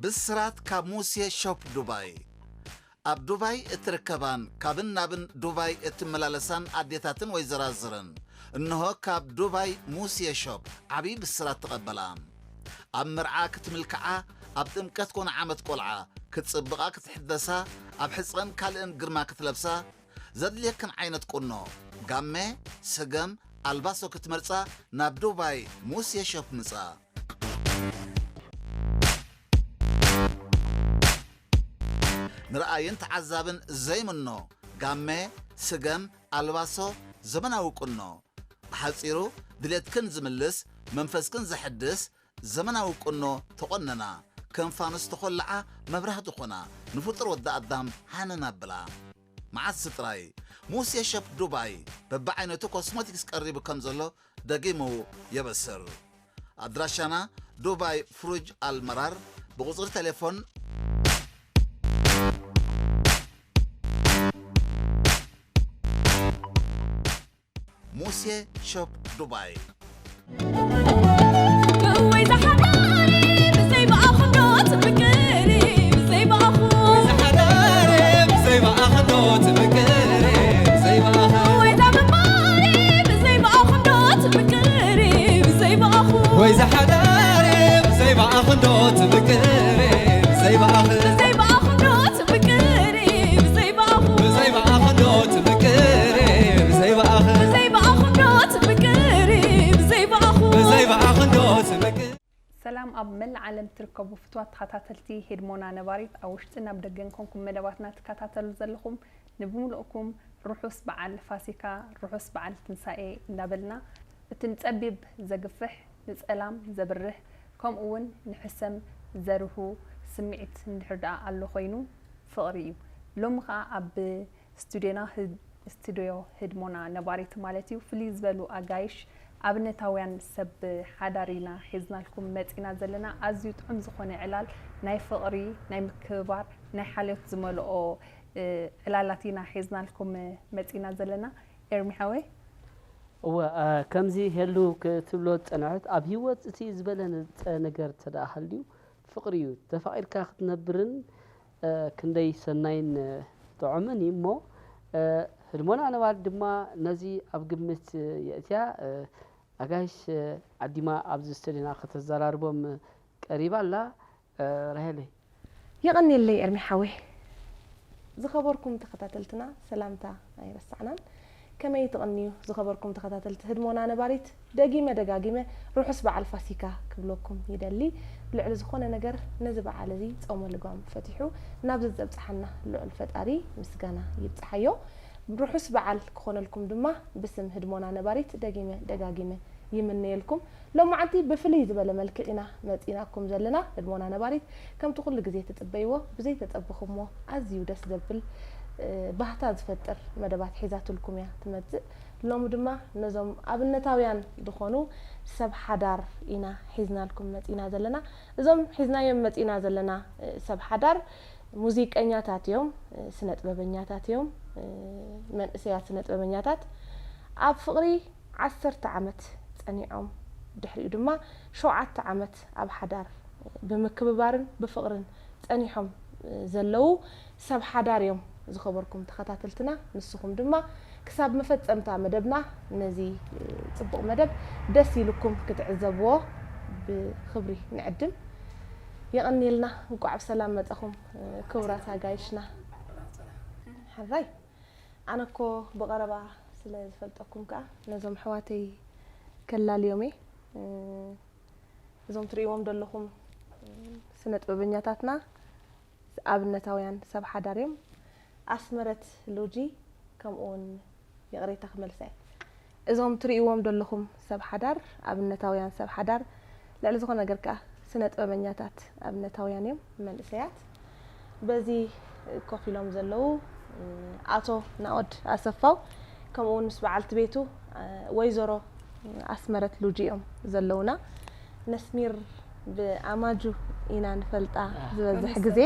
ብስራት ካብ ሙሴ ሾፕ ዱባይ። ኣብ ዱባይ እትርከባን ካብን ናብን ዱባይ እትመላለሳን ኣዴታትን ወይዘራዝርን፣ እንሆ ካብ ዱባይ ሙሴ ሾፕ ዓብዪ ብስራት ተቐበላ። ኣብ መርዓ ክትምልክዓ፣ ኣብ ጥምቀት ኮነ ዓመት ቆልዓ ክትጽብቓ ክትሕደሳ፣ ኣብ ሕጸን ካልእን ግርማ ክትለብሳ፣ ዘድልየክን ዓይነት ቁኖ፣ ጋመ፣ ስገም፣ ኣልባሶ ክትመርጻ ናብ ዱባይ ሙሴ ሾፕ ምጻ። ንረኣይን ተዓዛብን ዘይምኖ ጋመ፣ ስገም፣ ኣልባሶ፣ ዘመናዊ ቁኖ። ብሓጺሩ ድሌትክን ዝምልስ፣ መንፈስክን ዘሐድስ ዘመናዊ ቁኖ ተቖነና። ከም ፋኑስ ተኾልዓ መብራህቲ ኾና፣ ንፍጡር ወዲ ኣዳም ሃነን ኣብላ። መዓስ ጥራይ ሙሴ ሸፕ ዱባይ በብዓይነቱ ኮስሞቲክስ ቀሪቡ ከም ዘሎ ደጊሙ የበስር። ኣድራሻና ዱባይ ፍሩጅ ኣልመራር፣ ብቁጽሪ ቴሌፎን ሙሴ ሾፕ ዱባይ። ወይ ዝሓዳሪ ብዘይ ብኣኹም ዶ ትምቅሪ? ብዘይ ብኣኹም። ወይ ዝሓዳሪ ብዘይ ብኣኹም ዶ ትምቅሪ? ብዘይ ብኣኹም። ወይ ዛምባሪ ብዘይ ብኣኹም ዶ ትምቅሪ? ብዘይ ብኣኹም። ወይ ዝሓዳሪ ብዘይ ብኣኹም ዶ ትምቅሪ? ብዘይ ብኣኹም። ብዘይ ብኣኹም ዶ ትምቅሪ? ብዘይ ብኣኹም። ብዘይ ብኣኹም ዶ ትምቅሪ? ብዘይ ብኣኹም። ብዘይ ብኣኹም ዶ ትምቅሪ? ብዘይ ብኣኹም። ብዘይ ብኣኹም ዶ ትምቅሪ? ሰላም ኣብ መላእ ዓለም ትርከቡ ፍትዋት ተኸታተልቲ ሄድሞና ነባሪት ኣብ ውሽጥን ኣብ ደገን ኮንኩም መደባትና ትከታተሉ ዘለኹም ንብምልእኩም ርሑስ በዓል ፋሲካ ርሑስ በዓል ትንሳኤ እንዳበልና እቲ ንጸቢብ ዘግፍሕ ንጸላም ዘብርህ ከምኡ እውን ንሕሰም ዘርሁ ስምዒት እንድሕር ደኣ ኣሎ ኮይኑ ፍቕሪ እዩ። ሎሚ ኸኣ ኣብ ስቱድዮና ስቱድዮ ህድሞና ነባሪት ማለት እዩ ፍልይ ዝበሉ ኣጋይሽ ኣብነታውያን ሰብ ሓዳር ኢና ሒዝናልኩም መፂና ዘለና። ኣዝዩ ጥዑም ዝኾነ ዕላል ናይ ፍቕሪ ናይ ምክብባር ናይ ሓልዮት ዝመልኦ ዕላላት ኢና ሒዝናልኩም መፂና ዘለና። ኤርሚ ሓወይ። እወ ከምዚ ሄሉ ክትብሎ ዝፀንሐት ኣብ ሂወት እቲ ዝበለፀ ነገር ተደኣ ሃልዩ ፍቕሪ እዩ። ተፋቒርካ ክትነብርን ክንደይ ሰናይን ጥዑምን እዩ እሞ ህድሞና ነባሪት ድማ ነዚ ኣብ ግምት የእትያ። ኣጋይሽ ዓዲማ ኣብዚ ስቱድዮና ከተዘራርቦም ቀሪባ ኣላ። ራሄለይ። የቐንየለይ ኤርሚ ሓወይ። ዝኸበርኩም ተኸታተልትና ሰላምታ ኣይረሳዕናን። ከመይ ትቕንዩ ዝኸበርኩም ተኸታተልቲ ህድሞና ነባሪት? ደጊመ ደጋጊመ ርሑስ በዓል ፋሲካ ክብለኩም ይደሊ። ልዕሊ ዝኾነ ነገር ነዚ በዓል እዚ ጾመ ልጓም ፈቲሑ ናብዚ ዘብጽሓና ልዑል ፈጣሪ ምስጋና ይብጽሓዮ። ርሑስ በዓል ክኾነልኩም ድማ ብስም ህድሞና ነባሪት ደጊመ ደጋጊመ ይምነየልኩም። ሎማዓንቲ ብፍልይ ዝበለ መልክዕ ኢና መፂናኩም ዘለና። ህድሞና ነባሪት ከምቲ ኩሉ ግዜ ትፅበይዎ ብዘይተፀበኹሞ ኣዝዩ ደስ ዘብል ባህታ ዝፈጥር መደባት ሒዛትልኩም እያ ትመፅእ። ሎሚ ድማ ነዞም ኣብነታውያን ዝኾኑ ሰብ ሓዳር ኢና ሒዝናልኩም መፂና ዘለና። እዞም ሒዝናዮም መፂና ዘለና ሰብ ሓዳር ሙዚቀኛታት እዮም፣ ስነ ጥበበኛታት እዮም፣ መንእሰያት ስነ ጥበበኛታት ኣብ ፍቕሪ ዓሰርተ ዓመት ጸኒዖም ድሕሪኡ ድማ ሸውዓተ ዓመት ኣብ ሓዳር ብምክብባርን ብፍቕርን ጸኒሖም ዘለዉ ሰብ ሓዳር እዮም። ዝኸበርኩም ተኸታተልትና ንስኹም ድማ ክሳብ መፈጸምታ መደብና ነዚ ጽቡቕ መደብ ደስ ኢሉኩም ክትዕዘብዎ ብኽብሪ ንዕድም። የቐንየልና። እንቋዕ ብሰላም መጻኹም ክቡራት ኣጋይሽና። ሕራይ ኣነ እኮ ብቐረባ ስለ ዝፈልጠኩም ከኣ ነዞም ኣሕዋተይ ከላልዮም እየ። እዞም ትርእይዎም ዘለኹም ስነ ጥበበኛታትና ኣብነታውያን ሰብ ሓዳር እዮም። ኣስመረት ሉጂ ከምኡ እውን ይቕሬታ ክመልሳ እየ። እዞም ትርእይዎም ዘለኹም ሰብ ሓዳር ኣብነታውያን ሰብ ሓዳር ልዕሊ ዝኾነ ነገር ከኣ ስነ ጥበበኛታት ኣብነታውያን እዮም መንእሰያት። በዚ ኮፍ ኢሎም ዘለዉ ኣቶ ናኦድ ኣሰፋው ከምኡ እውን ምስ በዓልቲ ቤቱ ወይዘሮ ኣስመረት ሉጂ እዮም ዘለዉና። ነስሚር ብኣማጁ ኢና ንፈልጣ ዝበዝሕ ግዜ።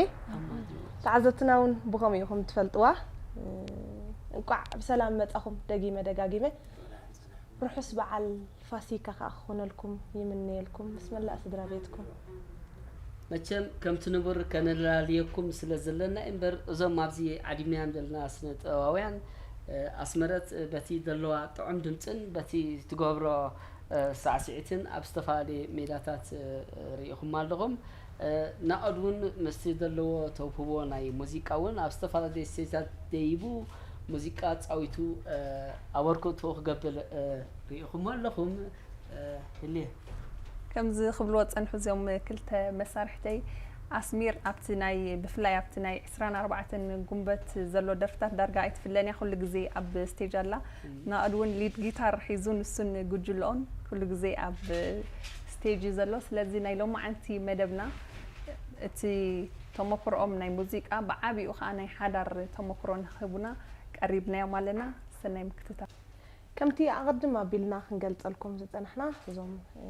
ተዓዘብትና እውን ብኸምኡ ኢኹም ትፈልጥዋ። እንቋዕ ብሰላም መጻኹም ደጊመ ደጋጊመ። ርሑስ በዓል ፋሲካ ከኣ ክኾነልኩም ይምነየልኩም ምስ መላእ ስድራ ቤትኩም። መቸም ከምቲ ንቡር ከነላልየኩም ስለ ዘለና እምበር፣ እዞም ኣብዚ ዓዲምናዮም ዘለና ስነ ጥበባውያን፣ እ፣ ኣስመረት በቲ ዘለዋ ጥዑም ድምፅን በቲ ትገብሮ፣ እ፣ ሳዕስዒትን ኣብ ዝተፈላለየ ሜዳታት፣ እ፣ ርኢኹም ኣለኹም። እ፣ ናኦድ እውን ምስቲ ዘለዎ ተውህቦ ናይ ሙዚቃ እውን ኣብ ዝተፈላለየ ስቴጃት ደይቡ ሙዚቃ ፃዊቱ፣ እ፣ ኣበርክቶ ክገብር፣ እ፣ ርኢኹም ኣለኹም። እ፣ ህልየ። ከምዚ ክብልዎ ዝጸንሑ እዚኦም ክልተ መሳርሕተይ፣ ኣስሚር ኣብቲ ናይ፣ ብፍላይ ኣብቲ ናይ ዕስራን ኣርባዕተን ጉንበት ዘሎ ደርፍታት ዳርጋ ኣይትፍለን እያ፣ ኩሉ ግዜ ኣብ ስቴጅ ኣላ። ናኦድ እውን ሊድ ጊታር ሒዙ ንሱን ጉጅልኦን ኩሉ ግዜ ኣብ ስቴጅ እዩ ዘሎ። ስለዚ ናይ ሎማዓንቲ መደብና እቲ ተመክሮኦም ናይ ሙዚቃ ብዓቢኡ ከኣ ናይ ሓዳር ተመክሮ ንክህቡና ቀሪብናዮም ኣለና። ሰናይ ምክትታል። ከምቲ ኣቐድም ኣቢልና ክንገልጸልኩም ዝጸናሕና፣ እዞም፣ እ፣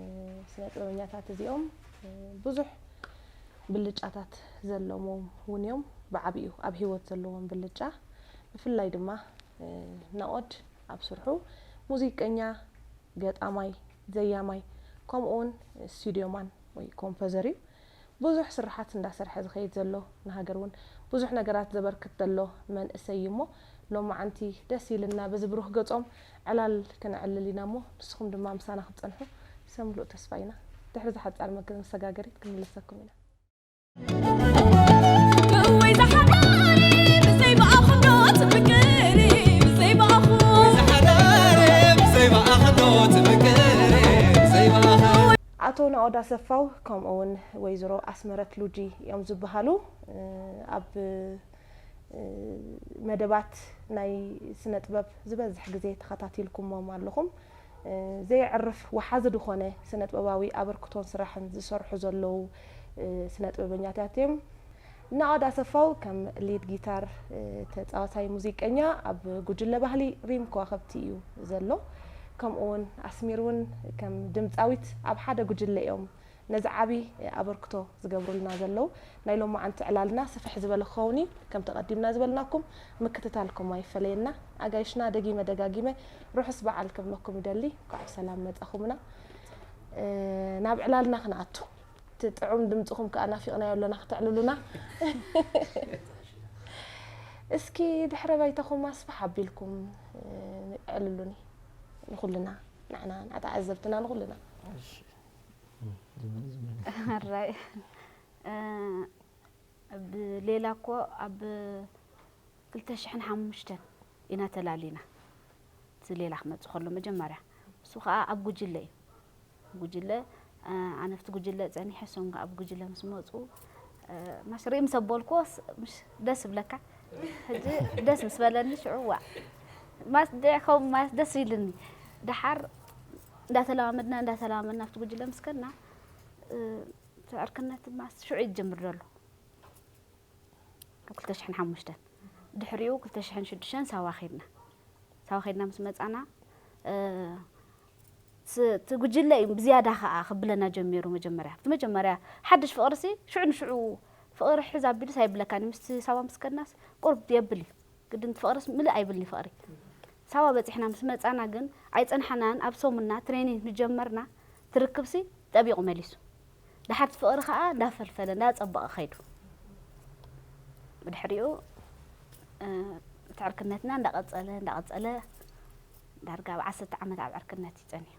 ስነ ጥበበኛታት እዚኦም፣ እ፣ ብዙሕ ብልጫታት ዘለዎም እውን እዮም። ብዓቢኡ ኣብ ህይወት ዘለዎም ብልጫ፣ ብፍላይ ድማ፣ እ፣ ናኦድ ኣብ ስርሑ ሙዚቀኛ፣ ገጣማይ፣ ዘያማይ፣ ከምኡ እውን ስቱድዮማን ወይ ኮምፖዘር እዩ። ብዙሕ ስርሓት እንዳሰርሐ ዝኸይድ ዘሎ፣ ንሃገር እውን ብዙሕ ነገራት ዘበርክት ዘሎ መንእሰይ እዩ እሞ፣ ሎማዓንቲ ደስ ኢልና በዚ ብሩህ ገጾም ዕላል ክነዕልል ኢና እሞ፣ ንስኹም ድማ ምሳና ክትጸንሑ ሰምሉእ ተስፋ ኢና። ድሕሪ ዝሓጻር መገ-፣ መሰጋገሪት ክንምለሰኩም ኢና። እወይ ዝሓዳሪ ብዘይ ብኣኽንዶ ትፍቅሪ፣ ብዘይ ብኣኹ። ዝሓዳሪ ብዘይ ብኣኽንዶ ትፍቅሪ፣ ብዘይ ብኣኹ። ኣቶ ናኦድ ኣሰፋው ከምኡ እውን ወይዘሮ ኣስመረት ሉጂ እዮም ዝበሃሉ። እ፣ ኣብ፣ እ፣ መደባት ናይ ስነ ጥበብ ዝበዝሕ ግዜ ተኸታቲልኩሞም ኣለኹም። እ፣ ዘየዕርፍ ወሓዚ ዝኾነ ስነ ጥበባዊ ኣበርክቶን ስራሕን ዝሰርሑ ዘለዉ፣ እ፣ ስነ ጥበበኛታት እዮም። ናኦድ ኣሰፋው ከም ሊድ ጊታር፣ እ፣ ተጻዋታይ ሙዚቀኛ ኣብ ጉጅለ ባህሊ ሪም ከዋኽብቲ እዩ ዘሎ። ከምኡ እውን ኣስሚር እውን ከም ድምጻዊት ኣብ ሓደ ጉጅለ እዮም ነዚ ዓቢ ኣበርክቶ ዝገብሩልና ዘለዉ። ናይ ሎማዓንቲ ዕላልና ስፍሕ ዝበለ ክኸውን እዩ። ከምቲ ቀዲምና ዝበልናኩም ምክትታልኩም ኣይፈለየና። ኣጋይሽና ደጊመ ደጋጊመ ርሑስ በዓል ክብለኩም ይደሊ። እንኳዕ ብሰላም መጻኹምና። እ፣ ናብ ዕላልና ክንኣቱ። እቲ ጥዑም ድምጽኹም ከኣ ናፊቕናዮ ኣለና ክተዕልሉና። እስኪ ድሕረ ባይታኹም ኣስፍሕ ኣቢልኩም፣ እ፣ ኣዕልሉኒ። ንኹልና፣ ንዓና፣ ንተዓዘብትና፣ ንኹልና። እሺ። እም፣ ዝመን፣ ዝመን። ሕራይ። እ፣ ብሌላ እኮ ኣብ ክልተ ሽሕን ሓሙሽተን ኢና ተላሊና። እቲ ሌላ ክመጽእ ከሎ መጀመርያ። እሱ ኸኣ ኣብ ጉጅለ እዩ። ጉጅለ፣ እ፣ ኣነ ኣብቲ ጉጅለ ጸኒሐ፣ እሶም ከኣ ኣብ ጉጅለ ምስ መጹ፣ እ፣ ማሽ ሪም ሰቦልኮስ ምሽ ደስ ይብለካ። ሕጂ ደስ ምስ በለኒ ሽዑ፣ ዋ። ማስ ደ-፣ ከም ማስ ደስ ኢልኒ። ደሓር እንዳተለማመድና፣ እንዳተለማመድና ኣብቲ ጉጅለ ምስ ከድና፣ እ፣ እቲ ዕርክነት ማስ ሽዑ እዩ ዝጀምር ዘሎ። ካብ ክልተ ሽሕን ሓሙሽተን። ድሕሪኡ ክልተ ሽሕን ሽዱሽተን ሳዋ ኸድና። ሳዋ ኸድና ምስ መጻና፣ እ፣ ስ-፣ እቲ ጉጅለ እዩ ብዝያዳ ኸኣ ክብለና ጀሚሩ መጀመርያ። እቲ መጀመርያ ሓድሽ ፍቕሪሲ ሽዑ ንሽዑ ፍቕሪ ሕዝ ኣቢሉስ ኣይብለካን እዩ። ምስቲ ሳዋ ምስ ከድናስ ቁርብ የብል እዩ። ግድን እቲ ፍቕሪስ ምልእ ኣይብልን እዩ ፍቕሪ። ሳዋ በጺሕና ምስ መጻና ግን ኣይጸንሓናን፣ ኣብ ሰሙንና ትሬኒንግ ምስ ጀመርና ትርክብሲ ጠቢቑ መሊሱ። ደሓር እቲ ፍቕሪ ኸኣ እንዳፈልፈለ፣ እንዳጸበቐ ኸይዱ። ብድሕሪኡ፣ እ፣ እቲ ዕርክነትና እንዳቐጸለ፣ እንዳቐጸለ፣ ዳርጋ ኣብ ዓሰርተ ዓመት ኣብ ዕርክነት እዩ ጸኒሑ።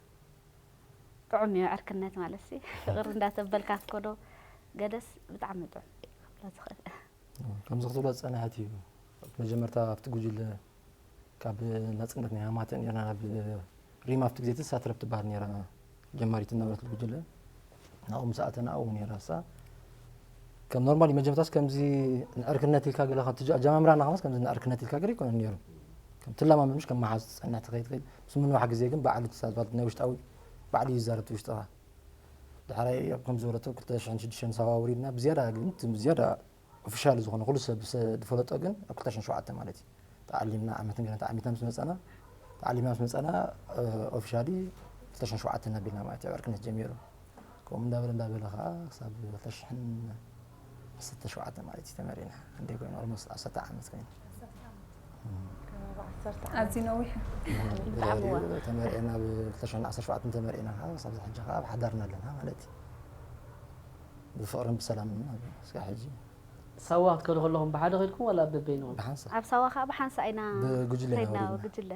ጥዑም እዩ ዕርክነት ማለትሲ፣ ፍቕሪ እንዳተበልካ ትኮዶ ገደስ ብጣዕሚ ጥዑም እዩ ክብሎ ዝኽእል። ከምዚ ክትብሎ ዝጸንሐት እዩ። መጀመርታ ኣብቲ ጉጅለ ካብ ናጽነት ናይ ሃማተ ኔርና ናብ ሪም ኣብቲ ግዜ ትሳትረብ ትበሃል ኔራ ጀማሪት እናበለት ጉጅለ ናብኡ ምስ ኣተና ኣብኡ ኔራ እሳ ከም ኖርማሊ መጀመርታስ ከምዚ ንዕርክነት ኢልካ ገለ ካብ ትጅ-፣ ኣጀማምራና ከማስ ከምዚ ንዕርክነት ኢልካ ገለ ኣይኮነን ኔሩ። ከም ትለማመድ ምሽ ከም መሓዝ ትጸንሕ ትኸይድ ትኸይድ። ምስ ምንዋሕ ግዜ ግን ባዕሉ ትሳትፋል ናይ ውሽጣዊ ባዕሉ ይዛረብ እቲ ውሽጥኻ። ዳሕራይ ኣብ ከም ዝበለቶ ክልተ ሽሕን ሽዱሽተን ሳዋ ውሪድና ብዝያዳ ግን እቲ ብዝያዳ ኦፊሻል ዝኾነ ኩሉ ሰብ ዝፈለጦ ግን ኣብ ክልተ ሽሕን ሸውዓተን ማለት እዩ። ተዓሊምና ዓመትን ገለን ተዓሚትና ምስ መጸና፣ ተዓሊምና ምስ መጸና፣ እ፣ ኦፊሻሊ ክልተ ሽሕን ሸውዓተን ኣቢልና ማለት እዩ ዕርክነት ጀሚሩ። ከምኡ እንዳበለ እንዳበለ ኸኣ ክሳብ ክልተ ሽሕን ዓሰርተ ሸውዓተ ማለት እዩ ተመሪዕና። እንደ ኮይኑ ኦልሞስት ዓሰርተ ዓመት ኮይኑ። ኣዝዩ ነዊሕ። ብድሕሪኡ ተመሪዕና ኣብ ክልተ ሽሕን ዓሰርተ ሸውዓተን ተመሪዕና ኸኣ ክሳብ ሕጂ ኸኣ ኣብ ሓዳርና ኣለና ማለት እዩ። ብፍቕርን ብሰላምን ኣብ እስካብ ሕጂ ሳዋ ክትከዱ ከለኹም ብሓደ ከድኩም ዋላ በበይንኹም? ብሓንሳእ ኣብ ሳዋ ከዓ ብሓንሳእ ኢና ብጉጅለ ኢና ከይድና ወሪድና። ብጉጅለ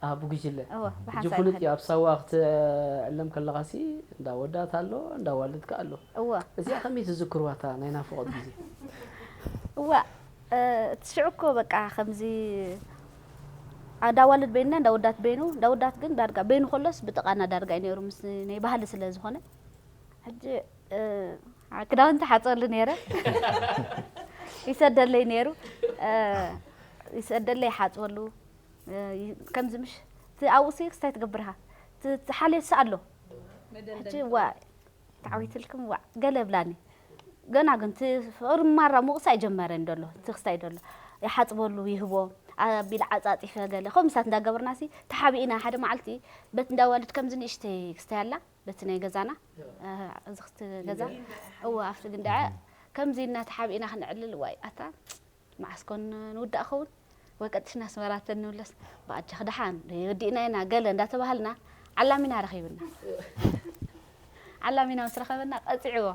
ኣብ ጉጅለ እወ ሕጂ ብሓንሳእ ፍሉጥ እዩ። ኢና ኣብ ሳዋ ክትዕለም ከለኻሲ እንዳ ወዳት ኣሎ እንዳ ዋልድካ ኣሎ። እወ እዚኣ ከመይ ትዝክርዋ እታ ናይ ናፍቖት ግዜ? እዋ እቲ ሽዑ እኮ በቃ ከምዚ እንዳዋልድ በይንና እንዳወዳት በይኑ እንዳወዳት ግን ዳርጋ በይኑ ከሎስ ብጥቓና ዳርጋ እዩ ነይሩ ምስ ናይ ባህሊ ስለ ዝኾነ ሕጂ ክዳውንቲ ሓፀሉ ነይረ ይሰደለይ ነይሩ ይሰደለይ ሓፅበሉ ከምዚ ምሽ ኣብኡ ሲ ክስታይ ትገብርካ ሓልዮትስ ኣሎ ሕጂ ዋ ተዓዊትልክም ዋዕ ገለ ብላኒ ገና ግን እቲ ፍቕሪ ማራ ሙቕሳ ኣይጀመረን ደሎ እቲ ክስታይ ደሎ ይሓፅበሉ ይህቦ ኣቢል ዓፃፂፈ ገለ ከምኡ ምሳት እንዳገበርና ሲ ተሓቢእና ሓደ መዓልቲ በት እንዳዋልድ ከምዚ ንእሽተይ ክስታይ ኣላ በቲ ናይ ገዛና እዚ ክስቲ ገዛ እወ ኣብቲ ግንዳዐ ከምዚ እና ተሓቢእና ክንዕልል ዋይ ኣታ መዓስ ኮን ንውዳእ ኸውን ወይ ቀጥሽና ኣስመራ ተንብለስ ብኣጃኽ ደሓን ወዲእና ኢና ገለ እንዳተባሃልና ዓላሚና ረኺብና ዓላሚና ምስ ረኸበና ቀፂዕዎ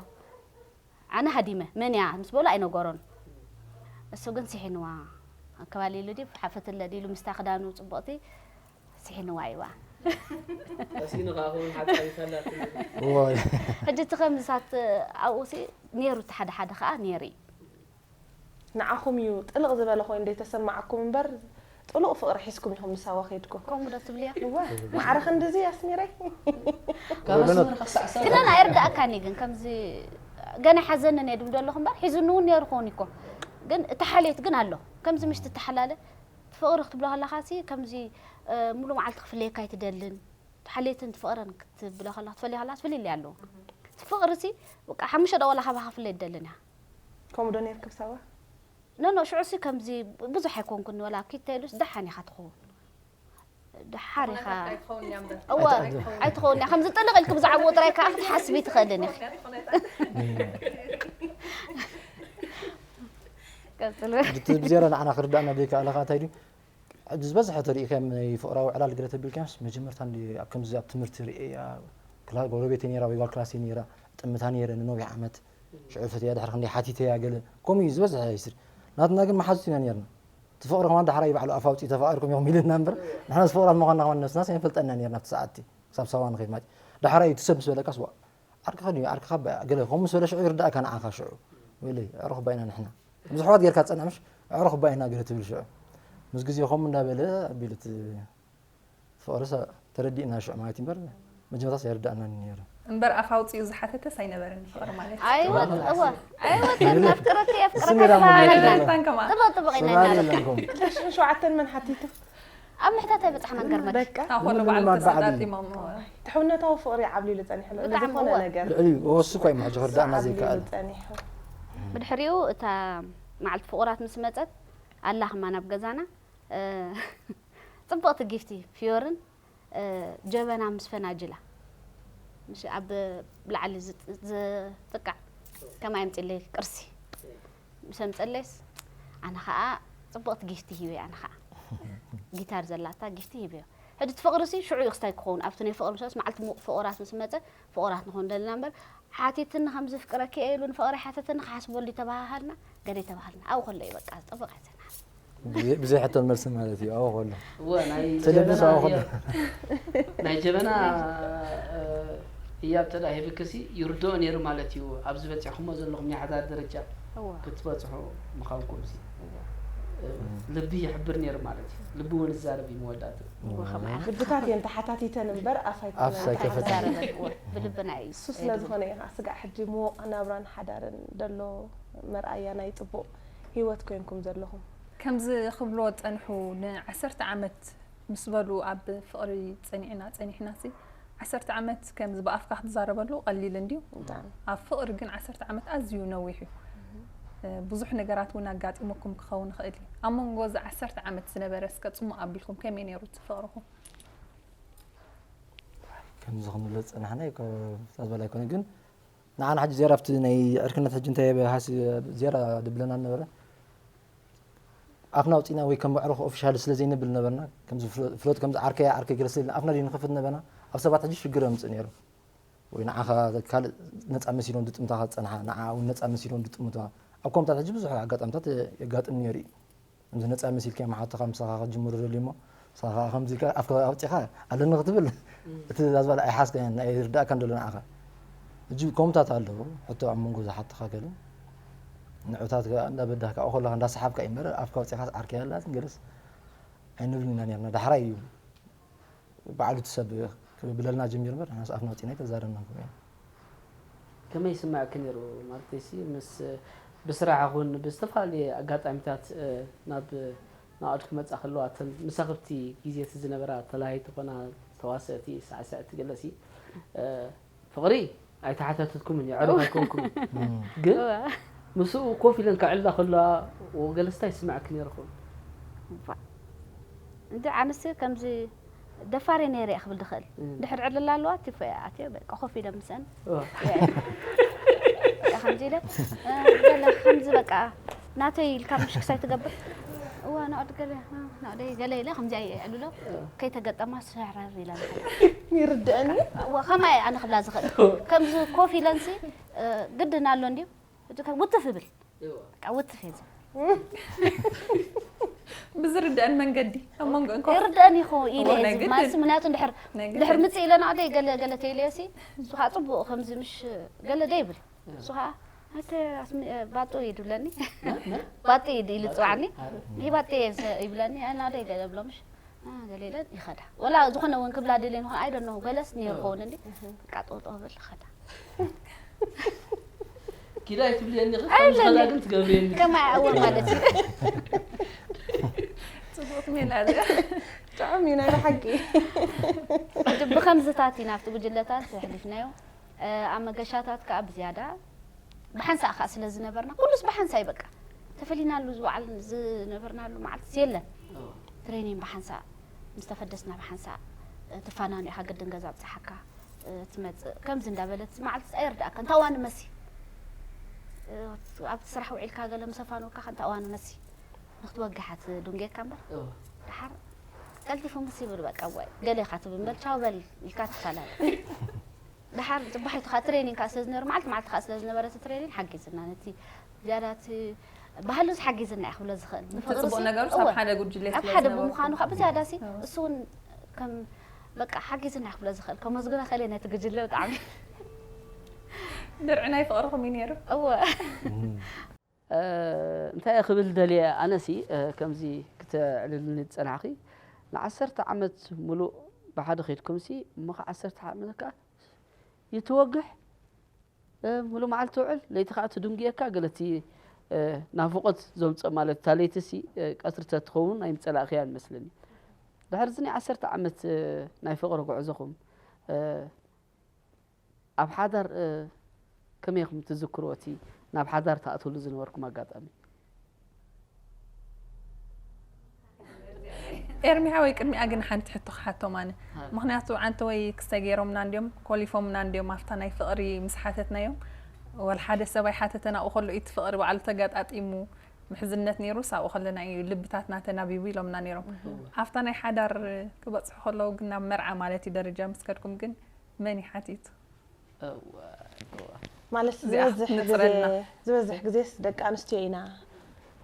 ኣነ ሃዲመ መን እያ ምስ በሉ ኣይነገሮን እሱ ግን ስሒንዋ ኣከባሊሉ ድዩ ሓፈትለ ድሉ ምስታ ክዳኑ ፅቡቕቲ ስሒንዋ ይዋ ቀሲኑ ከዓ ኸውን ሓፃዊ ፈላት እወ ሕጂ እቲ ከምዝሳት ኣብኡ ሲ ነይሩ እቲ ሓደ ሓደ ከዓ ነይሩ እዩ ንዓኹም እዩ ጥልቕ ዝበለ ኮይኑ ዘይተሰማዓኩም እምበር ጥሉቕ ፍቕሪ ሒዝኩም ኢኹም ንሳዋ ከይድኩም ከምኡ ዶ ትብልያ እወ ማዕረ ክንድዚ ኣስሚረይ ክነና ኣይርዳእካኒ ግን ከምዚ ገና ሓዘንን እየ ድብሎ ኣለኹ እምበር ሒዙኒ እውን ነይሩ ክኸውን እኮ ግን እቲ ሓልዮት ግን ኣሎ ከምዚ ምሽ ትተሓላለ ፍቕሪ ክትብሎ ከለኻ ሲ ከምዚ ሙሉ መዓልቲ ክፍለየካ ኣይትደልን ሓልዮትን ፍቕርን ክትብሎ ከለኻ ትፈልዮ ከለኻ ትፍልልይ ኣለዎ እቲ ፍቕሪ ሲ በቃ ሓሙሽተ ደቂቕ ዋላ ካባኻ ክፍለ ኣይትደልን እያ ከምኡ ዶ ነርክብ ሳዋ ኖ ኖ ሽዑ ሲ ከምዚ ብዙሕ ኣይኮንኩን ወላ ኪድ ተይሉስ ደሓን ኢኻ ትኸውን ደሓር ኢኻ እወ ኣይትኸውን እያ ከምዚ ጥልቕ ኢልክ ብዛዕባኡ ጥራይ ከዓ ክትሓስቢ ትኽእልን ኢኺ ቀፅል በል። ብቲ ብዝያዳ ንዓና ክርዳእና ደይከኣለ ከዓ እንታይ ድዩ ሕጂ ዝበዝሐ ተሪእካዮም ናይ ፍቕራዊ ዕላል ገለ ተቢልካዮምስ መጀመርታ እንዲ ኣብ ከምዚ ኣብ ትምህርቲ ርእያ ክላ- ጎረቤተይ ነይራ ወይ ጓል ክላሰይ ነይራ ጥምታ ነይረ ንነዊሕ ዓመት ሽዑ ፈትያ ድሕሪ ክንደይ ሓቲተያ ገለ ከምኡ እዩ ዝበዝሐ ሂስትሪ ናትና ግን መሓዙት ኢና ነርና እቲ ፍቕሪ ከማን ዳሕራይ ባዕሉ ኣፍ ኣውፂኡ ተፋቒርኩም ኢኹም ኢልና እምበር ንሕናስ ፍቕራት ምዃንና ከማን ነብስናስ ኣይንፈልጠና ነርና ኣብቲ ሰዓት እቲ ክሳብ ሳዋ ንኸይድ ማለት እዩ ዳሕራይ እቲ ሰብ ምስ በለካስ ዋ ዓርክኻ ድዩ ዓርክኻ ባ ገለ ከምኡ ምስ በለ ሽዑ ይርዳእካ ንዓኻ ሽዑ ወይለይ ኣዕሩኽ ባይና ንሕና ምስ ኣሕዋት ጌርካ ትጸንሕ ምሽ ኣዕሩኽ ባይና ገለ ትብል ሽዑ ምስ ግዜ ከምኡ እንዳበለ ኣቢሉ እቲ ፍቕርስ ተረዲእና ሽዑ ማለት እዩ እምበር መጀመርታስ ኣይርዳእናን ነይሩ እምበር ኣፍ ኣውፂኡ ዝሓተተስ ኣይነበረን ፍቕሪ ማለት ኣይወት እወ ኣይወት ኣፍቅረቲ ኣፍቅረካ ስሚራ ተባሃለና ማለት ኣይታን ከማ ጥበቅ ጥበቅ ኢና ሰማሪ እናበለ ኣለኩም ሽን ሸውዓተን መን ሓቲቱ በቃ ታኾሎ ወደ ባዕሉ ምንማር ባዕዲ። ተሳጣጢሞም ትሕውነታዊ ፍቕሪ ዓብሊሉ ጸኒሑ ኣሎ ብጣዕሚ ዝኾነ እወ። ነገር ልዕሊ እሱ እኳ እዩ ሕጂ ክርዳእና ዓብሊሉ ዘይከኣል ጸኒሑ ብድሕሪኡ እታ መዓልቲ ፍቑራት ምስ መፀት ኣላ ክማ ናብ ገዛና እ፣ ፅብቕቲ ጊፍቲ ፍዮርን እ፣ ጀበና ምስ ፈናጅላ ምሽ ኣብ ላዕሊ ዝጥ- ዝጥቃዕ ከማይ ኣምፅለይ ቅርሲ ምስ ኣምፀለይስ ኣነ ከዓ ፅብቕቲ ጊፍቲ ሂበ ኣነ ከዓ ጊታር ዘላታ ጊፍቲ ሂበዮ ሕጂ እቲ ፍቕሪ ሲ ሽዑ እዩ ክስታይ ክኸውን ኣብቲ ናይ ፍቕሪ ምሰስ መዓልቲ ሙቕ ፍቑራት ምስ መፀ ፍቑራት ንኾን ደልና እምበር ሓቲትኒ ከም ዝፍቅረኪ እየ ኢሉ ንፍቕሪ ሓተተኒ ክሓስበሉ ተባሃሃልና ገደ ተባሃልና ኣብኡ ከሎ እዩ በቃ ዝጠበቕ ሕዘና ብዘይ- ብዘይ ሕቶን መልሲ ማለት እዩ ኣብኡ ከሎ እወ ናይ ተለብስ ጀበና ኣብኡ ከሎ ናይ ጀበና ህያብ ተዳ ሂብክሲ ይርድኦ ነይሩ ማለት እዩ ኣብዚ በፂሕኩሞ ዘለኹም ናይ ሓዳር ደረጃ እወ ክትበፅሑ ምዃንኩም ሲ ልቢ ይሕብር ነይሩ ማለት እዩ ልቢ እውን ይዛረብ እዩ መወዳእቱ እወ ከማያ ልብታት እየን ተሓታቲተን እምበር ኣፍ ኣፍ ኣይከፈተን። ኣይዛረበን እወ ብልብና እዩ እሱ ስለ ዝኾነ እዩ ከዓ ስጋዕ ሕጂ ምዉቕ ናብራን ሓዳርን ደሎ መርኣያ ናይ ፅቡቕ ህይወት ኮይንኩም ዘለኹም ከምዚ ክብልዎ ዝፀንሑ ንዓሰርተ ዓመት ምስ በሉ ኣብ ፍቕሪ ፀኒዕና ፀኒሕና ሲ ዓሰርተ ዓመት ከምዚ ብኣፍካ ክትዛረበሉ ቀሊል እንድዩ ብጣዕሚ ኣብ ፍቕሪ ግን ዓሰርተ ዓመት ኣዝዩ ነዊሕ እዩ ብዙሕ ነገራት እውን ኣጋጢሙኩም ክኸውን ይኽእል እዩ ኣብ መንጎ እዚ ዓሰርተ ዓመት ዝነበረ እስከ ፅሙቕ ኣቢልኩም ከመይ ነይሩ እቲ ፍቕርኹም ከምዚ ክንብሎ ዝፀናሕና እዩ፣ ከ- ብዝበላ ኣይኮነ ግን ንዓና ሕጂ ዜራ ኣብቲ ናይ ዕርክነት ሕጂ እንታይ ሃሲ ዜራ ድብለና ነበረ ኣፍና ውፅኢና ወይ ከም ኣዕሩኽ ኦፊሻል ስለ ዘይነብል ነበርና ከምዚ ፍሎ- ፍሎት ከምዚ ዓርከይ ዓርከይ ገለ ስለ ኣፍና ድዩ ንኸፍት ነበርና ኣብ ሰባት ሕጂ ሽግር ኣምፅእ ነይሩ ወይ ንዓኻ ካልእ ነፃ መሲሎም ዝጥምታኻ ዝፀንሓ፣ ንዓ እውን ነፃ መሲሎም ዝጥምቱኻ። ኣብ ኮምታት ሕጂ ብዙሕ ኣጋጣሚታት የጋጥም ነይሩ እዩ። ከምዚ ነፃ መሲልካ መሓትኻ ምሳኻ ክጅምሩ ደልዩ እሞ፣ ምሳኻ ከምዚ ኢልካ ኣፍካ ኣውፂኻ ኣለኒ ክትብል፣ እቲ ዛዝባል ኣይሓዝካዮን፣ ኣይርዳእካን ደሎ ንዓኻ። ሕጂ ኮምታት ኣለዉ፣ ሕቶ ኣብ መንጎ ዝሓትኻ ገለ ንዑታት እንዳበዳህካ፣ ከለኻ እንዳሰሓብካ እዩ እምበር፣ ኣፍካ ኣውፂኻ ዓርከይ ኣላትን ገለስ ኣይንብልን ኢና ነርና። ዳሕራይ እዩ ባዕሉ እቲ ሰብ ክብለልና ጀሚሩ እምበር፣ ንሕናስ ኣፍና ኣውጺእና ኣይተዛረብናን ከምኡ ኢና። ከመይ ይስምዐኪ ነይሩ? ማለተይሲ ምስ ብስራሕ ይኹን ብዝተፈላለየ ኣጋጣሚታት፣ እ፣ ናብ ናኦድ ክመጻ ከለዋ፣ እተን መሳኽብቲ ግዜ እቲ ዝነበራ ተላሃይቲ ኮና ተዋሰእቲ፣ ሳዕስዕቲ ገለሲ፣ እ፣ ፍቕሪ ኣይተሓታተትኩምን፣ የዕሩኽ ኣይኮንኩምን። ግን እወ። ምስኡ ኮፍ ኢለን ከዕልላ ከለዋ፣ ወገለስታ ይስምዐኪ ነይሩ ይኸውን? እባ። እንዲ ኣነስ ከምዚ ደፋር እየ ነይረ እየ ክብል ዝኽእል። እም። ድሕር ዕልላ ኣለዋ፣ ቲፎ እየ ኣትየ፣ በቃ ኮፍ ኢለ ምስአን። እዋ። በቃ ከምዚ ኢለ፣ እ፣ ገለ ከምዚ በቃ ናተይ ኢልካ ምሽ ክሳይ ትገብር። እዋ፣ ናኦድ ገለ፣ እ፣ ናኦደይ ገለ ኢለ ከምዚ ኣየ-፣ የዕልሎ። እዋ። ከይተገጠማ ሰረር ኢላ ዝኸዳ። ይርድአኒ። እዋ፣ ከማይ ኣነ ክብላ ዝኽእል። ከምዚ ኮፍ ኢለንሲ፣ እ፣ ግድን ኣሎ እንድዩ። እቲ ከ-፣ ውትፍ ይብል። እዋ። በቃ ውትፍ እየ ዝብል። ብዝርድአን መንገዲ ኣብ መንጎ እንኳ ይርድአን ይኹ ኢለ እዎ፣ እየ ናይ ዝብል። ግድን። ማለት ምክንያቱ እንድሕር፣ ናይ ግድን። እንድሕር ምጽእ ኢለ ናኦደይ ገለ፣ ገለ ተይለዮሲ፣ እሱ ኸዓ ጽቡቕ ከምዚ ምሽ ገለ ደይብል። እሱ ኸዓ፣ "ኣተ ኣስሚ-፣ ባጦ እዩ" ድብለኒ። መን? መን? ባጢ እዩ ኢሉ ይጽዋዕኒ። ኣረ። "ይህ ባጢ እየ" ይብለኒ። ኣይ ናኦደይ ገለ ብሎ ምሽ፣ እ፣ ገለ ኢለን ይኸዳ። ወላ ዝኾነ እውን ክብላ ደልየን ይኾን፣ I don't know፣ ገለስ ነይሩ እዎ። ኸውን እንዲ። እህ። በቃ ጦጦ ብል ይኸዳ። ኪዳ ኣይትብልየኒ፣ ኸ-፣ ከምዚ ኣይብለኒ። ኸዳ ግን ትገብርየኒ። ከማይ ኣወ ማለት እዩ። ጽቡቕቲ ሜላ እዚኣ። ጥዑም እዩ ናይ ብሓቂ። ሕጂ ብኸምዝታት ኢና ኣብቲ ጉጅለታት ኣሕሊፍናዮ። እ፣ ኣብ መገሻታት ከኣ ብዝያዳ ብሓንሳእ ከኣ ስለ ዝነበርና፣ ኩሉስ ብሓንሳእ እዩ በቃ። ተፈሊናሉ ዝወዓል-፣ ዝነበርናሉ መዓልቲ የለን። እዎ። ትሬኒን ብሓንሳእ፣ ምስ ተፈደስና ብሓንሳእ፣ እ፣ ትፋናኑ ኢኻ ግድን ገዛ ኣብጽሓካ፣ እ፣ ትመጽእ። ከምዚ እንዳበለት መዓልቲ ኣይርድኣካ። እንታዋ ንመሲ። እ፣ ኣብቲ ስራሕ ውዒልካ ገለ ምስ ኣፋነውካ ከ እንታዋ ንመሲ። ንክትወግሓ ትድንጌካ እምበር። እዎ። ደሓር ቀልጢፉ ምስ ይብል በቃ፣ ዋይ፣ ገለ ኢኻ ትብል እምበር፣ ቻው በል ኢልካ ትፈላለ። ደሓር ጽባሒቱ ኸኣ ትሬኒንግ ከኣ ስለ ዝነበረ፣ መዓልቲ መዓልቲ ከኣ ስለ ዝነበረ እቲ ትሬኒንግ ሓጊዝና፣ ነቲ ዝያዳ እቲ ባህሉስ ሓጊዝና እየ ክብሎ ዝኽእል። እቲ ንፍቕሪ ጽቡቕ ሲ-፣ ነገሩስ ኣብ እወ፣ ሓደ ጉጅለ ኣብ ስለ ሓደ ዝነበርኩም። ብምዃኑ ከኣ ብዝያዳ ሲ-፣ እወ። እሱ እውን ከም በቃ ሓጊዝና እየ ክብሎ ዝኽእል። ከመስግኖ እኽእል እየ ነቲ ጉጅለ ብጣዕሚ። ድርዒ ናይ ፍቕርኹም እዩ ነይሩ። እወ። እም። እ፣ እንታይ እየ ክብል ደልየ፣ ኣነሲ፣ እ፣ ከምዚ ክተዕልልኒ ዝጸናሕኺ፣ ንዓሰርተ ዓመት ሙሉእ ብሓደ ኸይድኩምሲ፣ እሞ ኸዓ ዓሰርተ ዓመት ከኣ ይትወግሕ፣ እ፣ ሙሉእ መዓልቲ ትውዕል፣ ለይቲ ኸዓ ትድንጉየካ፣ ገለቲ፣ እ፣ ናፍቖት ዘምጽኦ ማለት፣ እታ ለይትሲ፣ እ፣ ቀትሪ ተትኸውን ኣይምጸላእኽያን መስለኒ። ድሕሪ እዚ ናይ ዓሰርተ ዓመት፣ እ፣ ናይ ፍቕሪ ጉዕዞኹም፣ እ፣ ኣብ ሓዳር፣ እ፣ ከመይ ኢኹም ትዝክርዎ እቲ ናብ ሓዳር ትኣትውሉ ዝነበርኩም ኣጋጣሚ? ኤርሚ ሓወይ፣ ቅድሚኣ ግን ሓንቲ ሕቶ ክሓቶም ኣነ። ሃ። ምኽንያቱ ዓንተ ወይ ክስተ ገይሮምና እንድዮም፣ ኮሊፎምና እንድዮም፣ ኣብታ ናይ ፍቕሪ ምስ ሓተትናዮም፣ ወላ ሓደ ሰብ ኣይሓተተን፣ ኣብኡ ከሎ እቲ ፍቕሪ ባዕሉ ተጋጣጢሙ፣ ምሕዝነት ነይሩስ ኣብኡ ከለና እዩ ልብታትና ተናቢቡ ኢሎምና ነይሮም። እህ። ኣብታ ናይ ሓዳር ክበጽሑ ከለዉ ግን ናብ መርዓ ማለት እዩ ደረጃ ምስ ከድኩም ግን መን እዩ ሓቲቱ? እወ፣ እወ። ማለት እዚኣ ዝበዝሕ ግዜ፣ ክትነጽረልና። ዝበዝሕ ግዜስ ደቂ ኣንስትዮ ኢና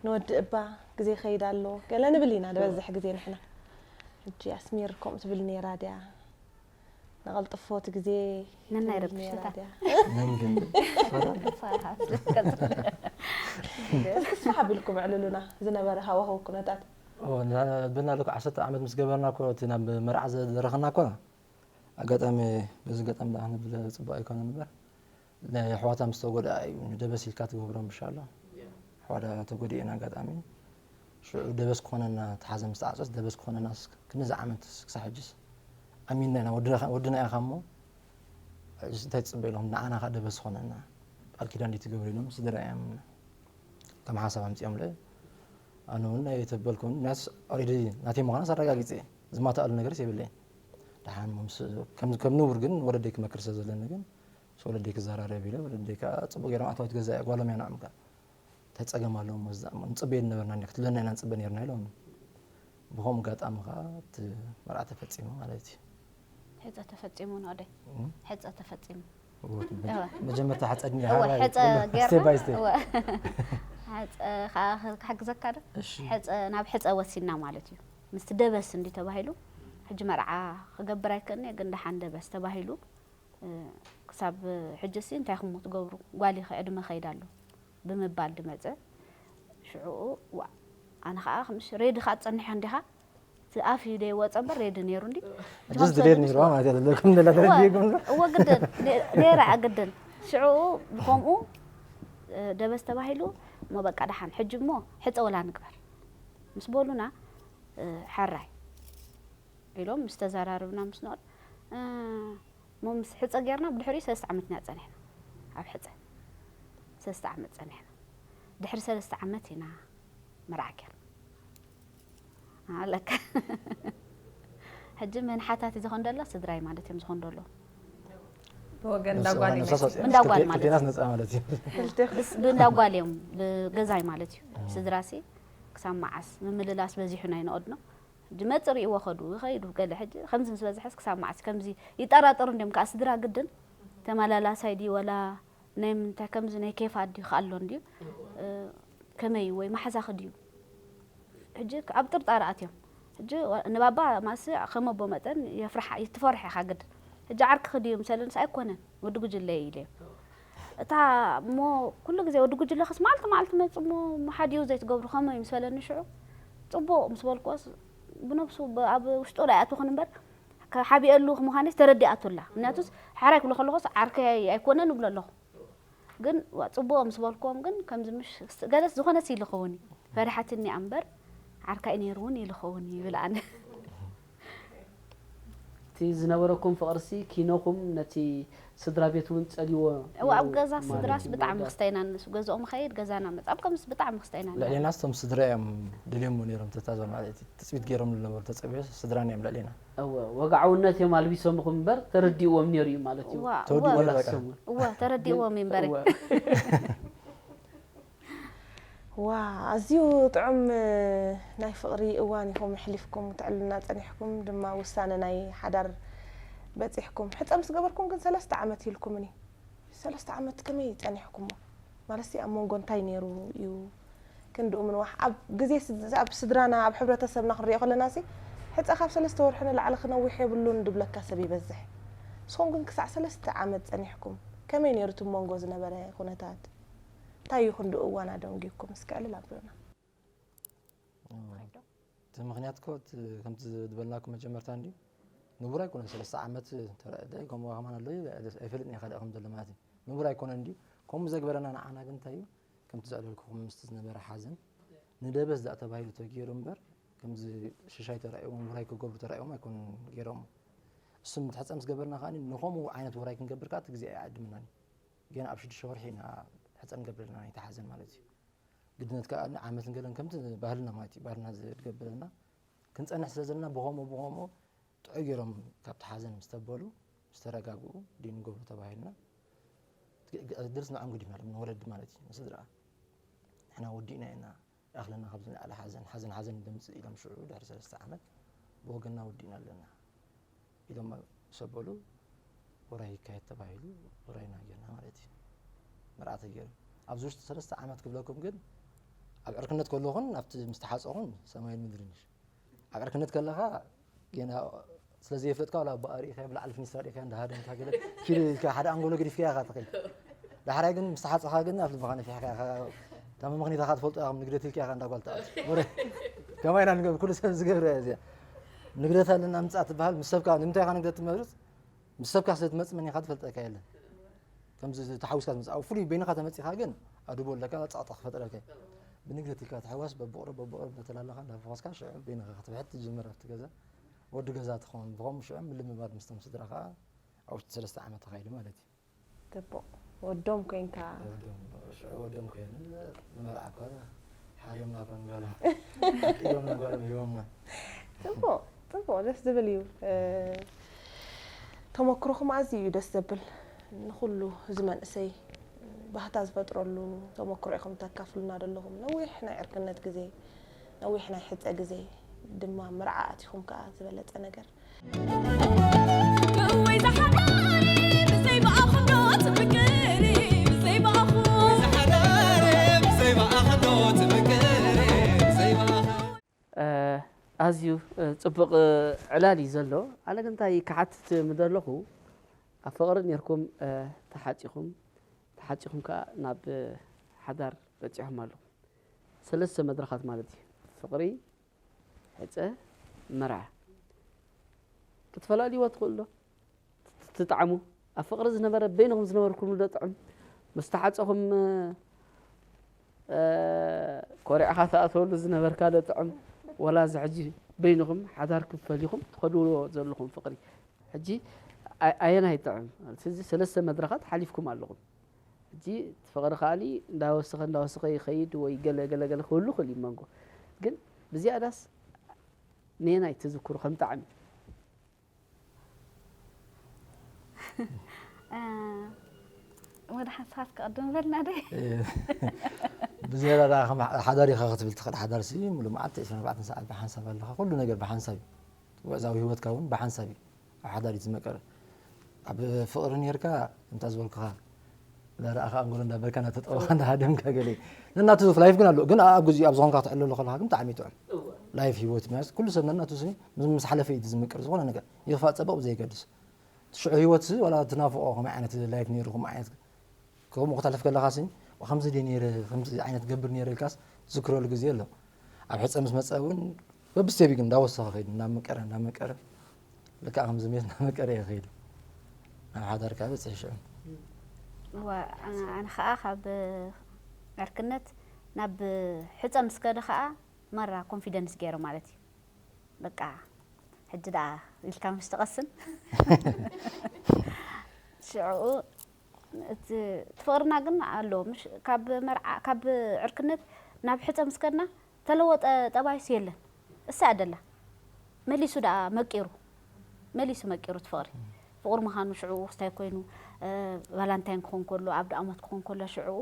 ንወዲ እባ ግዜ ይኸይድ ኣሎ ገለ ንብል ኢና ዝበዝሕ ግዜ ንሕና። ሕጂ ኣስሚር ከምኡ ትብል ነይራ ድያ? ንቐልጥፎ እቲ ግዜ ነናይ ትብል ረብሽታ። ነይራ ድያ? መን ግን? ፈራን? ፈራን። እስኪ ስፋሕ ኣቢልኩም ኣዕልሉና ዝነበረ ሃዋህው ኩነታት። ኦ፣ ና-፣ በና ልክ ዓሰርተ ዓመት ምስ ገበርና እኮ እቲ ናብ መርዓ ዘደረኸና እኮ ኣጋጣሚ፣ በዚ ኣጋጣሚ ደኣ ክንብል ጽቡቕ ኣይኮነን እምበር፣ ናይ ኣሕዋታ ምስ ተጎድኣ እዩ፣ ንደበስ ኢልካ ትገብሮ ምሽ ኣሎ። ኣሕዋታ ተጎዲኤን ኣጋጣሚ፣ ሽዑ ደበስ ክኾነና፣ እቲ ሓዘን ምስ ተዓጸስ ደበስ ክኾነና ስ-፣ ክንዚ ዓመት ክሳብ ሕጅስ ኣሚንና ኢና፣ ወድና ኢኻ፣ ወድና ኢኻ እሞ፣ ሕጅስ እንታይ ትጽበ ኢሎም፣ ንዓና ከኣ ደበስ ክኾነና፣ ቃል ኪዳን ድዩ ትገብሩ ኢሎም፣ ስድራ እዮም ከም ሓሳብ ኣምጺኦምለ። ኣነ እውን ኣይተበልኩን፣ ምክንያቱስ ኦሬዲ ናተይ ምዃናስ ኣረጋጊጸ እየ። ዝማትኣሉ ነገርስ የብለይን። ደሓን እሞ ምስ፣ ከም፣ ከም ንቡር ግን ወለደይ ክመክር ስለ ዘለኒ ግን፣ ምስ ወለደይ ክዘራረብ ኢለ፣ ወለደይ ከኣ ጽቡቕ ገይሮም ኣታዊት ገዛ እያ፣ ጓሎም እያ ንዖም ከኣ። እንታይ ጸገም ኣለዎ እሞ፣ እዛ እሞ ንጽበዮ ዝነበርና እንዲ፣ ክትብለና ኢና ንጽበ ነይርና ኢሎምኒ። ብኸምኡ ኣጋጣሚ ከኣ እቲ መርዓ ተፈጺሙ ማለት እዩ። ሕጸ ተፈጺሙ ንኦደይ። እም? ሕጸ ተፈጺሙ። መጀመርታ ሕፀ ድኒ እወ፣ ሕፀ ጌርና፣ step by step። እወ። ሕፀ ከዓ ክሕግዘካ ዶ? እሺ። ሕፀ፣ ናብ ሕፀ ወሲና ማለት እዩ። ምስቲ ደበስ እንዲ ተባሂሉ፣ ሕጂ መርዓ ክገብር ኣይክእልኒ፣ ግን ደሓን ደበስ ተባሂሉ፣ እ፣ ክሳብ ሕጂ ሲ እንታይ ክሞ ትገብሩ? ጓል ይኸ ዕድመ ከይድ ኣሎ ብምባል ድመፀ። ሽዑኡ፣ ዋ፣ ኣነ ከዓ፣ "ምሽ ሬዲ ከዓ ትፀንሐ እንዲኻ?" እቲ ኣፍ እዩ ደይወፀ እምበር ሬዲ ነይሩ እንዲ። ሕጂ ዝድሌት ነይሩ ማለት እየ ዘለኩም፣ ደላ ተረዲእኩም። እወ፣ ግድን፣ ነ-፣ ነይራ ግድን። ሽዑኡ ብኸምኡ፣ እ፣ ደበስ ተባሂሉ፣ እሞ በቃ ደሓን፣ ሕጂ እሞ ሕፀ ወላ ንግበር ምስ በሉና፣ እ፣ ሕራይ ኢሎም ምስ ተዘራርብና ምስ ነቐል፣ እ፣ እሞ ምስ ሕፀ ጌርና ብድሕሪኡ ሰለስተ ዓመት ኢና ጸኒሕና። ኣብ ሕፀ ሰለስተ ዓመት ጸኒሕና። ድሕሪ ሰለስተ ዓመት ኢና መርዓ ጌርና። ኣለካ። ሕጂ መን ሓታቲ ዝኾን ደሎ? ስድራይ ማለት እዮም ዝኾን ደሎ። ብወገን እንዳ ጓል እዩ። ነብሳ ነብሳ እንዳ ጓል ክልቴ-፣ ማለት ክልቴናስ እዩ። ነፃ ማለት እዩ። ክልቴ-፣ ብስ-፣ ብእንዳ ጓል እዮም፣ ብገዛይ ማለት እዩ። ስድራሲ ክሳብ መዓስ ምምልላስ በዚሑ ናይ ነቐድኖ። ሕጂ መጽ ርእይዎ ከዱ፣ ይኸይዱ ገለ። ሕጂ ከምዚ ምስ በዝሐስ ክሳብ መዓስ ከምዚ ይጠራጠሩ እንዲዮም። ከኣ ስድራ ግድን ተመላላሳይ ድዩ ወላ ናይ ምንታይ ከምዚ ናይ ኬፋ ድዩ ክኣሎ እንድዩ? እ፣ ከመይ ወይ ማሕዛኺ ድዩ? ሕጂ ኣብ ጥርጣረ ኣትዮም። ሕጂ ወ-፣ ንባባ ማሲ ከም ኣቦ መጠን የፍርሓ-፣ ትፈርሕ ኢኻ ግድን። ሕጂ ዓርክኺ ድዩ ምሰለንስ ኣይኮነን፣ ወዲ ጉጅለ እዩ ኢለዮ። እታ እሞ ኩሉ ግዜ ወዲ ጉጅለኽስ መዓልቲ መዓልቲ መጽ እሞ፣ እሞ ሓዲኡ ዘይትገብሩ ከመይ ምስ በለኒ ሽዑ፣ ጽቡቕ ምስ በልክዎስ ብነብሱ ብ-፣ ኣብ ውሽጡ ኣይኣትኹን እምበር፣ ከ-፣ ሓቢኤሉ ምዃነይስ ተረዲኣቱላ። ምክንያቱስ ሓራይ ክብሎ ከለኹስ ዓርከይ ኣይኮነን እብሎ ኣለኹ። ግን ዋ-፣ ጽቡቕ ምስ በልክዎም ግን ከምዚ ምሽ-፣ ገለስ ዝኾነስ ኢልኸውን እዩ። ፈሪሓትኒ እያ እምበር ዓርካይ ነይሩ እውን ኢልኸውን እዩ ይብል ኣነ። እቲ ዝነበረኩም ፍቕርሲ ኪኖኹም ነቲ ስድራ ቤት እውን ጸልይዎ እዋ፣ ኣብ ነይሩ ገዛ ማለት ስድራስ እዩ። ብጣዕሚ መወዳእታ ክስታይ ኢና ንሱ። ገዛኦም ኸይድ፣ ገዛና መጽእ። ኣብ ከምስ ብጣዕሚ ክስታይ ኢና ነይሩ። ልዕሌናስ እቶም ስድራ እዮም ደልዮሞ ነይሮም። ተታዘ ማለት እዩ። ትጽቢት ገይሮም ዝነበሩ ተጸቢሑ ስድራና እዮም ልዕሌና። እወ፣ ወግዓውነት እዮም ኣልቢሶምኹም እምበር ተረዲእዎም ነይሩ እዩ ማለት እዩ። እዋ፣ ተወዲኡ እዋ። ነይሩ በቃ። ወላሶም እውን። እዋ፣ ተረዲእዎም እዩ እምበር። እወ። ዋ፣ ኣዝዩ ጥዑም ናይ ፍቕሪ እዋን ኢኹም ኣሕሊፍኩም፣ ትዕልሉና ጸኒሕኩም፣ ድማ ውሳነ ናይ ሓዳር በጺሕኩም። ሕጸ ምስ ገበርኩም ግን ሰለስተ ዓመት ኢልኩምኒ። ሰለስተ ዓመት ከመይ ጸኒሕኩሞ? ማለትሲ ኣብ መንጎ እንታይ ነይሩ እዩ ክንድኡ ምንዋሕ? ኣብ ግዜ ስድ-፣ ኣብ ስድራና፣ ኣብ ሕብረተሰብና ክንሪኦ ከለናሲ፣ ሕጸ ካብ ሰለስተ ወርሒ ንላዕሊ ክነውሕ የብሉን ድብለካ ሰብ ይበዝሕ። ንስኹም ግን ክሳዕ ሰለስተ ዓመት ጸኒሕኩም። ከመይ ነይሩ እቲ መንጎ ዝነበረ ኩነታት? እንታይ እዩ ክንድኡ እዋን ኣደንጊኩም? እስከ ዕልል ኣብሉና። እዎ። እቲ ምኽንያት እኮ እቲ ከምቲ ዝበልናኩም መጀመርታ እንድዩ። ንቡር ኣይኮነን፣ ሰለስተ ዓመት ተረእደ ከምኡ ከማን ኣሎ እዩ፣ ኣይፈልጥን እየ ካልእ ከም ዘሎ ማለት እዩ። ንቡር ኣይኮነን እንድዩ። ከምኡ ዘግበረና ንዓና ግን እንታይ እዩ? ከምቲ ዘዕለልኩኹም ምስቲ ዝነበረ ሓዘን፣ ንደበስ ደኣ ተባሂሉ ተገይሩ እምበር፣ ከምዚ ሽሻይ ተራእዮም፣ ውራይ ክገብሩ ተራእዮም ኣይኮኑን ገይሮም። እሱ ምትሕጸ ምስ ገበርና ከኣ ንኸምኡ ዓይነት ውራይ ክንገብር ከኣ እቲ ግዜ ኣይዓድመናን እዩ። ገና ኣብ ሽዱሽተ ወርሒ ኢና ሕጸ ንገብር ኣለና ናይቲ ሓዘን ማለት እዩ። ግድነት ከኣ ዓመት ንገለን ከምቲ ባህልና ማለት እዩ፣ ባህልና ዝገብረና ክንጸንሕ ስለ ዘለና ብኸምኡ ብኸምኡ ጥዑይ ገይሮም ካብቲ ሓዘን ምስ ተበሉ፣ ምስ ተረጋግኡ፣ ድዩ ንገብሮ ተባሂልና። ድርስ ንዖም ገዲፍናሎም፣ ንወለዲ ማለት እዩ፣ ንስድራ። ንሕና ወዲእና ኢና፣ ይኣኽለና ካብዚ ንላዕሊ ሓዘን፣ ሓዘን፣ ሓዘን እዩ ዘምጽእ ኢሎም ሽዑ ድሕሪ ሰለስተ ዓመት ብወገንና ወዲእና ኣለና ኢሎም ምስ ኣበሉ፣ ውራይ ይካየድ ተባሂሉ፣ ውራይና ጌርና ማለት እዩ። መርዓ ተገይሩ። ኣብዚ ውሽጢ ሰለስተ ዓመት ክብለኩም ግን፣ ኣብ ዕርክነት ከለኹን ኣብቲ ምስ ተሓጸኹን ሰማይን ምድርን እዩ። ኣብ ዕርክነት ከለኻ ጌና ስለ ዘየፍለጥካ፣ ዋላ ብኣሪእካ፣ ብላዕሊ ፊኒስትራ ሪእካ፣ እንዳ ሃደምካ ገለ ኪድ ኢልካ፣ ሓደ ኣንጎሎ ገዲፍካ ኢኻ ትኸይድ። ዳሕራይ ግን ምስ ተሓጸኻ ግን ኣብ ልብኻ ነፊሕካ ኢኻ። እታ መመኽኒታኻ ትፈልጦ ኢኻ፣ ንግደት ኢልካ ኢኻ እንዳ ጓል ትኣቱ። ወረ፣ ከማይ ኢና ንገብር፣ ኩሉ ሰብ ዝገብር እያ እዚኣ። ንግደት ኣለና ምጻእ ትበሃል፣ ምስ ሰብካ፣ ንምንታይ ኢኻ ንግደት ትመርጽ? ምስ ሰብካ ስለ ትመጽእ መን ኢኻ ትፈልጠካ የለን። ከምዚ ተሓዊስካ ትመጽእ፣ ኣብ ፍሉይ በይንኻ ተመጺኻ ግን ኣድቦ ኣለካ፣ ጸቕጢ ክፈጥረልካ እዩ። ብንግደት ኢልካ ተሓዋስ በብቕሩብ፣ በብቕሩብ እናተላለኻ፣ እናፈኾስካ ሽዑ በይንኻ ክትብሕት ትጅምር ኣብቲ ገዛ። ወዲ ገዛ ትኸውን፣ ብኸምኡ ሽዑ ምልምማድ ምስቶም ስድራ ኸኣ ኣብ ውሽጢ ሰለስተ ዓመት ተኻይዱ ማለት እዩ። ጽቡቕ። ወዶም ኮይንካ። ወዶም፣ ሽዑ ወዶም ኮይነ፣ ንመርዓ እኳ ሓርዮምና እኳ ንጓሎም። ሓቂሮምና ጓሎም ሂቦምና። ጽቡቕ፣ ጽቡቕ፣ ደስ ዝብል እዩ። እ፣ ተመክሮኹም ኣዝዩ እዩ ደስ ዘብል። ንኹሉ እዚ መንእሰይ ባህታ ዝፈጥረሉ ተመክሮ ኢኹም ተካፍሉና ዘለኹም። ነዊሕ ናይ ዕርክነት ግዜ፣ ነዊሕ ናይ ሕጸ ግዜ፣ ድማ መርዓ ኣቲኹም ከኣ ዝበለጸ ነገር። እወይ ዝሓዳይ ብዘይ ብኣኹም ዶ ኣዝዩ ጽቡቕ ዕላል እዩ ዘሎ። ኣነ ግን እንታይ ክሓትት ምደለኹ፣ ኣብ ፍቕሪ ኔርኩም ተሓጺኹም፣ ተሓጺኹም ከኣ ናብ ሓዳር በጺሖም ኣለኹም። ሰለስተ መድረኻት ማለት እዩ። ፍቕሪ፣ ሕጸ፣ መርዓ። ክትፈላልይዎ ትኽእሉ ዶ? ትጥዓሙ? ኣብ ፍቕሪ ዝነበረ በይንኹም ዝነበርኩምሉ ዶ ጥዕም? ምስ ተሓጸኹም ኮሪዕኻ ትኣትወሉ ዝነበርካ ዶ ጥዕም? ወላ እዚ ሕጂ በይንኹም ሓዳር ክፈሊኹም ትኸድዎ ዘለኹም ፍቕሪ ሕጂ ኣየናይ ጥዕም? እዚ ሰለስተ መድረኻት ሓሊፍኩም ኣለኹም። ሕጂ እቲ ፍቕሪ ከኣኒ እንዳወሰኸ እንዳወሰኸ ይኸይድ ወይ ገለ ገለ ገለ ክህሉ ይኽእል እዩ መንጎ ግን ብዝያዳስ ነየናይ ትዝክሩ ከም ጣዕሚ? ወደ ሓንሳብ ክቕድም በልና ደ ብዝያዳ ደኣ ከም ሓዳር ኢኻ ክትብል ትኽእል። ሓዳር ሲ ሙሉ መዓልቲ ዕስራን ኣርባዕተን ሰዓት ብሓንሳብ ኣለኻ። ኩሉ ነገር ብሓንሳብ እዩ። ወዕዛዊ ህይወትካ እውን ብሓንሳብ እዩ። ኣብ ሓዳር እዩ ዝመቀረ። ኣብ ፍቕሪ ነርካ ከምታ ዝበልኩኻ እንዳረኣኻ ኣንጎሎ እንዳበልካ እንዳተጠወኻ እንዳሃደምካ ገለ ነናቱ ላይፍ ግን ኣሎ ግን ኣብ ግዜኡ ኣብ ዝኾንካ ክትዕለሎ ከለካ ግን ብጣዕሚ ይጥዕም ላይፍ ህይወት ማለት ኩሉ ሰብ ነናቱ ስኒ ምስ ሓለፈ እዩ ዝምቅር ዝኾነ ነገር ይኽፋእ ፀበቕ ብዘይገድስ ሽዑ ህይወት ሲ ዋላ ትናፍቆ ከመይ ዓይነት ላይፍ ነይሩ ከመይ ዓይነት ከምኡ ክተልፍ ከለኻ ሲ ከምዚ ድየ ነይረ ከምዚ ዓይነት ገብር ነይረ ኢልካስ ዝክረሉ ግዜ ኣሎ ኣብ ሕፀ ምስ መፀ እውን በብስቴፕ ግን እንዳወሰኸ ከይዱ እናመቀረ እናመቀረ ልክዕ ከምዚ ሜስ እናመቀረ እየ ከይዱ ናብ ሓዳር ከዓ በፅሒ ሽዑ ኣነ ከዓ ካብ ዕርክነት ናብ ሕፀ ምስ ከደ ከዓ ማራ ኮንፊደንስ ገይረ ማለት እዩ በቃ ሕጂ ደኣ ኢልካ ምሽ ትቐስን ሽዕኡ እቲ ፍቕርና ግን ኣሎ ምሽ ካብ መርዓ ካብ ዕርክነት ናብ ሕፀ ምስ ከድና ተለወጠ ጠባይስ የለን እሳ ደላ መሊሱ ደኣ መቂሩ መሊሱ መቂሩ እቲ ፍቕሪ ፍቕሪ ምዃኑ ሽዕኡ ክስታይ ኮይኑ ቫላንታይን ክኾን ከሎ ኣብ ደኣሞት ክኾን ከሎ ሽዕኡ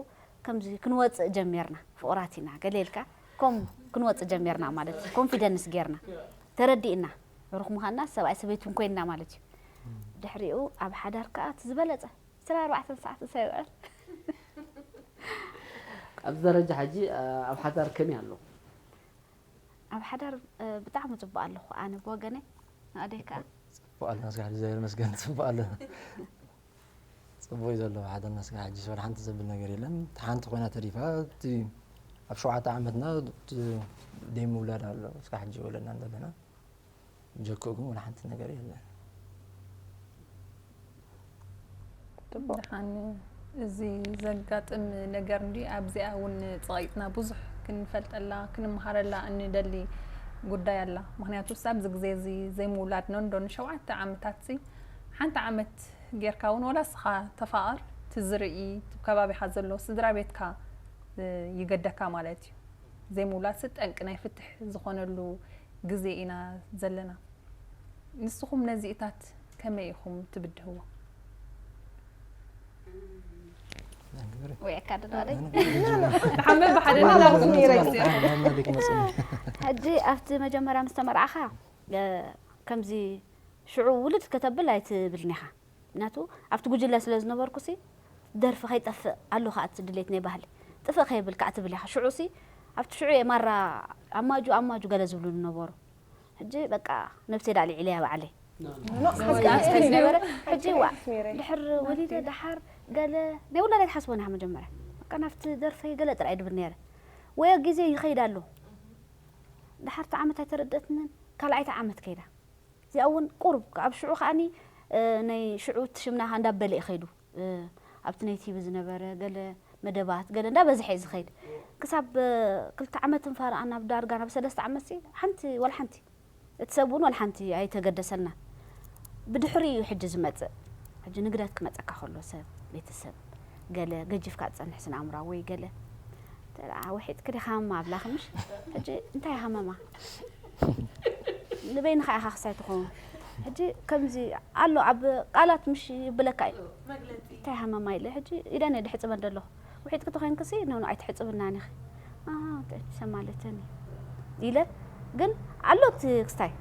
ከምዚ ክንወፅእ ጀሚርና ፍቑራት ኢና ገለ ኢልካ ከም ክንወፅእ ጀሚርና ማለት እዩ ኮንፊደንስ ጌርና ተረዲእና ብሩኽ ምዃንና ሰብኣይ ሰበይትን ኮይንና ማለት እዩ ድሕሪኡ ኣብ ሓዳር ከዓ እቲ ዝበለፀ ስራ ኣርባዕተ ሰዓት እሳ ይውዕል ኣብዚ ደረጃ ሕጂ ኣብ ሓዳር ከመይ ኣለኹ ኣብ ሓዳር ብጣዕሚ ፅቡቅ ኣለኹ ኣነ ብወገነይ ንኣደይ ከዓ ፅቡቅ ኣለና ስጋ እግዚኣብሔር መስገን ፅቡቅ ኣለና ፅቡቅ እዩ ዘሎ ሓደ መስገን ሕጂ ወደ ሓንቲ ዘብል ነገር የለን ሓንቲ ኮይና ተሪፋ እቲ ኣብ ሸውዓተ ዓመትና ደይ ምውላድ ኣሎ እስካ ሕጂ ወለድና እንደለና ጀክኡ ግን ወላ ሓንቲ ነገር የለን ደሓን እዚ ዘጋጥም ነገር እንዲ ኣብዚኣ እውን ፀቒጥና ብዙሕ ክንፈልጠላ ክንመሃረላ እንደሊ ጉዳይ ኣላ ምክንያቱ ኣብዚ ግዜ እዚ ዘይምውላድ ነንዶ ንሸውዓተ ዓመታት ሲ ሓንቲ ዓመት ጌርካ እውን ወላ ስኻ ተፋቐር ትዝርኢ ትብ ከባቢኻ ዘሎ ስድራ ቤትካ ይገደካ ማለት እዩ ዘይምውላድ ሲ ጠንቂ ናይ ፍትሕ ዝኾነሉ ግዜ ኢና ዘለና ንስኹም ነዚእታት ከመይ ኢኹም ትብድህዎ? ወይዕካ ድናደይ ሓመድ ብሓደ ሕጂ ኣብቲ መጀመርያ ምስ ተመርዓኻ ከምዚ ሽዑ ውልድ ከተብል ኣይትብልን ኢኻ ምክንያቱ ኣብቲ ጉጅለ ስለ ዝነበርኩ ሲ ደርፊ ከይጠፍእ ኣሎ ከዓ እቲ ድሌት ናይ ባህሊ ጥፍእ ከይብል ከዓ ትብል ኢኻ ሽዑ ሲ ኣብቲ ሽዑ እየ ማራ ኣማጁ ኣማጁ ገለ ዝብሉ ነበሩ ሕጂ በቃ ነብሰይ ዳኣ ልዒለያ ባዕለይ ዝነበረ ሕጂ ዋ ድሕር ወሊደ ደሓር ገለ ናይ ውላድ ኣይትሓስቦን ኢኻ መጀመርያ በቃ ናብቲ ደርፈይ ገለ ጥራይ ድብል ነይረ ወዮ ግዜ ይኸይድ ኣሎ ደሓርቲ ዓመት ኣይተረደትንን ካልኣይቲ ዓመት ከይዳ እዚኣ እውን ቁሩብ ኣብ ሽዑ ከዓኒ ናይ ሽዑ እቲ ሽምና እንዳበለ እዩ ከይዱ ኣብቲ ናይ ቲቪ ዝነበረ ገለ መደባት ገለ እንዳበዝሐ እዩ ዝኸይድ ክሳብ ክልተ ዓመት ንፋርኣ ናብ ዳርጋ ናብ ሰለስተ ዓመት ሲ ሓንቲ ወላ ሓንቲ እቲ ሰብ እውን ወላ ሓንቲ ኣይተገደሰልና ብድሕሪ እዩ ሕጂ ዝመፅእ ሕጂ ንግደት ክመፀካ ከሎ ሰብ ቤተሰብ ገለ ገጂፍካ ትፀንሕ ስነ ኣእምራ ወይ ገለ ተደኣ ውሒጥኪ ዲኻ ሃማ ኣብላኺ ምሽ ሕጂ እንታይ ሃመማ ንበይንኻ ኢኻ ክሳይ ትኸውን ሕጂ ከምዚ ኣሎ ኣብ ቃላት ምሽ ይብለካ እዩ እንታይ ሃመማ ኢለ ሕጂ ኢደን ድሕፅበን ደለኹ ውሒጥኪ ተኮይንክሲ ነኑ ኣይትሕፅብናን ኢኺ ሰማለተኒ ኢለ ግን ኣሎ እቲ ክስታይ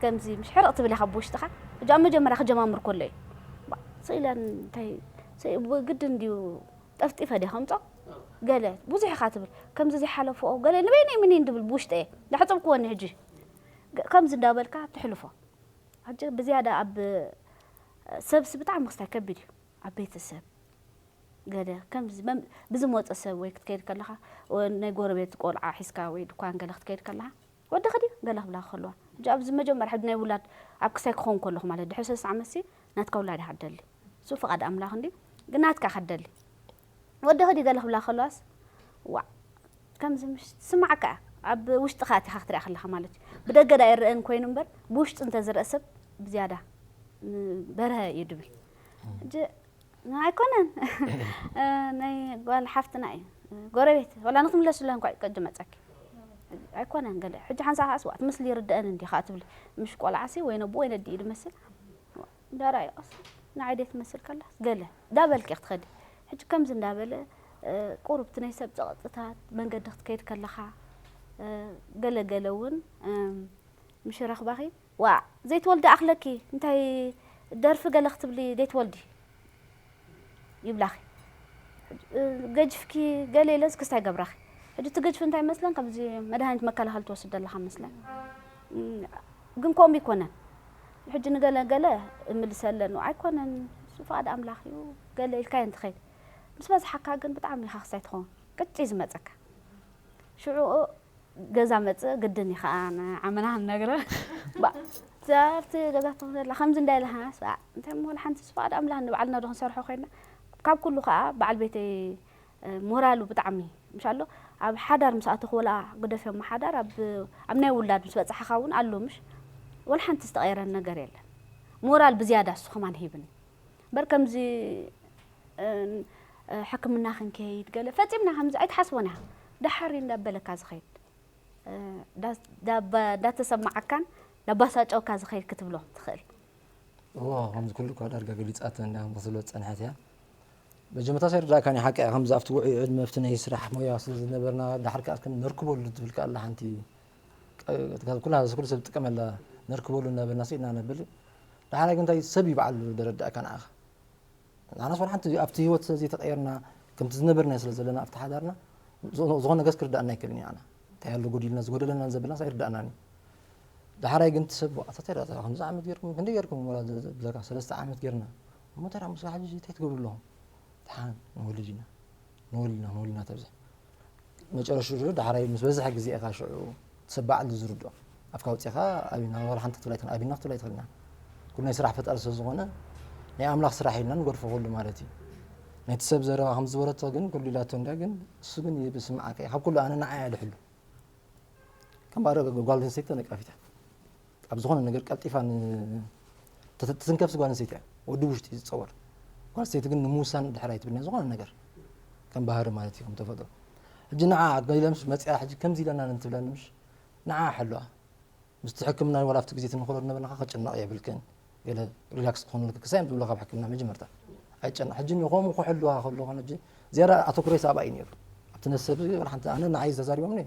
ከምዚ ምሽ ሕርቕ ትብል ኢኻ ብውሽጥኻ ሕጂ ኣብ መጀመርያ ክጀማምር ከሎ እዩ ስኢለን እንታይ ግድን ድዩ ጠፍጢፈ ድየ ከምፆ ገለ ብዙሕ ኢኻ ትብል ከምዚ ዘይሓለፍኦ ገለ ንበይነይ ምኒን ድብል ብውሽጠ እየ ዳሕፀብክወኒ ሕጂ ከምዚ እንዳበልካ ትሕልፎ። ሕጂ ብዝያዳ ኣብ ሰብሲ ብጣዕሚ ክስታይ ከቢድ እዩ። ኣብ ቤተሰብ ገለ ከምዚ ብዝመፀ ሰብ ወይ ክትከይድ ከለኻ፣ ናይ ጎረቤት ቆልዓ ሒዝካ ወይ ድኳን ገለ ክትከይድ ከለኻ፣ ወዲ ኸዲ ገለ ክብላ ከለዋ፣ ሕጂ ኣብዚ መጀመርያ ሕጂ ናይ ውላድ ኣብ ክሳይ ክኸውን ከለኹ ማለት ድሕሪ ሰለስተ ዓመት ሲ ናትካ ውላድ ኢኻ ትደሊ። እሱ ፍቓድ ኣምላኽ እንዲ ግን ናትካ ኢኻ ትደሊ። ወዲ ኸዲ ገለ ክብላ ከለዋስ፣ ዋዕ፣ ከምዚ ምሽ ትስማዓካ እያ። ኣብ ውሽጥኻ ኣቲኻ ክትሪኣ ከለኻ ማለት እዩ። ብደገ ዳ ኣይረአን ኮይኑ እምበር ብውሽጢ እንተዝረአ ሰብ ብዝያዳ በርሀ እዩ ድብል። ሕጂ ኣይኮነን። ናይ ጓል ሓፍትና እዩ። ጎረቤት ዋላ ንክትምለስላ እንኳ ቀጅ መፀኪ ኣይኮነን። ገለ ሕጂ ሓንሳ ከዓስ ዋዕ ትምስሊ ይርድአን እንዲ ከዓ ትብል። ምሽ ቆልዓሲ ወይ ነቡ ወይ ነዲ እዩ ድመስል። እንዳራእዩ ቀስ ንዓይ ደይ ትመስል ከላ ገለ እንዳበልኪ ክትኸዲ። ሕጂ ከምዚ እንዳበለ ቁሩብ እቲ ናይ ሰብ ፀቕጥታት መንገዲ ክትከይድ ከለኻ፣ ገለ ገለ እውን ምሽ ረኽባኺ፣ ዋዕ ዘይትወልዲ ኣኽለኪ፣ እንታይ ደርፊ ገለ ክትብሊ ዘይትወልዲ ይብላኺ። ገጅፍኪ ገለ ኢለንስ ክስታይ ገብራኺ። ሕጂ እቲ ገጅፊ እንታይ መስለን፣ ከምዚ መድሃኒት መከላኸሊ ትወስድ ኣለኻ መስለን። ግን ከምኡ ይኮነን። ሕጂ ንገለ ገለ እምልሰለን፣ ኣይኮነን፣ እሱ ፍቓድ ኣምላኽ እዩ፣ ገለ ኢልካየን ትኸይድ። ምስ በዝሓካ ግን ብጣዕሚ ኢኻ ክስታይ ትኸውን። ቅጭ እዩ ዝመፀካ። ሽዑ ገዛ መጽእ ግድን እዩ ኸዓ ንዓመና ክንነግረ። ባ-፣ ኣብቲ ገዛ ትኾን ዘላ ከምዚ እንዳይልሃስ፣ ኣ፣ እንታይ እሞ ወላ ሓንቲ ስፋ ኣምላኽ ንባዕልና ዶ ክንሰርሖ ኮይና። ካብ ኩሉ ኸዓ በዓል ቤተይ፣ እ፣ ሞራሉ ብጣዕሚ፣ ምሻሎ፣ ኣብ ሓዳር ምስ ኣተኹ ወላ ግደፍ እሞ ሓዳር፣ ኣብ፣ ኣብ ናይ ውላድ ምስ በጻሕኻ እውን ኣሎ፣ ምሽ? ወላ ሓንቲ ዝተቐየረ ነገር የለን። ሞራል ብዝያዳ እሱ ከማን ሂብኒ። እምበር ከምዚ፣ እ፣ እ፣ ሕክምና ክንከይድ ገለ ፈጺምና ከምዚ ኣይትሓስቦን ኢኻ። ደሓር እዩ እንዳበለካ ዝኸይድ። እ፣ ዳ-፣ ዳባ-፣ እንዳተሰማዓካን ዳባሳጨውካ ዝኸይድ ክትብሎ ትኽእል። እዎ፣ ከምዚ ኩሉ እኳ ዳርጋ ገሊጻቶ እንዳ ክትብሎ ዝጸንሐት እያ። መጀመርታ ኣይርዳእካን እዩ፣ ሓቂ እያ። ከምዚ ኣብቲ ውዑይ ዕድመ፣ ኣብቲ ናይ ስራሕ ሞያ ስለ ዝነበርና፣ ዳሓር ከኣ ከም ነርክበሉ ትብል ከኣ ኣላ ሓንቲ፣ ቀ-፣ ኩላ፣ ኩሉ ሰብ ዝጥቀመላ፣ ነርክበሉ እናበልና ስኢና ነብል። ዳሓር ግን እንታይ ሰብ እዩ በዓሉ ደረዳእካ ንዓኻ። ንዓናስ ወላ ሓንቲ ኣብቲ ህይወት ዘይተቐየርና፣ ከምቲ ዝነበርናዮ ስለ ዘለና ኣብቲ ሓዳርና፣ ዝኾ-፣ ዝኾነ ነገርስ ክርዳእና ኣይክእልን እዩ ንዓና። እንታይ ኣሎ ጎዲልና፣ ዝጎደለና ዘበልናስ ኣይርዳእናን እዩ። ዳሕራይ ግን እቲ ሰብ፣ "ኣታ እንታይ ደኣ ከምዚ ዓመት ጌርኩም፣ ክንደይ ጌርኩም?" ወላ ዝ-፣ ዝ-፣ ብለካ፣ "ሰለስተ ዓመት ጌርና። እሞ እንታይ ደኣ ምስኻ ሕጂ እንታይ ትገብሩ ኣለኹም?" "ደሓን ንወልድ ኢና፣ ንወልድ ኢና፣ ንወልድ ኢና ተብዝሕ." መጨረሽኡ ዳሕራይ ምስ በዝሐ ግዜ ኢኻ ሽዑ እቲ ሰብ ባዕሉ ዝርድኦ። ኣፍካ ኣውጺእኻ ኣቢና፣ ዋላ ሓንቲ ክትብል ኣይትኽእልን፣ ኣቢና ክትብል ኣይትኽእልን ኢኻ። ኩሉ ናይ ስራሕ ፈጣሪ ስለ ዝኾነ፣ ናይ ኣምላኽ ስራሕ ኢልና ንገድፎ ኩሉ ማለት እዩ። ናይቲ ሰብ ዘረባ ከም ዝበለቶ ግን፣ ኩሉ ኢላቶ እንድያ፣ ግን እሱ ግን ይስምዓካ እዩ። ካብ ኩሉ ኣነ ንዓይ እየ ልሕሉ። ከም ባዶ ጓል ኣንስተይቲ ተነቃፊት እያ። ኣብ ዝኾነ ነገር ቀልጢፋ ን-፣ ት-፣ ትትንከፍ ጓል ኣንስተይቲ እያ። ወዲ ውሽጢ እዩ ዝጸወር። ጓል ኣንስተይቲ ግን ንምውሳን ድሕር ኣይትብልን እያ፣ ዝኾነ ነገር። ከም ባህሪ ማለት እዩ፣ ከም ተፈጥሮ። ሕጂ ንዓ ገለ ምስ መጺኣ፣ ሕጂ ከምዚ ኢለና ንትብለኒ፣ ምሽ ንዓ ሕልዋ። ምስቲ ሕክምና ዋላ ኣብቲ ግዜ ትንክሮ ዝነበርና ከጨነቕ የብልክን። ገለ ሪላክስ ክኾኑ ክሳይ እዮም ዝብሉ ካብ ሕክምና መጀመርታ። ኣይጨነቕ። ሕጂ ንኸምኡ ክሕልዋ ከለኹ፣ ሕጂ ዝያዳ ኣተኩረይ ሳብኣ እዩ ነይሩ። ኣብቲ ነሰብ ዋላ ሓንቲ ኣነ ንዓይ ተዛሪቦምኒ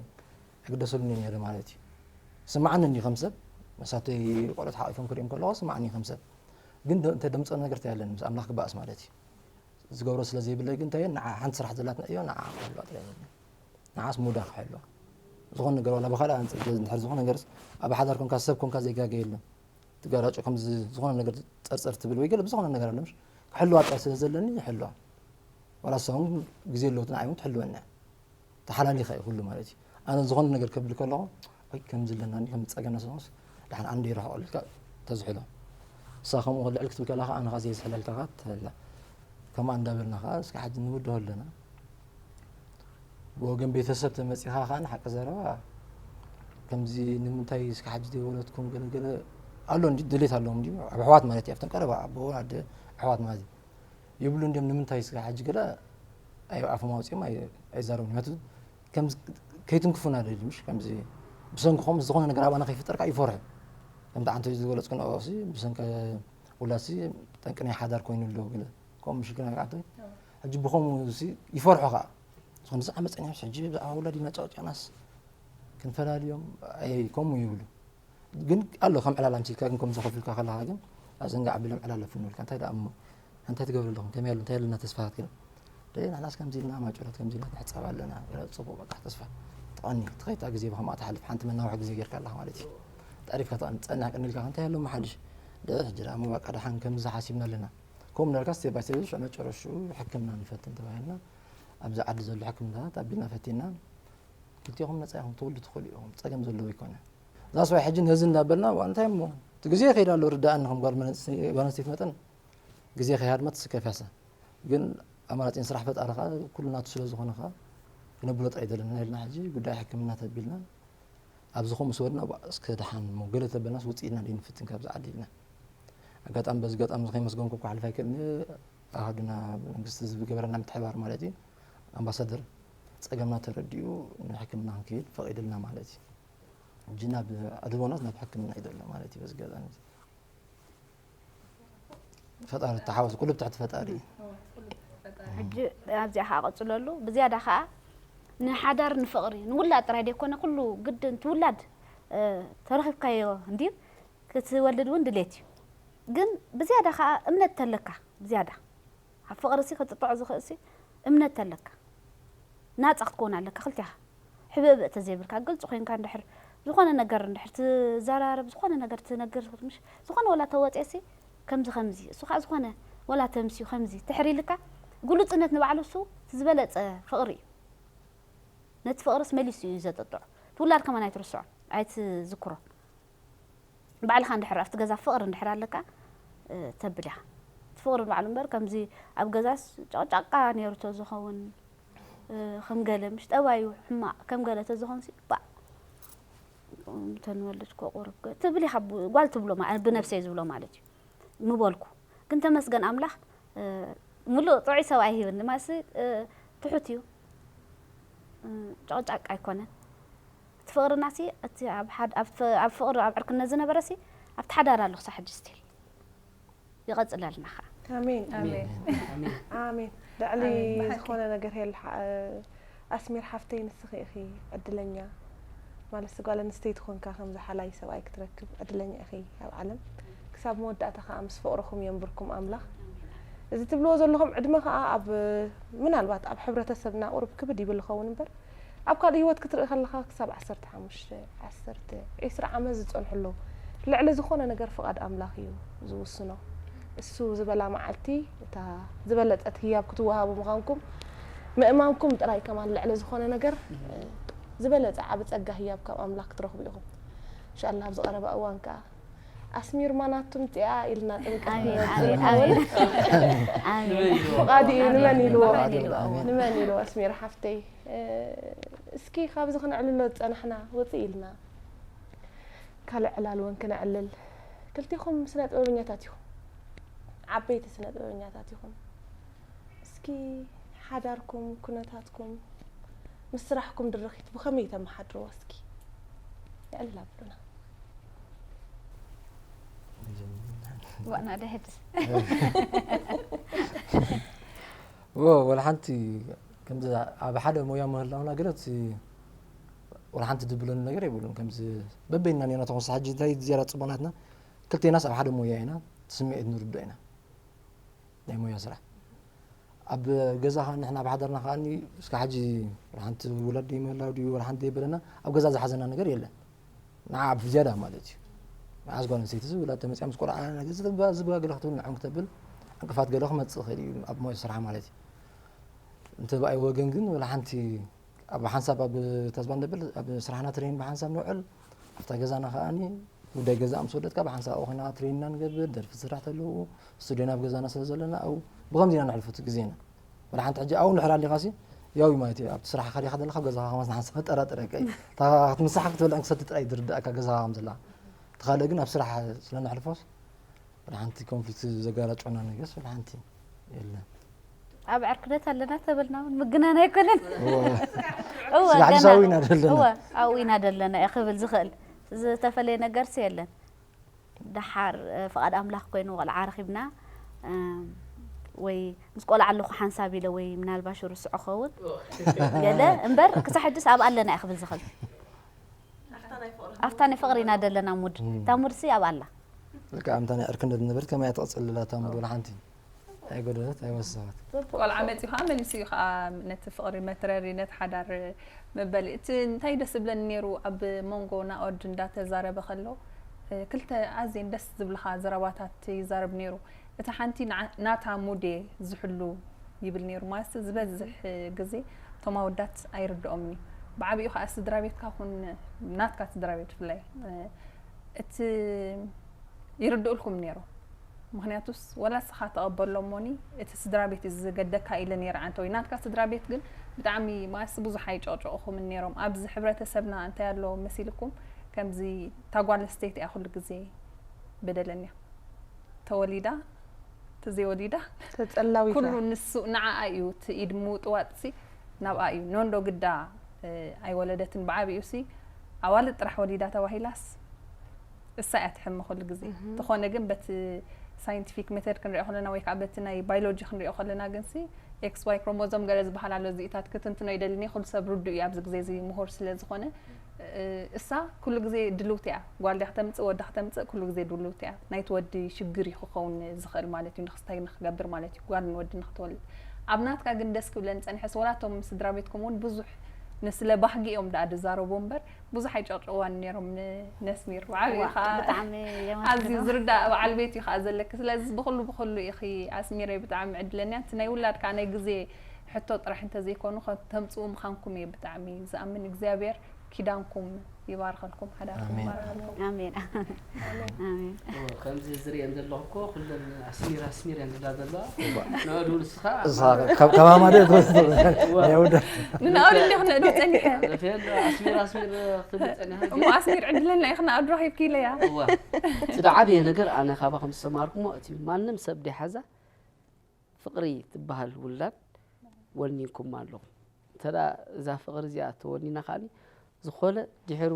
ኣይግደሰሉን እዩ ነይሩ ማለት እዩ። ስምዓኒ እንዲዩ ከም ሰብ፣ መሳተይ ቆልዑት ሓቒፎም ክሪኦም ከለኹ ስምዓኒ እዩ ከም ሰብ። ግን ደ-፣ እንተ ደምፅኦ ነገር እንታይ ኣለኒ? ምስ ኣምላኽ ክበኣስ ማለት እዩ። ዝገብሮ ስለ ዘይብለይ ግን እንታይ እየ፣ ንዓ ሓንቲ ስራሕ ዘላትና እዮ፣ ንዓ ክሕልዋ ጥራይ እየ። ንዓስ ሙዳ ክሕልዋ። ዝኾነ ነገር ዋላ ብኻልእ ኣንፅር እንድሕር ዝኾነ ነገርስ፣ ኣብ ሓዳር ኮንካ ሰብ ኮንካ ዘይጋገ የለን። ትጋራጮ ከምዚ ዝኾነ ነገር ፀርፀር ትብል ወይ ገለ ብዝኾነ ነገር ኣሎ ምሽ? ክሕልዋ ጥራይ ስለ ዘለኒ ይሕልዋ። ዋላ እሳ እውን ግዜ ኣለዎ፣ ንዓይ እውን ትሕልወኒ እያ። ተሓላሊኻ እዩ ኩሉ ማለት እዩ። ኣነ ዝኾነ ነገር ከብል ከለኹ፣ ወይ ከምዚ ኣለና፣ ከምዚ ጸገም ነስንስ፣ ደሓን ኣንዲ ይርሕቆ ኢልካ ተዝሕሎ። እሳ ከምኡ ልዕል ክትብል ከላ ከኣ፣ ኣነ ከኣ ዘይዝሕለልካ ከኣ ትሕላ። ከምኣ እንዳበልና ከኣ፣ እስከ ሕጂ ንውድሆ ኣለና። ብወገን ቤተሰብ ተመጺኻ ከኣ፣ ንሓቂ ዘረባ፣ ከምዚ ንምንታይ እስከ ሕጂ ዘይወለድኩም ገለ ገለ ኣሎ እንጂ፣ ድሌት ኣለዎም እንጂ፣ ኣሕዋት ማለት እዩ፣ ኣብተን ቀረባ ኣቦ ኣደ ኣሕዋት ማለት እዩ። ይብሉ እንድዮም፣ ንምንታይ ስጋ ሕጂ ገለ ኣይ-፣ ኣፎም ኣውጺኦም ኣይ-፣ ኣይዛረቡን። ምክንያቱ ከምዚ ከይትንክፉና ደሊ፣ ምሽ ከምዚ ብሰንክኹም ዝኾነ ነገር ኣባና ከይፍጠርካ ይፈርሑ። ከምቲ ዓንተይ ዝገለጽኩ ንዕኡ ሲ ብሰንኪ ውላድሲ ጠንቂ ናይ ሓዳር ኮይኑ ኣሎ ገለ። ከምኡ ምሽ ግን ዓንተይ ሕጂ ብኸምኡ ሲ ይፈርሑ ከኣ። ዝኾነ ዚ ዓመጸኛ ሕጂ ብዛዕባ ውላድ ኢና ጨቕጨቕናስ ክንፈላልዮም ኣይ-፣ ከምኡ ይብሉ። ግን ኣሎ ከም ዕላል ኣምሲልካ ግን ከምዚ ከፊልካ ከለኻ ግን ኣዘንጋዕ ኣቢሎም ዕላል ኣፍንውልካ። እንታይ ደኣ እሞ? እንታይ ትገብሩ ኣለኹም? ከመይ ኣሎ? እንታይ ኣለና ተስፋታት ግን? ደይ ንሕናስ ከምዚ ኢልና ማጨሎት ከምዚ ኢልና ንሕጸብ ኣለና። ገለ ጽቡቕ በቃ ተስፋ። ትቐኒ፣ ትኸይድ እታ ግዜ ብኸምኣ ትሓልፍ። ሓንቲ መናውሒ ግዜ ጌርካ ኣለኻ ማለት እዩ። እታ ኣዕሪፍካ ተቐንጥ፣ ጸኒሕ ቀኒልካ ከ እንታይ ኣሎ መሓድሽ? ድሕሪ ሕጂ ደኣ መባቃ ደሓን ከምዚ ሓሲብና ኣለና። ከምኡ እንዳበልካ ስቴፕ ባይ ስቴፕ ሽዑ መጨረሽኡ ሕክምና ንፈትን ተባሂልና ኣብዚ ዓዲ ዘሎ ሕክምናታት ኣቢልና ፈቲና። ክልቲኹም ነጻ ኢኹም ትወልዱ ትኽእሉ ኢኹም፣ ጸገም ዘለዎ ኣይኮነ። ዛስ ዋይ ሕጂ ነዚ እንዳበልና ዋላ እንታይ እሞ እቲ ግዜ ይኸይድ ኣሎ፣ ርዳእኒ ከም ጓል መነስ-፣ ጓል ኣንስተይቲ መጠን ግዜ ከይሃድማ ትስከፍ ያሰ። ግን ኣማራጺን ስራሕ ፈጣሪ ከኣ ኩሉ ናቱ ስለ ዝኾነ ከኣ ክነብሎ ጥራይ ዘለና ኢልና ሕጂ ጉዳይ ሕክምና ተቢልና ኣብዚ ኹም ምስ ወድና ባ-፣ እስከ ደሓን እሞ ገለ ተበልናስ ውጽእ ኢልና ደይ ንፍትን ካብዚ ዓዲ ኢልና። ኣጋጣሚ በዚ ኣጋጣሚ እዚ ከይመስገንኩ ክሓልፍ ኣይክእልን። ኣሃዱና መንግስቲ ዝገበረና ምትሕባር ማለት እዩ። ኣምባሳደር ጸገምና ተረዲኡ ንሕክምና ክንከይድ ፈቒድልና ማለት እዩ። ሕጂ ናብ ዕድቦናስ ናብ ሕክምና እዩ ዘሎ ማለት እዩ። በዚ ኣጋጣሚ እዚ ፈጣሪ ተሓወስ፣ ኩሉ ብትሕቲ ፈጣሪ እዩ። ሕጂ ኣብዚኣ ከዓ ቀፅለሉ። ብዝያዳ ከዓ ንሓዳር ንፍቕሪ ንውላድ ጥራይ ደይኮነ ኩሉ ግድን ትውላድ፣ እ፣ ተረኺብካዮ እንድዩ ክትወልድ እውን ድሌት እዩ። ግን ብዝያዳ ከዓ እምነት ተለካ፣ ብዝያዳ ኣብ ፍቕሪ ሲ ክጥጥዖ ዝኽእል ሲ እምነት ተለካ ናጻ ክትከውን ኣለካ። ክልቲኻ ሕብእብእ ተዘይብልካ ግልፂ ኮይንካ እንድሕር ዝኾነ ነገር እንድሕር ትዘራረብ፣ ዝኾነ ነገር ትነግር፣ ምሽ ዝኾነ ወላ ተወፅኤ ሲ ከምዚ ከምዚ እሱ ከዓ ዝኾነ ወላ ተምስዩ ከምዚ ትሕር ኢልካ፣ ግሉፅነት ንባዕሉ እሱ ዝበለፀ ፍቕሪ እዩ። ነቲ ፍቕርስ መሊሱ እዩ ዘጠጥዖ። ትውላድ ከማን ኣይትርስዖ፣ ኣይትዝክሮ። ባዕልኻ እንድሕር ኣብቲ ገዛ ፍቕሪ እንድሕር ኣለካ፣ እ፣ ተብል ኢኻ። እቲ ፍቕሪ ንባዕሉ እምበር ከምዚ ኣብ ገዛስ ጨቕጫቃ ነይሩ ተዝኸውን፣ እ፣ ከም ገለ ምሽ ጠባዩ ሕማቕ ከም ገለ ተዝኸውን ሲ፣ ባእ፣ ተንወልድ እኮ ቁሩብ ገ-፣ ትብል ኢኻ። ብ-፣ ጓል ትብሎ ማ-፣ ብነብሰይ ዝብሎ ማለት እዩ። ምበልኩ። ግን ተመስገን ኣምላኽ፣ እ፣ ምሉእ ጥዑይ ሰብኣይ ሂብኒ። ማለትሲ፣ እ፣ ትሑት እዩ። እ፣ ጨቕጫቅ ኣይኮነን። እቲ ፍቕርና ሲ፣ እቲ ኣብ ሓድ-፣ ኣብ ፍ-፣ ኣብ ፍቕሪ፣ ኣብ ዕርክነት ዝነበረ ሲ፣ ኣብቲ ሓዳር ኣሎ ክሳብ ሕጂ ስቲል። ይቐጽለልና ኸዓ። ኣሜን። ኣሜን። ኣሜን። ኣሜን። ልዕሊ ኣሜን። ብሓቂ። ዝኾነ ነገር የለ ሓ-፣ ኣስሚር ሓፍተይ፣ ንስኺ ኢኺ ዕድለኛ። ማለት ጓል ኣንስተይቲ ኮንካ ከምዚ ሓላይ ሰብኣይ ክትረክብ ዕድለኛ ኢኺ ኣብ ዓለም። ክሳብ መወዳእታ ከኣ ምስ ፍቕርኹም የንብርኩም ኣምላኽ። እዚ ትብልዎ ዘለኹም ዕድመ ከኣ ኣብ፣ ምናልባት ኣብ ሕብረተሰብና ቁሩብ ክብድ ይብል ይኸውን እምበር፣ ኣብ ካልእ ህይወት ክትርኢ ከለኻ ክሳብ ዓሰርተ ሓሙሽተ፣ ዓሰርተ፣ ዒስራ ዓመት ዝጸንሑ ኣለዉ። ልዕሊ ዝኾነ ነገር ፍቓድ ኣምላኽ እዩ ዝውስኖ። እሱ ዝበላ መዓልቲ እታ ዝበለጸት ህያብ ክትወሃቡ ምዃንኩም ምእማንኩም ጥራይ ከማን ልዕሊ ዝኾነ ነገር፣ እ፣ ዝበለጸ ዓቢ ጸጋ ህያብ ካብ ኣምላኽ ክትረኽቡ ኢኹም። ኢንሻኣላህ ኣብዚ ቀረባ እዋን ከኣ ኣስሚር ማናቱ ምጽኣ ኢልና ጥምቀት ኣሜን፣ ንመጽእ ኣሜን፣ ንኸውን። ኣሜን። ኣሜን። ፍቓድ እዩ፣ ኣሜን። ንመን ኢልዎ? ፍቓድ እዩ፣ ኣሜን። ንመን ኢልዎ ኣስሚር ሓፍተይ? እ፣ እስኪ ካብዚ ክነዕልሎ ዝጸናሕና ውጽእ ኢልና። ካልእ ዕላል እውን ክነዕልል። ክልቲኹም ስነ ጥበበኛታት ኢኹም። ዓበይቲ ስነ ጥበበኛታት ኢኹም። እስኪ ሓዳርኩም፣ ኩነታትኩም፣ ምስ ስራሕኩም ድርኺት ብኸመይ ተመሓድርዋ እስኪ? ንዕልል ኣብሉና። ዋና ደሕድ። ዎ፣ ወላ ሓንቲ ከምዚ ኣብ ሓደ ሞያ ምህላውና ገለ እቲ ወላ ሓንቲ ድብለኒ ነገር የብሉን። ከምዚ በበይንና ኔርና ተኾን ሳሕጂ እንታይ ዝያዳ ጽቡቕ ናትና፣ ክልቴናስ ኣብ ሓደ ሞያ ኢና፣ እቲ ስምዒት ንርድኦ ኢና። ናይ ሞያ ስራሕ። ኣብ ገዛ ኸኣ ንሕና ኣብ ሓዳርና ኸኣኒ እስከ ሕጂ ወላ ሓንቲ ውላድ ደይምህላው ድዩ፣ ወላ ሓንቲ ደይበለና፣ ኣብ ገዛ ዝሓዘና ነገር የለን። ንዓ ኣብ ዝያዳ ማለት እዩ። መዓስ ጓል ኣንስተይቲ እዚ ውላድ ተመጽያ ምስ ቆልዓ፣ እዚ ተባ-፣ እዚ ብጋ ገለ ክትብል ንዕም ክተብል፣ ዕንቅፋት ገለ ክመጽእ ይኽእል እዩ ኣብ ሞያ ስራሕ ማለት እዩ። እንተ ብኣይ ወገን ግን ወላ ሓንቲ ኣብ ሓንሳብ ኣብ ተዝባ ንብል ኣብ ስራሕና ትሬን ብሓንሳብ ንውዕል፣ ኣብታ ገዛና ከኣኒ ጉዳይ ገዛ ምስ ወደትካ ብሓንሳብ ኣብኡ ኮይና ትሬንና ንገብር፣ ደርፊ ስራሕ ተለዉ፣ ስቱድዮና ኣብ ገዛና ስለ ዘለና ኣብኡ ብኸምዚ ኢና ነሕልፎ እቲ ግዜና። ወላ ሓንቲ ሕጂ ኣብኡ እንድሕር ኣሊኻሲ ያው እዩ ማለት እዩ። ኣብቲ ስራሕኻ ዲኻ ዘለኻ፣ ኣብ ገዛኻ ከማን ንሓንሳብ መጠራጠረካ እዩ። እታ ክትምሳሕ ክትበልዕን ክሰቲ ጥራይ ዝርድኣካ ገዛኻ ከም ዘለኻ። እቲ ካልእ ግን ኣብ ስራሕ ስለ ነሕልፎስ ወላ ሓንቲ ኮንፍሊክት ዘጋራጭወና ነገርስ ወላ ሓንቲ የለን። ኣብ ዕርክነት ኣለና ተበልና እውን ምግናን ኣይኮነን። እወ። እወ፣ ስራሕ ገና ሓዲስ ኣብኡ ኢና ደለና። እወ፣ ኣብኡ ኢና ደለና እየ ክብል ዝኽእል። ዝተፈለየ ነገርሲ የለን። ደሓር፣ እ፣ ፍቓድ ኣምላኽ ኮይኑ ቆልዓ ረኺብና፣ እ፣ ወይ ምስ ቆልዓ ኣለኹ ሓንሳብ ኢለ ወይ ምናልባሽ ርስዖ ኸውን ገለ እምበር ክሳብ ሕጅስ ኣብ ኣለና እየ ክብል ዝኽእል። ኣብታ ናይ ፍቕሪ ኢና ደለና ሙድ። እም። እታ ሙድሲ ኣብ ኣላ። ልክዕ፣ ኣብታ ናይ ዕርክነት ዝነበረት ከመይ እያ ትቕጽል ዘላ እታ ሙድ ወላ ሓንቲ? ኣይጎደለት፣ ኣይወሰኸት። ቆልዓ መጺኡ ኸዓ መሊሱ እዩ ኸዓ ነቲ ፍቕሪ መትረሪ፣ ነቲ ሓዳር መበሊ። እቲ እንታይ ደስ ዝብለኒ ነይሩ፣ ኣብ መንጎ ናኦድ እንዳተዛረበ ከሎ፣ ክልተ ኣዝየን ደስ ዝብልኻ ዘረባታት ይዛረብ ነይሩ። እታ ሓንቲ ንዓ- ናታ ሙድ እየ ዝሕሉ ይብል ነይሩ። ማለት ዝበዝሕ ግዜ እቶም ኣወዳት ኣይርድኦምን እዩ። ብዓቢኡ ከዓ ስድራ ቤትካ ኩን ናትካ ስድራ ቤት ብፍላይ እቲ ይርድኡልኩም ነይሮም። ምክንያቱስ ወላ ንስኻ ተቐበሎ እሞኒ እቲ ስድራ ቤት እዩ ዝገደካ ኢለ ነይረ ዓንተ ወይ ናትካ ስድራ ቤት ግን ብጣዕሚ ማስ ብዙሕ ኣይጨቕጨቑኹምን ነይሮም። ኣብዚ ሕብረተሰብና እንታይ ኣሎ መሲልኩም ከምዚ እታ ጓል ኣንስተይቲ እያ ኩሉ ግዜ በደለኛ ተወሊዳ ተዘይወሊዳ ተጸላዊታ ኩሉ ንሱ ንዓኣ እዩ እቲ ኢድ ምውጥዋጥሲ ናብኣ እዩ ኖንዶ ግዳ ኣይወለደትን ብዓቢኡ ሲ ኣዋልድ ጥራሕ ወሊዳ ተባሂላስ እሳ እያ ትሕሚ ኩሉ ግዜ ተኾነ ግን በቲ ሳይንቲፊክ ሜተድ ክንሪኦ ከለና ወይ ከዓ በቲ ናይ ባዮሎጂ ክንሪኦ ከለና ግን ሲ ኤክስ ዋይ ክሮሞዞም ገለ ዝበሃል ኣሎ እዚኢታት ክትንትኖ ይደልኒ ኩሉ ሰብ ርዱእ እዩ ኣብዚ ግዜ እዚ ምሁር ስለ ዝኾነ እሳ ኩሉ ግዜ ድልውቲ እያ ጓል ድያ ክተምፅእ ወዳ ክተምፅእ ኩሉ ግዜ ድልውቲ እያ ናይቲ ወዲ ሽግር እዩ ክኸውን ዝኽእል ማለት እዩ ንክስታይ ንክገብር ማለት እዩ ጓል ንወዲ ንክትወልድ ኣብ ናትካ ግን ደስ ክብለን ፀኒሐስ ወላቶም ስድራ ቤትኩም እውን ብዙሕ ንስለ ባህጊ እዮም ደኣ ዝዛረቡ እምበር ብዙሕ ኣይጨቅጭቅዋን ነይሮም ንነስሚር ብዓብዩ ከዓ ብጣዕሚ ኣዝዩ የመስግኖ ዝርዳእ በዓል ቤት እዩ ከዓ ዘለኪ ስለዚ ብኩሉ ብኩሉ ኢኺ ኣስሚረይ ብጣዕሚ ዕድለኛ እቲ ናይ ውላድ ከዓ ናይ ግዜ ሕቶ ጥራሕ እንተዘይኮኑ ከም ተምፅኡ ምዃንኩም እየ ብጣዕሚ ዝኣምን እግዚኣብሔር ኪዳንኩም ይባርኸልኩም ሓዳርኩም ኣሜን። ይባርኸልኩም ኣሜን ኣሜን ከምዚ ዝሪኤን ዘለኹ እኮ ኩለን ኣስሚር ኣስሚር እየን ዝብላ ዘለዋ ንዕዱ ንስኻ እዛ ካብ- ከማማ ዶ ትወስድ የውደ ንናኦድ እንዲ ክነእዶ ፀኒሐ ዘፍየል ኣስሚር ኣስሚር ክትብል ጸኒሓ እሞ ኣስሚር ዕድለና ኢኽና ኣድሮ ሂብኪ ኢለያ እዋ እቲ ዝዓበየ ነገር ኣነ ካባኹም ዝተማርኩሞ እቲ ማንም ሰብ ደይሓዛ ፍቕሪ ትበሃል ውላድ ወኒንኩም ኣለኹም እንተ እዛ ፍቕሪ እዚኣ ተወኒና ከዓኒ ዝኾነ ድሕሩ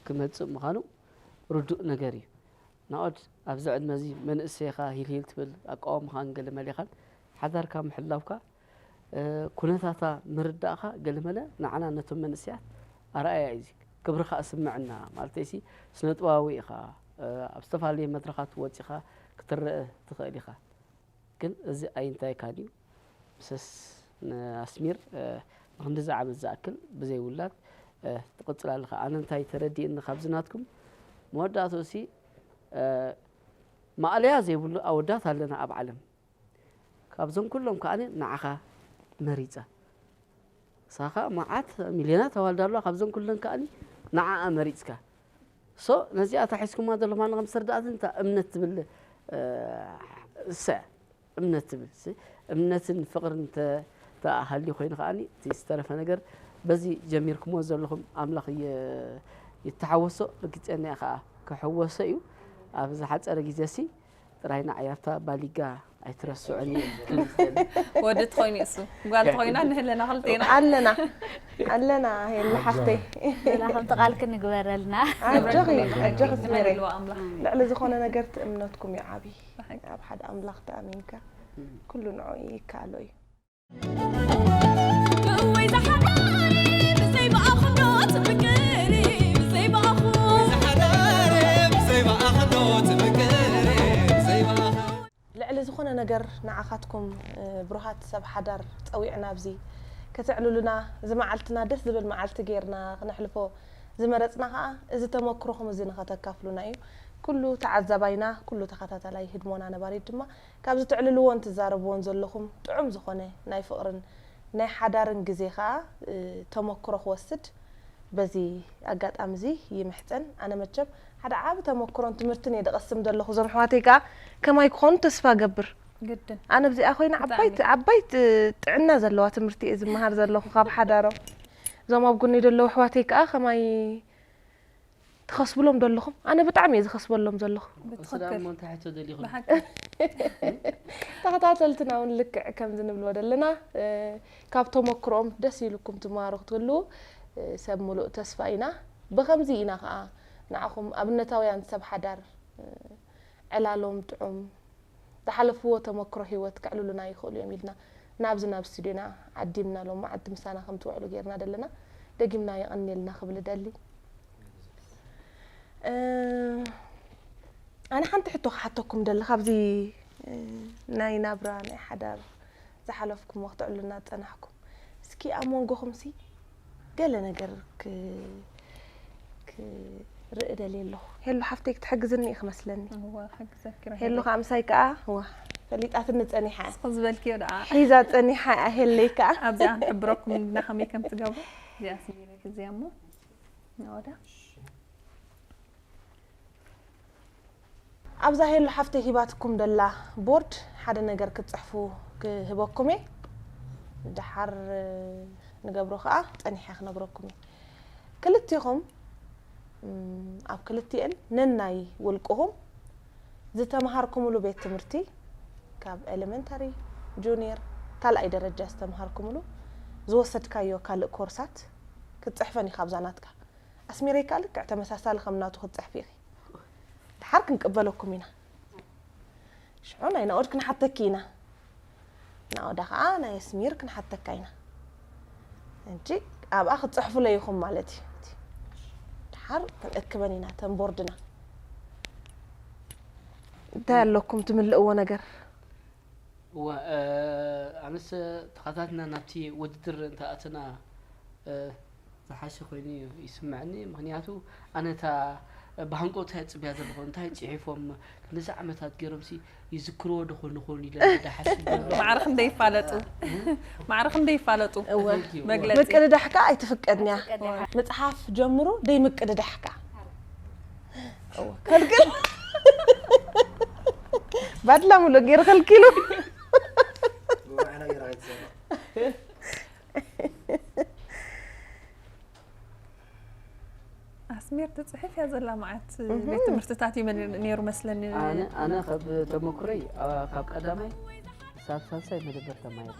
ክመፅእ ምዃኑ ርዱእ ነገር እዩ ናኦድ ኣብዚ ዕድመ እዚ መንእሰይኻ ሂልሂል ትብል ኣቃወምኻን ገለመሌኻን ሓዳርካ ምሕላውካ ኩነታታ ምርዳእኻ ገለመለ ንዓና ነቶም መንእሰያት ኣርኣያ እዩ ክብርኻ እስምዕና ማለት ሲ ስነጥባዊ ኢኻ ኣብ ዝተፈላለየ መድረኻት ወፂኻ ክትረአ ትኽእል ኢኻ ግን እዚ ኣይንታይካን እዩ ምሰስ ንኣስሚር ንክንድዚ ዓመት ዝኣክል ብዘይ ውላድ ትቕፅል ኣለኻ ኣነ እንታይ ተረዲእኒ ካብዚ ናትኩም መወዳእትኡ ሲ ማእለያ ዘይብሉ ኣወዳት ኣለና ኣብ ዓለም ካብዞም ኩሎም ከዓ ንዓኻ መሪፀ ሳኻ መዓት ሚልዮናት ኣዋልዳ ኣለዋ ካብዞም ኩለን ከዓ ንዓኣ መሪፅካ ሶ ነዚኣ ታሒዝኩማ ዘለኹም ኣነ ከም ስርዳእትን እታ እምነት ትብል እሰ እምነት ትብል እምነትን ፍቕርን ተኣሃልዩ ኮይኑ ከዓ እቲ ዝተረፈ ነገር በዚ ጀሚርኩሞ ዘለኹም ኣምላኽ ይተሓወሶ ርግፀኛ ከዓ ክሕወሶ እዩ ኣብ ዝሓፀረ ግዜ ሲ ጥራይ ንዓያታ ባሊጋ ኣይትረስዑኒ ወዲ ትኾይኑ እሱ ጓል ትኾይና ንህለና ክልቴና ኣለና ኣለና ሄሉ ሓፍተይ ላ ከምቲ ቃልክ ንግበረልና ኣጆኺ ኣጆኺ ስሜረይ ንህልዎ ኣምላኽ ልዕሊ ዝኾነ ነገር እቲ እምነትኩም እዩ ዓብዪ ኣብ ሓደ ኣምላኽ ተኣሚንካ ኩሉ ንዑ ይከኣሎ እዩ ብወይ ዝሓዳሪ ብዘይ ብኣኹ ዶ ትፍቅሪ ብዘይ ብኣኹ ልዕሊ ዝኾነ ነገር ንዓኻትኩም ብሩሃት ሰብ ሓዳር ፀዊዕና ኣብዚ ከተዕልሉና እዚ መዓልትና ደስ ዝብል መዓልቲ ጌርና ክነሕልፎ ዝመረፅና ከዓ እዚ ተመክሮኹም እዚ ንኸተካፍሉና እዩ ኩሉ ተዓዛባይና ኩሉ ተኸታተላይ ህድሞና ነባሪት ድማ ካብዚ ትዕልልዎን ትዛረብዎን ዘለኹም ጥዑም ዝኾነ ናይ ፍቕርን ናይ ሓዳርን ግዜ ከዓ ተመክሮ ክወስድ በዚ ኣጋጣሚ እዚ ይምሕፀን ኣነ መቸም ሓደ ዓቢ ተመክሮን ትምህርትን እየ ደቐስም ዘለኹ እዞም ኣሕዋተይ ከዓ ከማይ ክኾኑ ተስፋ ገብር ግድን ኣነ ኣብዚኣ ኮይነ ዓባይ ዓባይ ጥዕና ዘለዋ ትምህርቲ እየ ዝመሃር ዘለኹ ካብ ሓዳሮም እዞም ኣብ ጎነይ ዘለዉ ኣሕዋተይ ከዓ ከማይ ትኸስብሎም ዘለኹም ኣነ ብጣዕሚ እየ ዝኸስበሎም ዘለኹ ብትኽክል እንታይ ሕቶ ደሊኹ ብሓቂ ተኸታተልትና እውን ልክዕ ከምዚ ንብልዎ ዘለና ካብ ተመክሮኦም ደስ ኢልኩም ትመሃሩ ክትህልዉ ሰብ ሙሉእ ተስፋ ኢና ብኸምዚ ኢና ከዓ ንዓኹም ኣብነታውያን ሰብ ሓዳር ዕላሎም ጥዑም ዝሓለፍዎ ተመክሮ ሂወት ከዕልሉና ይኽእሉ እዮም ኢልና ናብዚ ናብ ስቱድዮና ዓዲምና ሎም መዓልቲ ምሳና ከም ትውዕሉ ጌርና ዘለና ደጊምና የቐንየልና ክብል እደሊ ኣነ ሓንቲ ሕቶ ክሓተኩም ደሊ ካብዚ ናይ ናብራ ናይ ሓዳር ዝሓለፍኩሞ ክትዕሉና ዝፀናሕኩም እስኪ ኣብ መንጎኹም ሲ ገለ ነገር ክ- ክ- ርኢ ደልየ ኣለኹ። ሄሉ ሓፍተይ ክትሕግዝኒ ኢኺ መስለኒ። እወ፣ ሓግዘኪ ራሄል። ሄሉ ከኣ ምሳይ ከኣ፣ እዋ፣ ፈሊጣትኒ ጸኒሓ። እስኺ ዝበልክዮ ደኣ። ሒዛ ጸኒሓ እያ ሄለይ ከኣ። ኣብዚኣ ንሕብረኩም እና ከመይ ከም ትገብሩ። እዚኣ ስሚረ ሒዝያ እሞ። ናወዳ። ኣብዛ ሄሉ ሓፍተይ ሂባትኩም ደላ ቦርድ ሓደ ነገር ክትጽሕፉ ክህበኩም እየ። ደሓር ንገብሮ ከኣ ጸኒሐ ክነግረኩም እየ። ክልቲኹም፣ እም፣ ኣብ ክልቲኤን ነናይ ውልቅኹም ዝተምሃርኩምሉ ቤት ትምህርቲ፣ ካብ ኤሌመንታሪ፣ ጁኒየር፣ ካልኣይ ደረጃ ዝተምሃርኩምሉ፣ ዝወሰድካዮ ካልእ ኮርሳት ክትጽሕፈን ኢኻ ኣብዛ ናትካ። ኣስሚረይ ከኣ ልክዕ ተመሳሳሊ ከም ናቱ ክትጽሕፊ ኢኺ። ደሓር ክንቅበለኩም ኢና። ሽዑ ናይ ናኦድ ክንሓተኪ ኢና። ናኦዳ ከኣ ናይ ኣስሚር ክንሓተካ ኢና። እንጂ ኣብኣ ክትጽሕፉለይ ኢኹም ማለት እዩ። ደሓር ክንእክበን ኢና ተን ቦርድና። እንታይ ኣለኩም ትምልእዎ ነገር? እወ፣ እ፣ ኣነስ ተኸታትና ናብቲ ውድድር እንተኣተና፣ እ፣ ዝሓሸ ኮይኑ ይስምዐኒ። ምኽንያቱ ኣነ እታ ብሃንቀውታ እየ ጽብያ ዘለኹ። እንታይ ጽሒፎም ክንደዚ ዓመታት ገይሮምሲ ይዝክርዎ ዶ ኾን ኾን ኢለ እንዳሓስብ ዘለኹ። ማዕረ ክንደይ ይፋለጡ። ማዕረ ክንደይ ይፋለጡ። እወ። Thank you። መግለጺ። ምቅድዳሕካ ኣይትፍቀድንያ። መጽሓፍ ጀምሩ ደይ ምቅድዳሕካ። እወ። ከልክል። ባድላ ሙሉ ገይሩ ከልኪሉ። ኣስሚር ትጽሕፍ እያ ዘላ መዓት ቤት ትምህርትታት እዩ መን-፣ ነይሩ መስለኒ። ኣነ ኣነ ካብ ተመክሮይ፣ ኣ፣ ካብ ቀዳማይ ክሳብ ሳልሳይ መደበር ተማሂረ።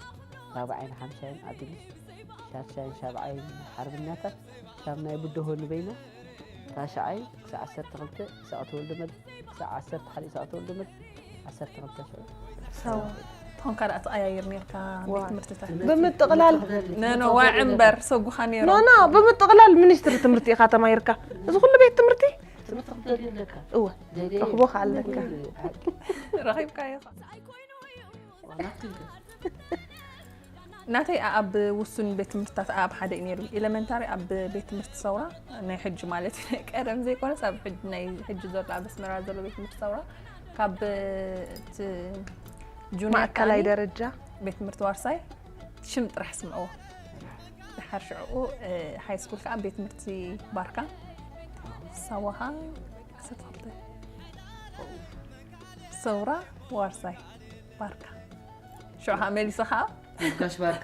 ራብዓይን ሓምሻይን ኣቢሊሽ፣ ሻድሻይን ሻብዓይን ሓርብኛታት፣ ካብ ናይ ብድሆ ንበይና፣ ታሽዓይ ክሳብ ዓሰርተ ክልተ ኢሳቕ ተወልደ መድ-፣ ክሳብ ዓሰርተ ሓደ ኢሳቕ ተወልደ መድ-፣ ዓሰርተ ክልተ ሽዑ። ሰው ትኾንካ ደኣ ትቐያይር ነርካ ዋ። ቤት ትምህርትታት። ብምጥቕላል ነነዋ እምበር ሰጉኻ ነይሩ። ኖ ኖ ብምጥቕላል ሚኒስትሪ ትምህርቲ ኢኻ ተማሂርካ። እዚ ኩሉ ቤት ትምህርቲ ትምህርቲ ክትደልዩ ኣለካ። እወ ደልየ ረኽቦ ከኣ ኣለካ። ሓቂ። ረኺብካዮ። ዋናትክን ከ? ናተይ ኣብ ውሱን ቤት ትምህርትታት ኣብ ሓደ እዩ ነይሩ። ኤሌመንታሪ ኣብ ቤት ትምህርቲ ሰውራ ናይ ሕጂ ማለት እዩ። ናይ ቀደም ዘይኮነስ ኣብ ሕጂ፣ ናይ ሕጂ ዘሎ ኣብ ኣስመራ ዘሎ ቤት ትምህርቲ ሰውራ ካብ እቲ ጁኒየር ማእከላይ ከኣኒ ደረጃ ቤት ትምህርቲ ዋርሳይ ሽም ጥራሕ ስምዕዎ። ድሓር ሽዕኡ፣ እ፣ ሃይ ስኩል ከዓ ቤት ትምህርቲ ባርካ ሳዋኻ ዓሰርተ ክልተ ሰውራ ዋርሳይ ባርካ ሽዑ ከዓ መሊሰ ከዓ ጋሽ ባርካ።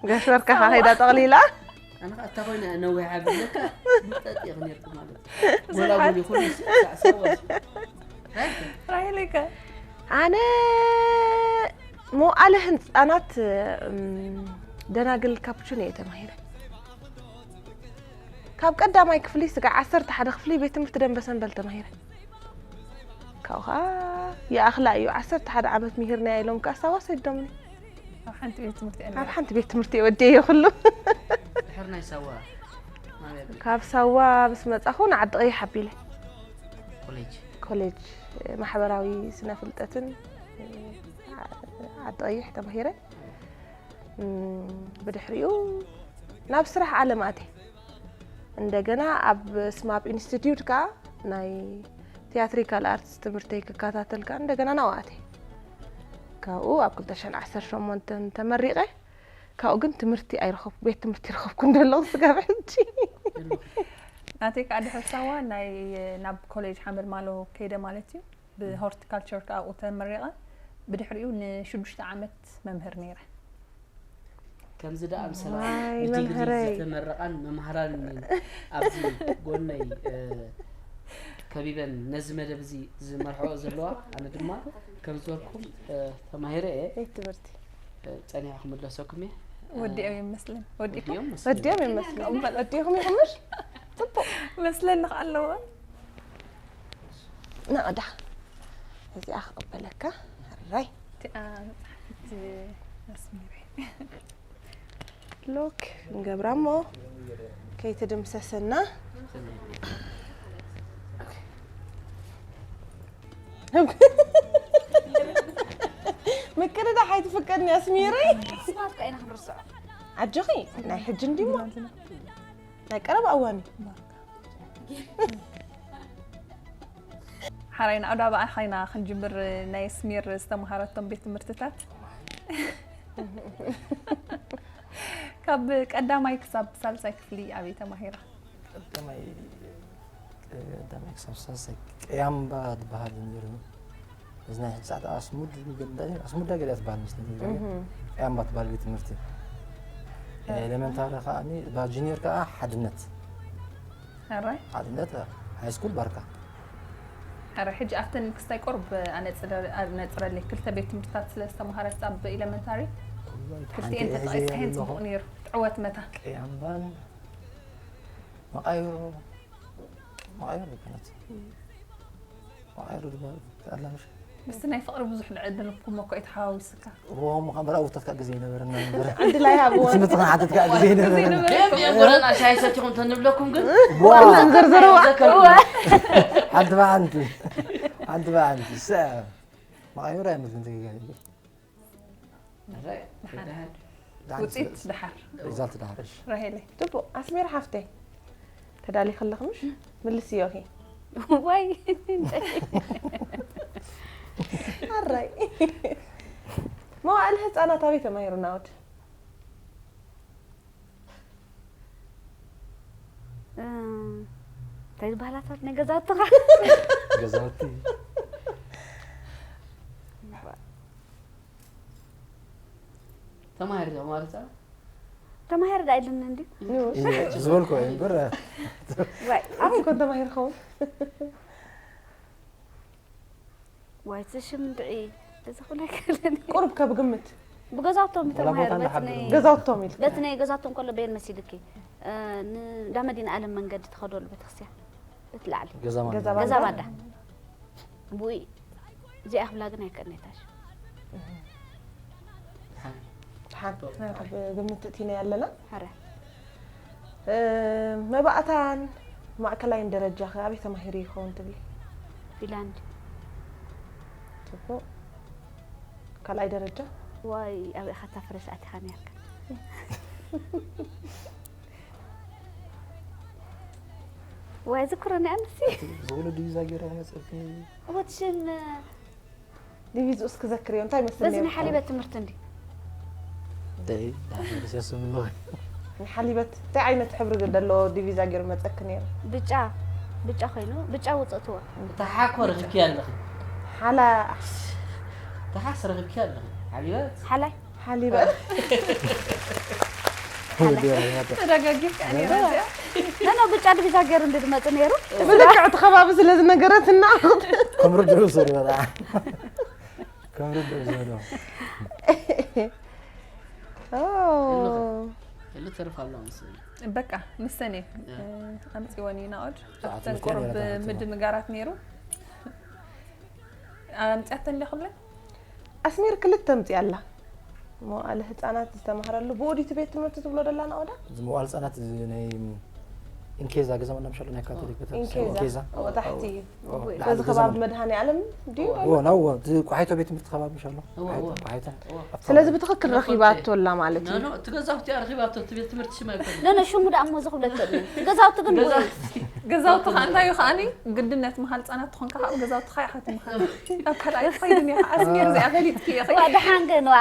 ጋሽ ባርካ ከይዳ ጠቕሊላ ኣነ ከዓ እታ ኮይነ ነዊሕ ዓቢ ለካ ምጠጥ ኢኽ ነርኩ ማለት እዩ። ጎላጎል ይኹን ሳዕ ሰዋስ። ራሄለይ ከ ኣነ መዋእለ ህፃናት፣ እም፣ ደናግል ካፕቹን እየ ተማሂረ። ካብ ቀዳማይ ክፍሊ ስጋዕ ዓሰርተ ሓደ ክፍሊ ቤት ትምህርቲ ደንበ ሰንበል ተማሂረ። ካብኡ ኸዓ ይኣኽላ እዩ፣ ዓሰርተ ሓደ ዓመት ምሂርናያ ኢሎም ከኣ ሳዋ ሰዲዶምኒ። ኣብ ሓንቲ ቤት ትምህርቲ እያ ኣብ ሓንቲ ቤት ትምህርቲ እየ ወዲኤዮ ኩሉ። ድሕር ናይ ሳዋ ናበይ ኣበይ? ካብ ሳዋ ምስ መጻኹ ንዓዲ ቀይሕ ኣቢለ ኮሌጅ። ኮሌጅ ማሕበራዊ ስነ ፍልጠትን ዓዲ ቀይሕ ተማሂረ። እም፣ ብድሕሪኡ ናብ ስራሕ ዓለም ኣትየ። እንደገና ኣብ ስማፕ ኢንስቲትዩት ከኣ ናይ ቲያትሪካል ኣርትስ ትምህርተይ ክከታተል ከኣ እንደገና ናብኡ ኣትየ። ካብኡ ኣብ ክልተ ሽሕን ዓሰርተ ሸሞንተን ተመሪቐ። ካብኡ ግን ትምህርቲ ኣይረኸብኩ፣ ቤት ትምህርቲ ረኸብኩ እንደለኹ ስጋብ ሕጂ። ናተይ ከዓ ድሕሪ ሳዋ ናይ ናብ ኮሌጅ ሓመድ ማሎ ከይደ ማለት እዩ። ብሆርቲካልቸር ከዓ ኣብኡ ተመሪቐ። ብድሕሪኡ ንሽዱሽተ ዓመት መምህር ነይረ። ከምዚ ደኣ ምሰላ ዋይ፣ ብዲግሪ መምህረይ። ዝተመረቓን መምሃራን ኣብዚ ጎነይ፣ እ፣ ከቢበን ነዚ መደብ እዚ ዝመርሕኦ ዘለዋ፣ ኣነ ድማ ከም ዝበልኩም፣ እ፣ ተማሂረ እየ። ቤት ትምህርቲ እ፣ ጸኒሐ ክምለሰኩም እየ። ወዲኦም ይመስለን። ወዲኹም? ወዲኦም መስለኒ። ወዲኦም ይመስሉ። ወዲኹም ኢኹም ምሽ? ጽቡቕ። መስለኒ ከዓ ኣለዎ። ናቕዳ። እዚኣ ክቕበለካ። ሕራይ። እቲኣ መፅሓፊት ኣስሚረ። ሎክ ንገብራ እሞ ከይትድምሰሰና። ምቅድዳሕ ኣይትፍቀድኒ ኣስሚረይ። ስማት ከ ኢና ክንርስዖ። ኣጆኺ ናይ ሕጂ እንዲሞ ናይ ቀረባ እዋን እዩ። ሓራይ ንኣዶ ኣብኣ ኻይና ክንጅምር ናይ ኣስሚር ዝተምሃረቶም ቤት ትምህርትታት። ካብ ቀዳማይ ክሳብ ሳልሳይ ክፍሊ ኣበይ ተማሂራ? ቀዳማይ ቀዳማይ ክሳብ ሳልሳይ ቅያምባ ዝበሃል ነይሩ። እዚ ናይ ሰዓት ኣስሙድ ገለ ኣስሙዳ ገለ ትበሃል መስለኒ። ቅያምባ ትበሃል ቤት ትምህርቲ። ኤሌመንታሪ ከዓ እባ ጁኒየር ከዓ ሓድነት ሕራይ ሓድነት ሃይ ስኩል ባርካ። ሕራይ ሕጂ ኣብተን ክስታይ ቆርብ ኣነፅረለይ ክልተ ቤት ትምህርትታት ስለ ዝተምሃረት ኣብ ኢለመንታሪ ክልቲኤን ተጠቂስካየን ፅቡቅ ነይሩ። ትዕወት መታን ቅያምባን መቃይሮ መቃይሮ ይኮነት መቃይሮ ዝበሃል ኣላ ምሽ ምስቲ ናይ ፍቅሪ ብዙሕ ንዕድልኩም እኮ እዩ ተሓዋዊስካ። ሮም ካብ በራ ውታት ካብ ግዜ ይነበረና ነበር። ዕድል ኣይሃብዎ። ትምህርቲ ክንሓትት ካብ ግዜ ይነበረና። ከየም የንጎረና ሻሂ ሰቲኹም ተንብለኩም ግን ዋ ዘርዝርዋ። ዘከርኩ ሓንቲ ብሓንቲ ሓንቲ ብሓንቲ ሰ መቃይሮ ኣይመስልን ተገጋሪ። ውፅኢት ድሓር ሪዛልት ድሓር እሺ። ራሄለይ ጽቡቕ ኣስሜር ሓፍተይ ተዳሊኺ ኣለኺ ምሽ? ምልስዮ ኺ ዋይ ኣራይ መዋእል ህፃናት ኣበይ ተማሂሩ ናውድ? እንታይ ዝበሃላታት ናይ ገዛውትኻ ገዛውቲ ተማሂር ማለት ተማሂር ዳ ኢሉኒ እንዲ ዝበልኩ እምበር ዋይ ኣበይ ኮን ተማሂር ኸውን? ዋይ ትሽም እንድዒ ተዘኽብለከለኒ ቁሩብ ከብ ግምት ብገዛውቶም ወላ ቦታ ተማሂር በቲ እንዳሓብሩ ናይ ገዛውቶም ኢልካ በቲ ናይ ገዛውቶም ከሎ በየን መሲልኪ ንዳ መዲና ኣለም መንገዲ ትኸደሉ ቤተክርስትያን እቲ ላዕሊ ገዛ ማለት ገዛ ነው። ገዛ ባንዳ? ባዳ ብኡ እዚኣ ክብላ ግን ኣይከኣልናይታሽ ሓንቲ ኣብ ግምት እቲና ኣለና ሕረ እ፣ መባእታን ማእከላይን ደረጃ ከ ኣበይ ተማሂሩ ይኸውን ትብሊ? ፊንላንድ ጽቡቕ ካልኣይ ደረጃ ዋይ ኣብ ኢኻ ታፍረስ ኣቲኻ ነርካ ዋይ ዝክረኒ ኣንሲ ዝብሉ ድዩ ዛገረ መፅእቲ ወትሽም ዲቪዝ እስክ ዘክርዮ እንታይ መስል በዚ ናይ ሓሊበት ትምህርቲ እንዲ ደይ ዳሓመድ ሲያስምሎ ንሓሊበት እንታይ ዓይነት ሕብሪ ዘለዎ ዲቪዛ ገይሩ መፀኪ ነይሩ ብጫ ብጫ ኮይኑ ብጫ ውፅእትዎ ተሓኮ ረኽብኪ ኣለኺ ሓላ ተሓስ ረኽብኪ ኣለኺ ሓቢበት ሓላይ ሓሊበት ተደጋጊፍካ ነይራ እዚኣ ነኖ ብጫ ዲቪዛ ገይሩ እንዲ ዝመፅ ነይሩ ብልክዕ እቲ ከባቢ ስለ ዝነገረትና ከምርድኡ ሰሪበላ ከምርድኡ ሰሪበላ እሉ ተርፍ ኣሎ መስለኒ በቃ ንሰን እየ ኣምፅወን እዩ ናኦድ ኣብተን ሰዓት ቁሩብ ምክንያት ምድንጋራት ነይሩ ኣምፅያተን ዲያ ክብለን ኣስሚር ክልተ ኣምፅያ ኣላ መዋእለ ህፃናት ዝተማህረሉ ብኡ ድዩ እቲ ቤት ትምህርቲ ትብሎ ደላ ናኦዳ እዚ መዋል ህፃናት እዚ ናይ ኢንኬዛ ገዛ መናምሻሉ ናይ ካቶሊክ ቤተ ክርስቲያን ኢንኬዛ ኢንኬዛ ወታሕቲ እዩ ኦ፣ በዚ ገዛ ከባቢ መና- መድሃኒ ዓለም ድዩ ዎ ናዎ እቲ ቋሒቶ ቤት ትምህርቲ ከባቢ ምሻሎ እዎ፣ እዎ። ቋሒቶ እዎ። ኣብታ ስለዚ ብትኽክል ረኺባቶ ኣላ ማለት እዩ ኖ እቲ ገዛውቲ ኣረኺባቶ እቲ ቤት ትምህርቲ ሽማ ይኮነ ነነ ሽሙ ደኣ እሞ ዝኽብለቶ ገዛውቲ ግን ገዛ ገዛውቲ ከዓ እንታይ እዩ ከዓኒ ግድነት መሃል ህፃናት ትኾንካ ከዓ ገዛውቲ ከዓ ኢኻ ትምሃር ኣብ ካልኣይ ትኸይድን ኢኻ ኣስሚር እዚኣ ፈሊጥኪ ኢኺ ዋ ደሓን ግን ዋ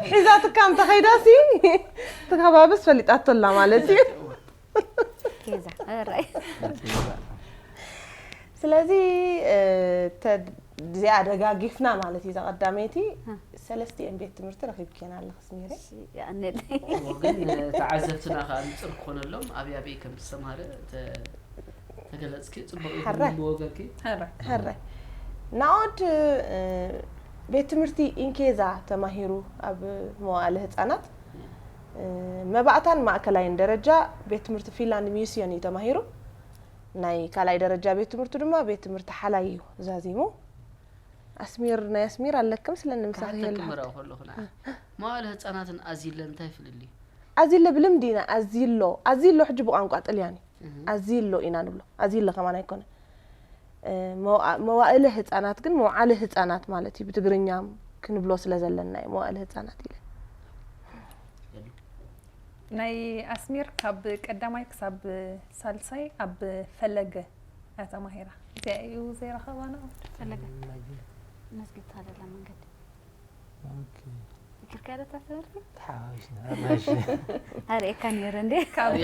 ሒዛትካ እንተኸይዳሲ እቲ ከባብስ ፈሊጣቶ ኣላ ማለት እዩ ኬዛ ራይ ስለዚ እ፣ ተ- እዚኣ ደጋጊፍና ማለት እዩ እዛ ቀዳመይቲ ሰለስቲኤን ቤት ትምህርቲ ረኺብኪና ኣለኽስ ነይረ ያንል ግን ተዓዘብትና ከዓ ንፅር ክኾነሎም ኣብይ ኣብይ ከም ዝተማሃረ ተ- ተገለፅኪ ፅቡቅ እዩ ሓራይ። ብወገንኪ ሕረ ሕረ ናኦድ እ፣ ቤት ትምህርቲ ኢንኬዛ ተማሂሩ ኣብ መዋእለ ህፃናት እ፣ መባእታን ማእከላይን ደረጃ ቤት ትምህርቲ ፊንላንድ ሚስዮን እዩ ተማሂሩ ናይ ካልኣይ ደረጃ ቤት ትምህርቱ ድማ ቤት ትምህርቲ ሓላይ እዩ ዛዚሙ ኣስሚር ናይ ኣስሚር ኣለክም ስለ ንምሳኺ ካሓተክምረው ከለኹ ንዓ መዋእለ ህፃናትን ኣዚለ እንታይ ፍልልዩ ኣዚለ ብልምዲ ኢና ኣዚሎ ኣዚሎ ሕጂ ብቋንቋ ጥልያን እዩ ኣዚሎ ኢና ንብሎ ኣዚለ ከማን ኣይኮነ እ፣ መዋ- መዋእለ ህፃናት ግን መውዓለ ህፃናት ማለት እዩ ብትግርኛ ክንብሎ ስለ ዘለና እዩ መዋእለ ህፃናት ኢለ የሉ ናይ ኣስሚር ካብ ቀዳማይ ክሳብ ሳልሳይ ኣብ ፈለገ እያ ተማሂራ። እዚኣ እዩ ዘይረኸባ ንዑ። ፈለገ መስጊድ ተኸለላ መንገዲ ኦኬ። ይክርካለታ ትምህርቲ ተሓዋዊስና ኣባሽ ኣርእካ ነይረ እንዴ ካብ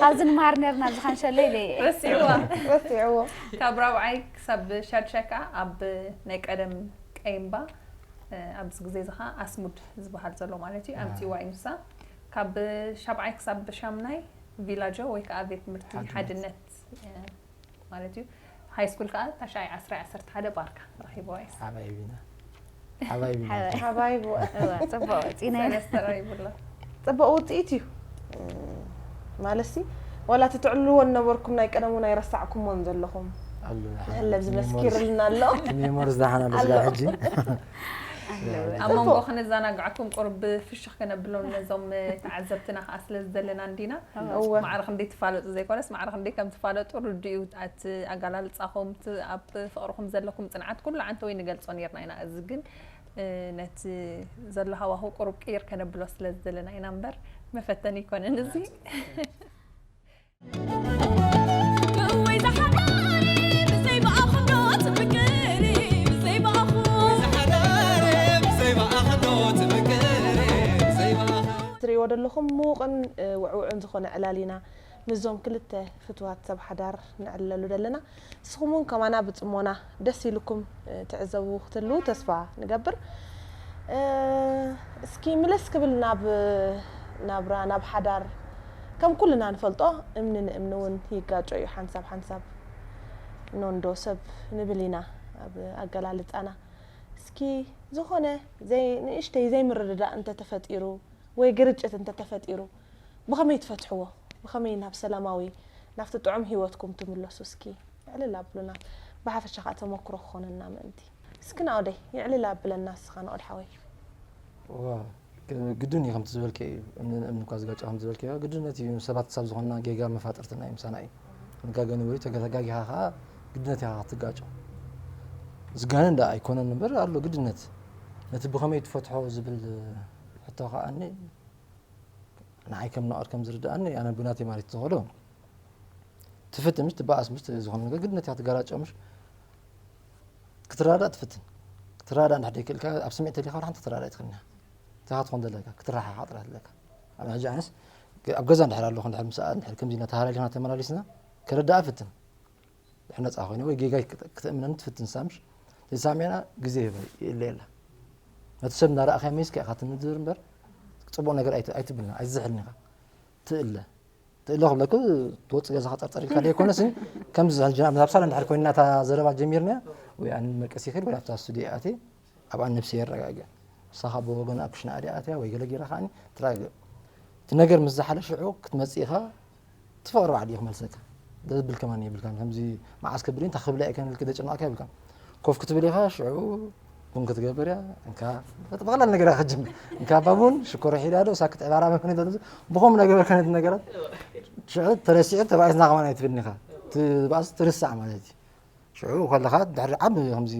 ኣብዚ ንመሃር ነርና ኣብዚ ካንሸለይ ረሲዕዋ። ረሲዕዎ። ካብ ራብዓይ ክሳብ ሻድሻይ ከዓ ኣብ ናይ ቀደም ቀይምባ፣ እ፣ ኣብዚ ግዜ እዚ ከዓ ኣስሙድ ዝበሃል ዘሎ ማለት እዩ። ኣምፅዋ እዩ ንሳ። ካብ ሻብዓይ ክሳብ ሻምናይ ቪላጆ ወይ ከዓ ቤት ትምህርቲ ሓድነት። ሓድነት፣ እ፣ ማለት እዩ። ሃይ ስኩል ከዓ ታሽዓይ ዓስራይ ዓሰርተ ሓደ ባርካ ረኪብዋ እዩ። ሓባይቢና ሓባይቢና ሓባይ። ሓባይቡ እዋ፣ ፅቡቅ ወፂና ኢና ሰለስተ ረኪቡላ። ፅቡቅ ውፅኢት እዩ። እም፣ ማለትሲ ዋላ እቲ ትዕልልዎ እናበርኩም ናይ ቀደሙ ናይ ረሳዕኩሞን ዘለኹም ኣሎ ንሕለብ ዝመስኪርልና ኣሎ። ሜሞሪ ዝደሓና ኣሎ ስጋ ኣሎ። ሕጂ ኣብ መንጎ ክነዘናግዓኩም ቁሩብ ፍሽኽ ከነብሎም ነዞም ተዓዘብትና ከዓ ስለ ዝደለና እንዲና። እወ። ማዕረ ክንደይ ትፋለጡ ዘይኮነስ ማዕረ ክንደይ ከም ትፋለጡ ርዱእ እዩ። እቲ ኣገላልፃኹም፣ እቲ ኣብ ፍቕርኹም ዘለኩም ፅንዓት ኩሉ ዓንተወይ ንገልፆ ነርና ኢና። እዚ ግን እ፣ ነቲ ዘሎ ሃዋሁ ቁሩብ ቅይር ከነብሎ ስለ ዝደለና ኢና እምበር መፈተኒ ኣይኮነን እዚ። እወይ ዝሓዳሪ ብዘይ ብኣኹም ዶ ትምቅሪ ብዘይ ብኣኹም ትርእይዎ ዘለኹም ምዉቕን እ፣ ውዕውዕን ዝኾነ ዕላል ኢና ምስዞም ክልተ ፍትዋት ሰብ ሓዳር ነዕልለሉ ዘለና። ንስኹም እውን ከማና ብጽሞና ደስ ኢልኩም እ፣ ትዕዘቡ ክትህልዉ ተስፋ ንገብር። እ፣ እስኪ ምለስ ክብል ናብ ናብራ ናብ ሓዳር ከም ኩልና ንፈልጦ እምኒ ንእምኒ እውን ይጋጮ እዩ ሓንሳብ ሓንሳብ ኖንዶ ሰብ ንብል ኢና ኣብ ኣገላልጻና። እስኪ ዝኾነ ዘይ ንእሽተይ ዘይምርድዳእ እንተተፈጢሩ ወይ ግርጭት እንተተፈጢሩ ብኸመይ ትፈትሕዎ? ብኸመይ ናብ ሰላማዊ ናብቲ ጥዑም ህይወትኩም ትምለሱ? እስኪ ዕልል ኣብሉና። ብሓፈሻ ከዓ ተመክሮ ክኾነና ምእንቲ። እስኪ ናኦደይ ይዕልል ኣብለና እስኻ ናኦድ ሓወይ። ዋ ግድን እዩ ከምቲ ዝበልከ እዩ እምኒ እምኒ እኳ ዝጋጫ ከም ዝበልከ ግድነት እዩ። ሰባት ሰብ ዝኾንና ጌጋ መፋጥርትና እዩ ምሳና እዩ። ንጋገ ንብሪ ተጋጊኻ ከዓ ግድነት ኢኻ ክትጋጮ። ዝጋነ እንዳ ኣይኮነን እምበር ኣሎ ግድነት። ነቲ ብኸመይ ትፈትሖ ዝብል ሕቶ ከዓ እኒ ንዓይ ከም ናኦድ ከም ዝርድኣኒ ኣነ ብናተይ ማለት ዝኽእሎ ትፍትን ምሽ ትበኣስ ምሽ ዝኾነ ነገር ግድነት ኢኻ ትጋራጮ ምሽ ክትረዳእ ትፍትን። ክትረዳእ እንድሕር ደይክእልካ ኣብ ስምዒት ተሊኻ ሓንቲ ክትረዳእ ትኽእል ኢኻ። እንታይ ትኾን ዘለካ ክትረሓሓቕ ጥራሕ ኣለካ። ኣብ ሕጂ ኣነስ ኣብ ገዛ እንድሕር ኣለኹ እንድሕር ምስ እንድሕር ከምዚ እናተሃላሊኽና ተመላሊስና ክርዳእ ፍትን። ድሕር ነፃ ኮይነ ወይ ጌጋይ ክት- ክትእምነኒ ትፍትን ሳምሽ ዘይሳምዕና ግዜ ይህበ ይእለየላ። ነቲ ሰብ እናረኣኻዮ መይስካ ኢኻ ትምድር እምበር ፅቡቕ ነገር ኣይት- ኣይትብልና ኣይትዝሕልን ኢኻ። ትእለ ትእለ ክብለኩ ትወፅእ ገዛኻ ፀርፀር ኢልካ ዘይኮነስ ከምዚ ዝሕል ጅና ምሳሌ እንድሕር ኮይንና እታ ዘረባ ጀሚርና ወይ ኣነ መቀስ ይኽእል ወይ ኣብታ ስቱዲዮ ኣትየ ኣብኣ ነብሰይ የረጋግእ። ንሳኻ ብወገን ኣብ ክሽነ ኣድያ ኣትያ ወይ ገለ ጌራ ከዓኒ ትረጋግእ። እቲ ነገር ምስ ዝሓለ ሽዑ ክትመፅእ ኢኻ ትፈቕሪ ባዕሉ እዩ ክመልሰካ። ዘብል ከማን የብልካን ከምዚ መዓስ ክብል እንታይ ክብላ እየ ከንልክ ደጨናቕካ የብልካን። ኮፍ ክትብል ኢኻ ሽዑ ቡን ክትገብር እያ እንካ ብቐላል ነገር ኢኻ ክትጅምር። እንካ ኣባ ቡን ሽኮር ሒዳ ዶ ሳክት ዕባራ መፍነ ዘሎ ብኸም ነገር ከነት ነገራት ሽዑ ተረሲዑ ተባኢስና ከማን ኣይትብልን ኢኻ። ትባእስ ትርሳዕ ማለት እዩ። ሽዑ ከለኻ ድሕሪ ዓቢ ከምዚ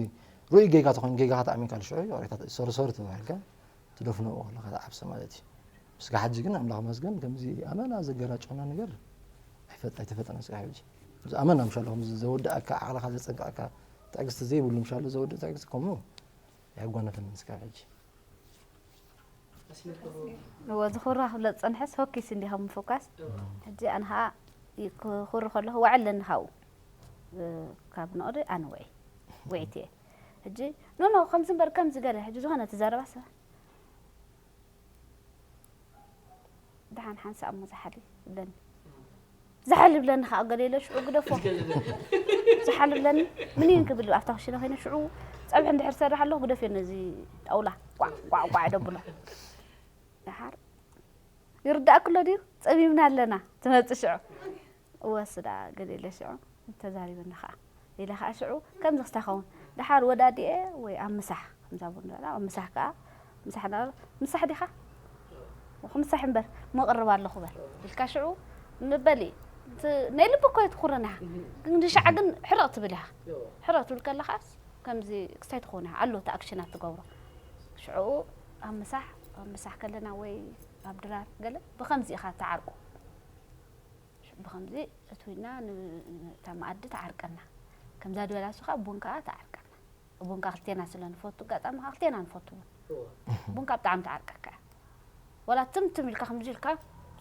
ርኡይ ጌጋ ተኾይኑ ጌጋ ከተኣሚንካ ሽዑ ይቕሬታ ሶሪ ሶሪ ተባሂልካ ትደፍንኦ ከለኻ ትዓብሰ ማለት እዩ። ስጋ ሕጂ ግን ኣምላኽ መስገን ከምዚ ኣመና ዘገራጨና ነገር ኣይፈጥ ኣይተፈጠነ ስጋ ሕጂ እዚ ኣመና ምሻሎ ከምዚ ዘወድኣካ ዓቕልኻ ዘጸንቀዕካ ትዕግስቲ ዘይብሉ ምሻሎ ዘወድእ ትዕግስቲ ከምኡ ኣይጓነፈንን ስጋ ሕጂ እዎ ዝኹራ ክብለ ዝጸንሐስ ሆኪስ እንዲኻ ምፍኳስ ሕጂ ኣነ ኸዓ ክኹሪ ከለኹ ወዐለኒ ካብኡ ካብ ንቕዲ ኣነ ውዒ ውዒት እየ ሕጂ ኖኖ ከምዚ እምበር ከምዚ ገለ ሕጂ ዝኾነ ትዛረባ ሰብ ደሓን ሓንሳእ እሞ ዝሓል ይብለኒ። ዝሓል ይብለኒ ከዓ ገለ ኢለ ሽዑ ግደፎ። ዝሓል ይብለኒ ምኒን ክብል ኣብታ ክሽነ ኮይነ ሽዑ ፀብሒ እንድሕር ዝሰርሕ ኣለኹ ግደፍዮ ነዚ ጣውላ ቋዕ ቋዕ ቋዕ ደብሎ። ደሓር ይርዳእኩ ኣሎ ድዩ? ፀሚምና ኣለና ትመፅእ ሽዑ። እወ ስዳ ገለ ኢለ ሽዑ ተዛሪበኒ ከዓ ኢለ ከዓ ሽዑ ከምዚ ክስታይ ኸውን ደሓር ወዳዲኤ ወይ ኣብ ምሳሕ ከምዛ ቡን ንበላ ኣብ ምሳሕ ከዓ ምሳሕ ና ምሳሕ ዲኻ ወኹ ምሳሕ እምበር መቕርብ ኣለኹ በል ኢልካ ሽዑ ምበሊ ናይ ልቢ እኮ ትኩረና ግን ድሻዓ ግን ሕረቕ ትብል ኢኻ ሕረቕ ትብል ከለኻስ ከምዚ ክስታይ ትኸውን ኢኻ ኣሎ እቲ ኣክሽናት ትገብሮ ሽዑ ኣብ ምሳሕ ኣብ ምሳሕ ከለና ወይ ኣብ ድራር ገለ ብኸምዚ ኢኻ ትዓርቁ። ብኸምዚ እትዊና ን-፣ እታ መኣዲ ትዓርቀና። ከምዛ ድበላ እሱ ኸዓ ቡን ከኣ ትዓርቀና። ቡንካ ክልቴና ስለ ንፈቱ፣ ኣጋጣሚ ኸዓ ክልቴና ንፈቱ ቡን። ቡንካ ብጣዕሚ ትዓርቀካ እያ። ወላ ትም ትም ኢልካ ከምዚ ኢልካ፣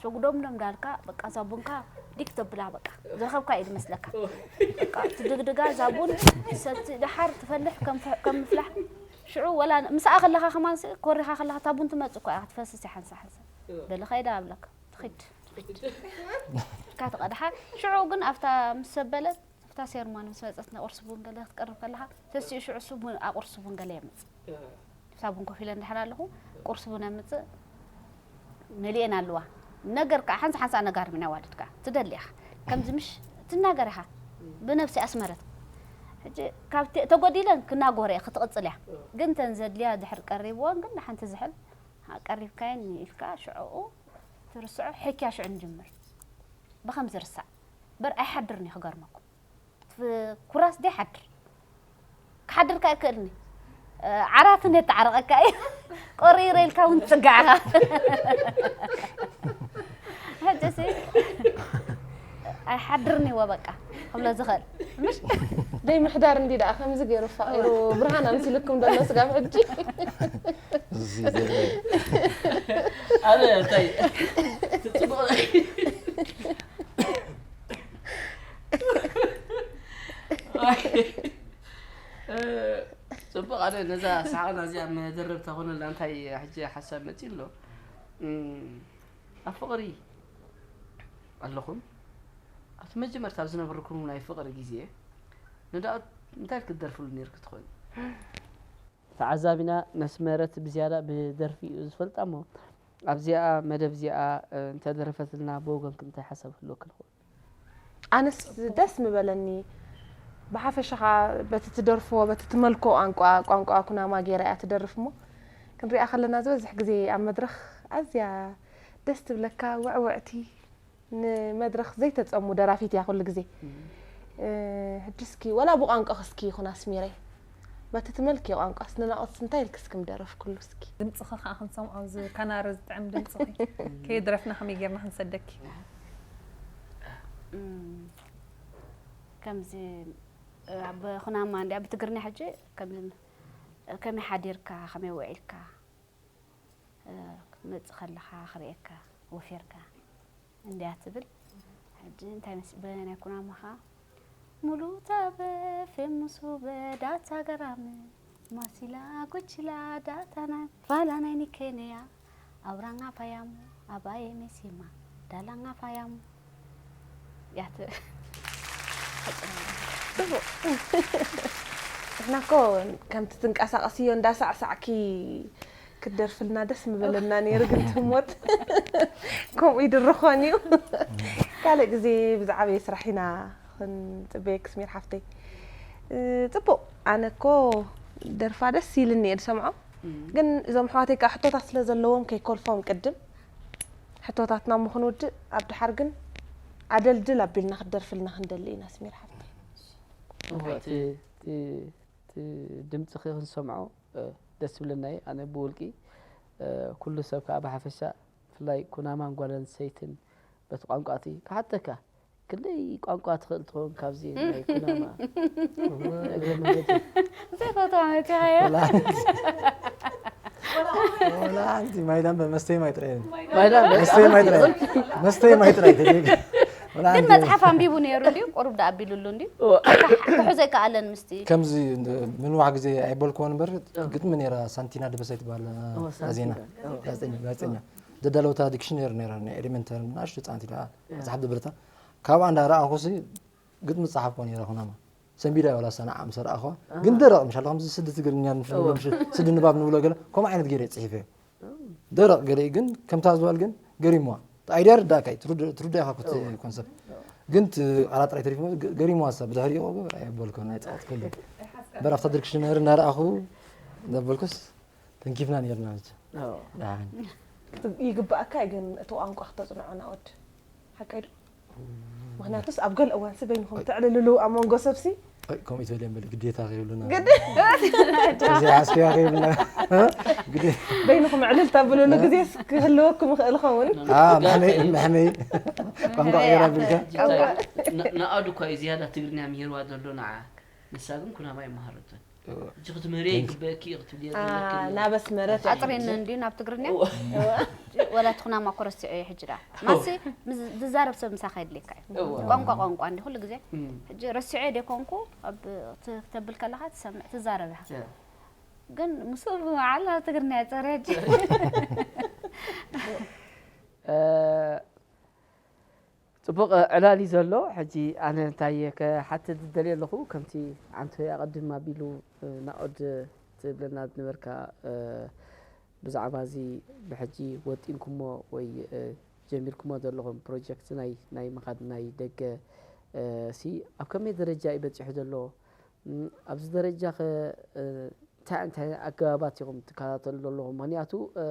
ሸጉዶምዶም ዳልካ፣ በቃ እዛ ቡንካ ዲክ ተብላ በቃ። ዝረኸብካ እዩ ዝመስለካ። በቃ ትድግድጋ እዛ ቡን፣ ሰቲ ደሓር ትፈልሕ ከም ፍ-፣ ከም ምፍላሕ። ሽዑ ወላ ምሳኣ ከለኻ ከማን ሲ-፣ ኮሪኻ ከለኻ እታ ቡን ትመጽእ እኮ እያ፣ ክትፈስስ እያ ሓንሳ ሓንሳ። በሊ ኸይዳ ኣብለካ፣ ትኺድ፣ ትኺድ። ኢልካ ትቐድሓ። ሽዑ ግን ኣብታ ምስ ሰበለት፣ ኣብታ ሴርሞኒ ምስ መጸት ንቁርሲ ቡን ገለ ክትቀርብ ከለኻ፣ ተሲኡ ሽዑ እሱ ቡን፣ ኣቁርሲ ቡን ገለ የምጽእ። እያ። ሳቡን ኮፍ ኢለ እንድሕር ኣለኹ፣ ቁርሲ ቡን ኣምጽእ፣ መሊኤን ኣለዋ። ነገር ከኣ ሓንሳ ሓንሳ ነጋር ሚና ዋልድ ከኣ ትደሊ ኢኻ። ከምዚ ምሽ ትናገር ኢኻ። ብነብሲ ኣስመረት። ሕጂ ካብ ተ-፣ ተጎዲለን ክናጎረ እየ ክትቕጽል እያ። ግን ተን ዘድልያ ድሕር ቀሪብወን ግን ንሓንቲ ዝሕል ቀሪብካየን ኢልካ ሽዕኡ ትርስዖ፣ ሕክያ ሽዑ ንጅምር። ብኸምዚ ርሳዕ። በር ኣይሓድርን እዩ ክገርመኩም። ፍ-፣ ኩራስ ደይ ሓድር። ክሓድር ከኣ ኣይክእልኒ። እ፣ ዓራትን የተዓረቐካ እዩ። ቆሪረ ኢልካ እውን ትጽጋዕኻ። ሕጂሲ ኣይሓድርን ይዎ በቃ ክብሎ ዝኽእል። ምሽ? ደይ ምሕዳር እንዲ ደኣ ከምዚ ገይሩ ፋቒሩ ብርሃን ኣምሲልኩም ደሎ ስጋብ ሕጂ። እዚ ዘርኢ። ኣነ እንታይ ጽቡቕ። እ፣ ጽቡቕ፣ ኣነ ነዛ ሰሓቕና እዚኣ መደረብ ተኾነላ እንታይ ሕጂ ሓሳብ መጺኡ ኣሎ? እም፣ ኣብ ፍቕሪ ኣለኹም? ኣብቲ መጀመርታ ኣብ ዝነበርኩም ናይ ፍቕሪ ግዜ ንዳኦት እንታይ ክትደርፍሉ ነይርኪ ትኾኒ? ተዓዛቢና ነስመረት ብዝያዳ ብደርፊ እዩ ዝፈልጣ እሞ፣ ኣብዚኣ መደብ እዚኣ፣ እ፣ እንተደረፈትልና ብወገንኪ እንታይ ሓሳብ ክህልወኪ ይኸውን? ኣነስ ደስ ምበለኒ። ብሓፈሻ ኸኣ በቲ ትደርፍዎ፣ በቲ ትመልኮ ቋንቋ፣ ቋንቋ ኩናማ ገይራ እያ ትደርፍ እሞ፣ ክንሪኣ ከለና ዝበዝሕ ግዜ ኣብ መድረኽ ኣዝያ ደስ ትብለካ፣ ውዕውዕቲ፣ ንመድረኽ ዘይተጸሙ ደራፊት እያ ኩሉ ግዜ። እም። እ፣ ሕጂ እስኪ ወላ ብቋንቋኺ እስኪ ይኹን ኣስሚረይ። በቲ ትመልኪ ቋንቋስ ንናኦትስ እንታይ ኢልኪ እስኪ ምደረፍክሉ እስኪ? ድምጽኺ ከኣ ክንሰምዖ፣ እዚ ካናረ ዝጥዕም ድምጽኺ። ከየድረፍና ከመይ ጌርና ክንሰደኪ? እም፣ ከምዚ፣ እ፣ ኣብ ኩናማ እንድያ ብትግርኛ ሕጂ ከም፣ ከመይ ሓዲርካ፣ ከመይ ውዒልካ፣ እ፣ ክትመጽእ ከለኻ ክርእየካ፣ ወፊርካ እንድያ ትብል። ሕጂ እንታይ መስ-፣ ብናይ ኩናማ ኸኣ፣ ሙሉታ በፌ ሙሱ በዳታ ገራም፣ ማሲላ ጉችላ ዳታ ናይ ፋላ ናይ ኒኬንያ፣ ኣውራንጋ ፋያሙ፣ ኣባየ ሜሲማ፣ ዳላንጋ ፋያሙ። ያት-፣ ጽቡቕ። ንሕና እኮ ከምቲ ትንቀሳቐስዮ እንዳሳዕሳዕኪ ክትደርፍልና ደስ ምበለና ነይሩ፣ ግን ትሞት ከምኡ ይድርኾን እዩ። ካልእ ግዜ ብዛዕባ ስራሕ ኢና ክንጽበየኪ ስሚር ሓፍተይ። እ፣ ጽቡቕ። ኣነ እኮ ደርፋ ደስ ኢልኒ እየ ዝሰምዖ። እም። ግን እዞም ኣሕዋተይ ከኣ ሕቶታት ስለ ዘለዎም ከይኮልፎም ቅድም፣ ሕቶታትና እሞ ክንውድእ፣ ኣብ ድሓር ግን ኣደልድል ኣቢልና ክትደርፍልና ክንደሊ ኢና ስሚር ሓፍተይ። እወ፣ እቲ፣ እቲ፣ እቲ ድምጽኺ ክንሰምዖ፣ እ፣ ደስ ይብለና እዩ። ኣነ ብውልቂ፣ እ፣ ኩሉ ሰብ ከኣ ብሓፈሻ ብፍላይ ኩናማን ጓል ኣንስተይትን በቲ ቋንቋ እቲ ክሓተካ፣ ክንደይ ቋንቋ ትኽእል ትኸውን ካብዚ ናይ ኩናማ? እግረ መንገዲ። ዘይፈትዋ መጺኻዮ? ወላ ሓንቲ። ወላ ሓንቲ ማይ ዳምበ መስተይ ማይ ጥራይ እዩ። ማይ ዳምበ። መስተይ ማይ ጥራይ። መስተይ ማይ ጥራይ ተገይሩ። ወላ ግን ሓንቲ። መጽሓፍ ኣንቢቡ ነይሩ እንድዩ፣ ቁሩብ ደኣ ኣቢሉሉ እንድዩ። እወ። ክሕ-፣ ክሕዞ ኣይከኣለን ምስቲ። ከምዚ ምንዋሕ ግዜ ኣይበልክዎን እምበር፣ ግጥሚ ነይራ ሳንቲና ደበሳይ ትበሃል፣ እወ፣ ጋዜና። ሳንቲና። እወ። ጋዜጠኛ፣ ጋዜጠኛ። ዘዳለወታ ዲክሽነሪ ነይራ፣ ናይ ኤሌመንተሪ ንኣሽቱ ህጻናት ኢላ እያ። መጽሓፍ ደበለታ። ካብኣ እንዳረኣኹሲ ግጥሚ ዝጸሓፍኩ ነይረ ኩናማ። ሰንቢዳ ወላ ሰናዓ ምስ ረኣኹዋ። ኣሃ። ግን ደረቕ፣ ምሻ ከምዚ ስዲ ትግርኛ ንብሎ፣ እወ። ምሽ-፣ ስዲ ንባብ ንብሎ ገለ፣ ከምኡ ዓይነት ገይረ ጽሒፈዮ። እም። ደረቕ ገለ እዩ፣ ግን ከምታ ዝበሃል ግን ገሪምዋ። እቲ ኣይድያ ርዳእካ እዩ፣ ትርድ-፣ ትርዳእ ኢኻ እኮ እቲ እወ። ኮንሰፕት። እወ። ግን እቲ ቃላት ጥራይ ተሪፍዎ፣ ገ-፣ ገሪምዋ እሳ፣ ብድሕሪኡ እኮ ኣይበልኩን፣ ኣይጻወትኩሉ። እምበር ኣብታ ዲክሽነሪ እናረኣኹ፣ እንዳበልኩስ፣ ተንኪፍና ነይርና መቸም። ኣዎ። ደሓን። ክት-፣ ይግባኣካ እዩ ግን እቲ ቋንቋ ክተጽንዖ ናኦድ። ሓቀይ ዶ? እም። ምኽንያቱስ ኣብ ገለ እዋንሲ በይንኹም ትዕልልሉ ኣብ መንጎ ሰብሲ ከምኡ ይትበል እየ በል ግዴታ ከይብሉና ግድ እዚ ሓስኪያ ከይብሉና ግዴታ በይንኹም ዕልል ተብሉሉ ግዜ ክህልወኩም ይኽእል ኸውን። اه محمي محمي ቋንቋ ቀይራ ብልካ ናኣዱ እኳ እዩ ዝያዳ ትግርኛ ምሂርዋ ዘሎ ንዓ ንሳ ግን ኩናማ ይመሃረቶን እጂ ክትምህርዮ ይግበእኪ እዩ ክትብልዮ አ፣ ዘለኪ ናበስ መረት ኣጥሪኒ እንድዩ ናብ ትግርኛ ወላ ትኹና ማኮ ረሲዑ እየ ሕጂ ዳ ማሲ ምስ- ዝዛረብ ሰብ ምሳኻ የድልየካ እዩ እወ። ቋንቋ ቋንቋ እንዲ ኩሉ ግዜ እም፣ ሕጂ ረሲዑ ደኮንኩ ኣብ ት- ክተብል ከለኻ ትሰምዕ ትዛረብ ኢኻ ያ። ግን ምስኡ ብመዓላ ትግርኛ የፀርያ ሕጂ እ፣ ፅቡቕ ዕላል እዩ ዘሎ። ሕጂ ኣነ እንታይ እየ ከሓትት ዝደልየ ኣለኹ፣ ከምቲ ዓንቶ ኣቐድም ኣቢሉ እ፣ ናኦድ ትብለና ዝነበርካ እ፣ ብዛዕባ እዚ ብሕጂ ወጢንኩሞ ወይ እ፣ ጀሚርኩሞ ዘለኹም ፕሮጀክት ናይ ናይ ምኻድ ናይ ደገ እ፣ ሲ ኣብ ከመይ ደረጃ እዩ በፂሑ ዘሎ? እም፣ ኣብዚ ደረጃ ኸ እ፣ እንታይ እንታይ ኣገባባት ኢኹም ትከታተሉ ዘለኹም? ምክንያቱ እ፣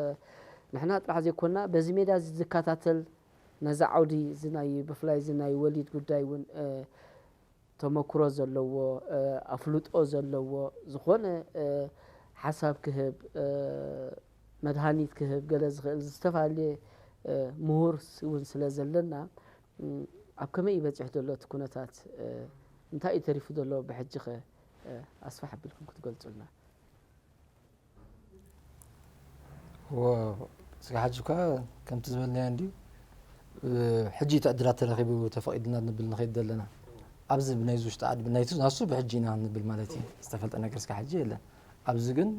ንሕና ጥራሕ ዘይኮና በዚ ሜዳ እዚ ዝከታተል ነዚ ዓውዲ እዚ ናይ ብፍላይ እዚ ናይ ወሊድ ጉዳይ እውን እ፣ ተመክሮ ዘለዎ እ፣ ኣፍልጦ ዘለዎ ዝኾነ እ፣ ሓሳብ ክህብ እ፣ መድሃኒት ክህብ ገለ ዝኽእል ዝተፈላለየ እ፣ ምሁር እውን ስለ ዘለና እም፣ ኣብ ከመይ እዩ በፂሑ ዘሎ እቲ ኩነታት እ፣ እንታይ እዩ ተሪፉ ዘሎ ብሕጂ ኸ እ፣ ኣስፋሕ ኣቢልኩም ክትገልፁልና ወ እስኪ ሓጂ እኳ ከምቲ ዝበልናዮ እንድዩ እ፣ ሕጂ እቲ ዕድላት ተረኺቡ ተፈቒድልና ንብል ንኸይድ ዘለና ኣብዚ ብናይዚ ውሽጢ ዓዲ ናይቲ ናሱ ብሕጂ ኢና ንብል ማለት እዩ ዝተፈልጠ ነገር እስኪ ሕጂ የለን ኣብዚ ግን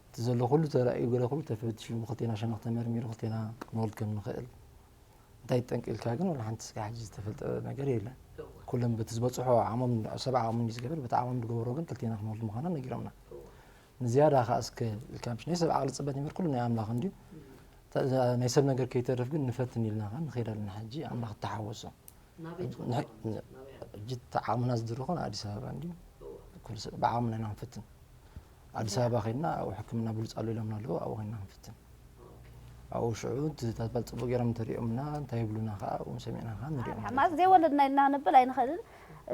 እቲ ዘሎ ኩሉ ተራእዩ ገለ ኩሉ ተፈትሹ ብክልቴና ሸነኽ ተመርሚሩ ክልቴና ክንወልድ ከም ንኽእል እንታይ ጠንቂ ኢልካ ግን ወላ ሓንቲ እስኪ ሕጂ ዝተፈልጠ ነገር የለን ኩሎም በቲ ዝበፅሖ ዓሞም ሰብ ዓሞም እዩ ዝገብር በቲ ዓሞም ዝገበሮ ግን ክልቴና ክንወልድ ምዃና ነጊሮምና ንዝያዳ ከዓ እስከ ኢልካ ምሽ ናይ ሰብ ዓቕሊ ፅበት ይምር ኩሉ ናይ ኣምላኽ እንድዩ ናይ ሰብ ነገር ከይተርፍ ግን ንፈትን ኢልና ከዓ ንኸይድ ኣለና ሕጂ ኣምላኽ እተሓወሶ ሕጂ ዓቕምና ዝድርኾ ኣዲስ ኣበባ እንድዩ ኩሉ ሰብ ብዓቕምና ኢና ንፈትን ኣዲስ ኣበባ ከይድና ኣብኡ ሕክምና ብሉፅ ኣሎ ኢሎምና ኣለዉ ኣብኡ ከይድና ንፍትን ኣብኡ ሽዑ እቲ ተባል ፅቡቅ ገይሮም እንተሪኦምና እንታይ ይብሉና ከዓ ኣብኡ ሰሚዕና ከዓ ንሪኦም ማለት ዘይወለድና ኢልና ነብል ኣይንኽእልን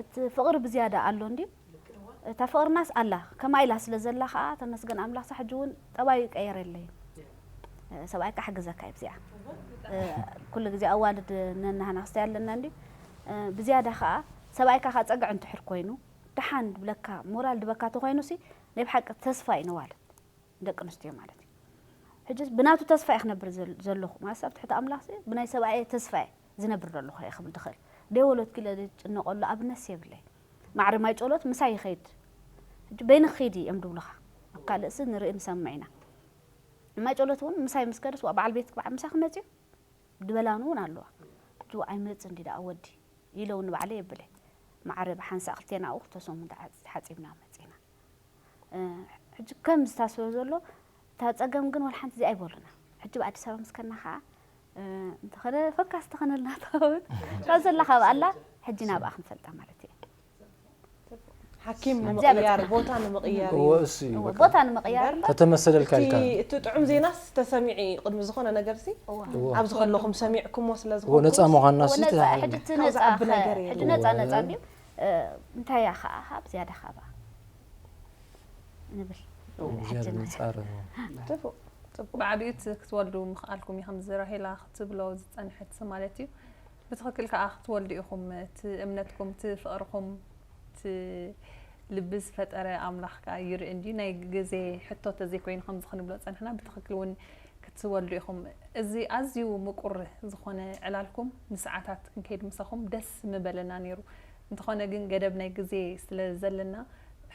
እቲ ፍቕሪ ብዝያዳ ኣሎ እንድዩ እታ ፍቕርናስ ኣላ ከማ ኢላ ስለ ዘላ ከዓ ተመስገን ኣምላኽሳ ሕጂ እውን ጠባዩ ይቀየር የለይን ሰብኣይ ከዓ ሕግዘካ እዩ ብዚኣ ኩሉ ግዜ ኣዋልድ ነናህና ክስታይ ኣለና እንድዩ ብዝያዳ ከዓ ሰብኣይካ ከዓ ፀግዒ እንትሕር ኮይኑ ደሓን ድብለካ ሞራል ድበካ ተኮይኑ ሲ ናይ ብሓቂ ተስፋ እዩ ነዋልድ ደቂ ኣንስትዮ ማለት እዩ ሕጂ ብናቱ ተስፋ እየ ክነብር ዘለኹ ማለት ኣብ ትሕቲ ኣምላኽ ብናይ ሰብኣየ ተስፋ እየ ዝነብር ዘለኹ እየ ክብል ድኽእል ደይወለድኩ ኢለ ዝጭነቀሉ ኣብነት የብለይ ማዕረ ማይ ጨሎት ምሳይ ይኸይድ ሕጂ በይንኺ ኺዲ እዮም ድብሉኻ ኣብ ካልእሲ ንርኢ ንሰምዕ ኢና ማይ ጨሎት እውን ምሳይ ምስ ከደስ በዓል ቤት ክበዓ ምሳኺ መፅዩ ድበላኒ እውን ኣለዋ ሕጂ ኣይመፅእ እንዲ ደኣ ወዲ ኢለውኒ ባዕለ የብለ ማዕረ ብሓንሳእ ክልቴና ኣብኡ ክልተ ሰሙን ተሓፂብና መፂና ሕጂ ከም ዝታስበ ዘሎ እታ ፀገም ግን ወላ ሓንቲ እዚኣ ኣይበሉና ሕጂ ብኣዲስ ኣበባ ምስ ከና ከዓ እንተኸነ ፈካስ ተኸነልና ትኸውን ካብ ዘላ ካብ ኣላ ሕጂ ናብኣ ክንፈልጣ ማለት እየ ሓኪም ንምቕያር ቦታ ንምቕያር እዩ እሱ እዩ በቃ ቦታ ንምቕያር እምበር ተተመሰለልካ እቲ ኢልካ እቲ ጥዑም ዜናስ ተሰሚዑ እዩ ቅድሚ ዝኾነ ነገር ሲ እዎ። ኣብዚ ከለኹም ሰሚዕኩሞ ስለ እዎ ዝኾንኩ ነፃ ምዃንና ሲ ነፃ ተዛሪብና። ሕጂ እቲ ካብዚ ነፃ ዓቢ ነገር ሕጂ የለን። ነፃ ነፃ እንድዩ እንታይ እያ ከዓ ካብ ዝያዳ ካባ ንብል ዝያዳ ንፃር ትፉ ብዓቢኡ እቲ ክትወልዱ ምኽኣልኩም እዩ ከምዚ ራሄላ ክትብሎ ዝፀንሐት ማለት እዩ ብትኽክል ከዓ ክትወልዱ ኢኹም እቲ እምነትኩም እቲ ፍቕርኹም እቲ ልቢ ዝፈጠረ ኣምላኽ ከዓ ይርኢ እንድዩ ናይ ግዜ ሕቶ ተዘይኮይኑ ከምዚ ክንብሎ ፀንሕና ብትኽክል እውን ክትወልዱ ኢኹም እዚ ኣዝዩ ምቁር ዝኾነ ዕላልኩም ንሰዓታት ክንከይድ ምሳኹም ደስ ምበለና ነይሩ እንተኾነ ግን ገደብ ናይ ግዜ ስለ ዘለና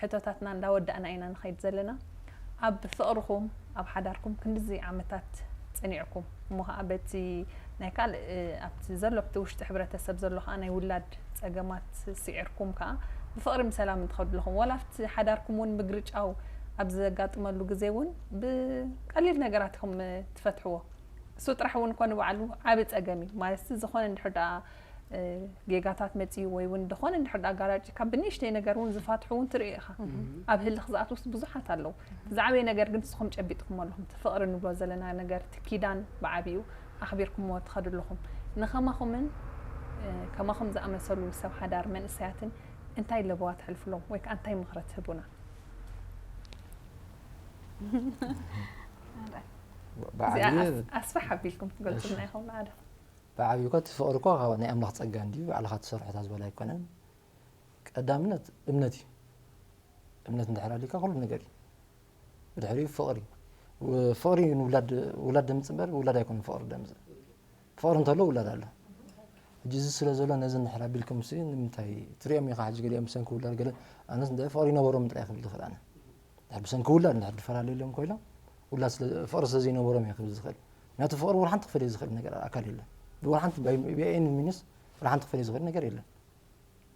ሕቶታትና እንዳወዳእና ኢና ንኸይድ ዘለና ኣብ ፍቕርኹም ኣብ ሓዳርኩም ክንድዚ ዓመታት ፀኒዕኩም እሞ ከዓ በቲ ናይ ካልእ ኣብቲ ዘሎ ኣብቲ ውሽጢ ሕብረተሰብ ዘሎ ከዓ ናይ ውላድ ፀገማት ስዒርኩም ከዓ ብፍቕሪ ምሰላም እንትኸዱ ኣለኹም ዋላ ኣብቲ ሓዳርኩም እውን ምግርጫው ኣብ ዘጋጥመሉ ግዜ እውን ብቀሊል ነገራት ኢኹም ትፈትሕዎ እሱ ጥራሕ እውን እኮ ንባዕሉ ዓቢ ፀገም እዩ ማለት ዝኾነ እንድሕር ደኣ ጌጋታት መፅዩ ወይ እውን ዝኾነ እንድሕር ደኣ ኣጋራጭ ካብ ብንእሽተይ ነገር እውን ዝፋትሑ እውን ትርኢ ኢኻ ኣብ ህልኽ ዝኣትውስ ብዙሓት ኣለዉ ዝዓበየ ነገር ግን ንስኹም ጨቢጥኩም ኣለኹም እቲ ፍቕሪ ንብሎ ዘለና ነገር እቲ ኪዳን ብዓብኡ ኣኽቢርኩምዎ ትኸዱ ኣለኹም ንኸማኹምን ከማኹም ዝኣመሰሉ ሰብ ሓዳር መንእሰያትን እንታይ ለበዋ ተሕልፍሎም ወይ ከዓ እንታይ ምኽረ ትህቡና? እዚኣ ብዓብዩ ኣስ- ኣስፍሕ ኣቢልኩም ትገልጹልና ኢኹም ንዓደ። ብዓብዩ እኮ እቲ ፍቕሪ እኮ ካብ ናይ ኣምላኽ ጸጋ እንድዩ፣ ባዕልኻ ትሰርሖ እታ ዝበላ ኣይኮነን። ቀዳምነት እምነት እዩ። እምነት እንድሕር ኣሊካ ኩሉ ነገር እዩ። ብድሕሪኡ ፍቕሪ። ው- ፍቕሪ ንውላድ ውላድ ደምጽእ እምበር ውላድ ኣይኮነን ፍቕሪ ደምጽእ። ፍቕሪ እንተሎ ውላድ ኣሎ። ሕጂ እዚ ስለ ዘሎ ነዚ እንድሕር ኣቢልኩም ሲ ንምንታይ ትሪኦም ኢኻ ሕጂ ገሊኦም ብሰንኪ ውላድ ገለ ኣነስ እንድሕር ፍቕሪ ይነበሮም ጥራይ ክብል ዝኽእል ኣነ። ድሕር ብሰንኪ ውላድ እንድሕር ዝፈላለዩ ኢሎም ኮይኖም ውላድ ስለ ፍቕሪ ስለ ዘይነበሮም እየ ክብል ዝኽእል። ምክንያቱ ፍቕሪ ወላ ሓንቲ ክፈልዮ ዝኽእል ነገር ኣካል የለን። ወላ ሓንቲ by any means ወላ ሓንቲ ክፈልዮ ዝኽእል ነገር የለን።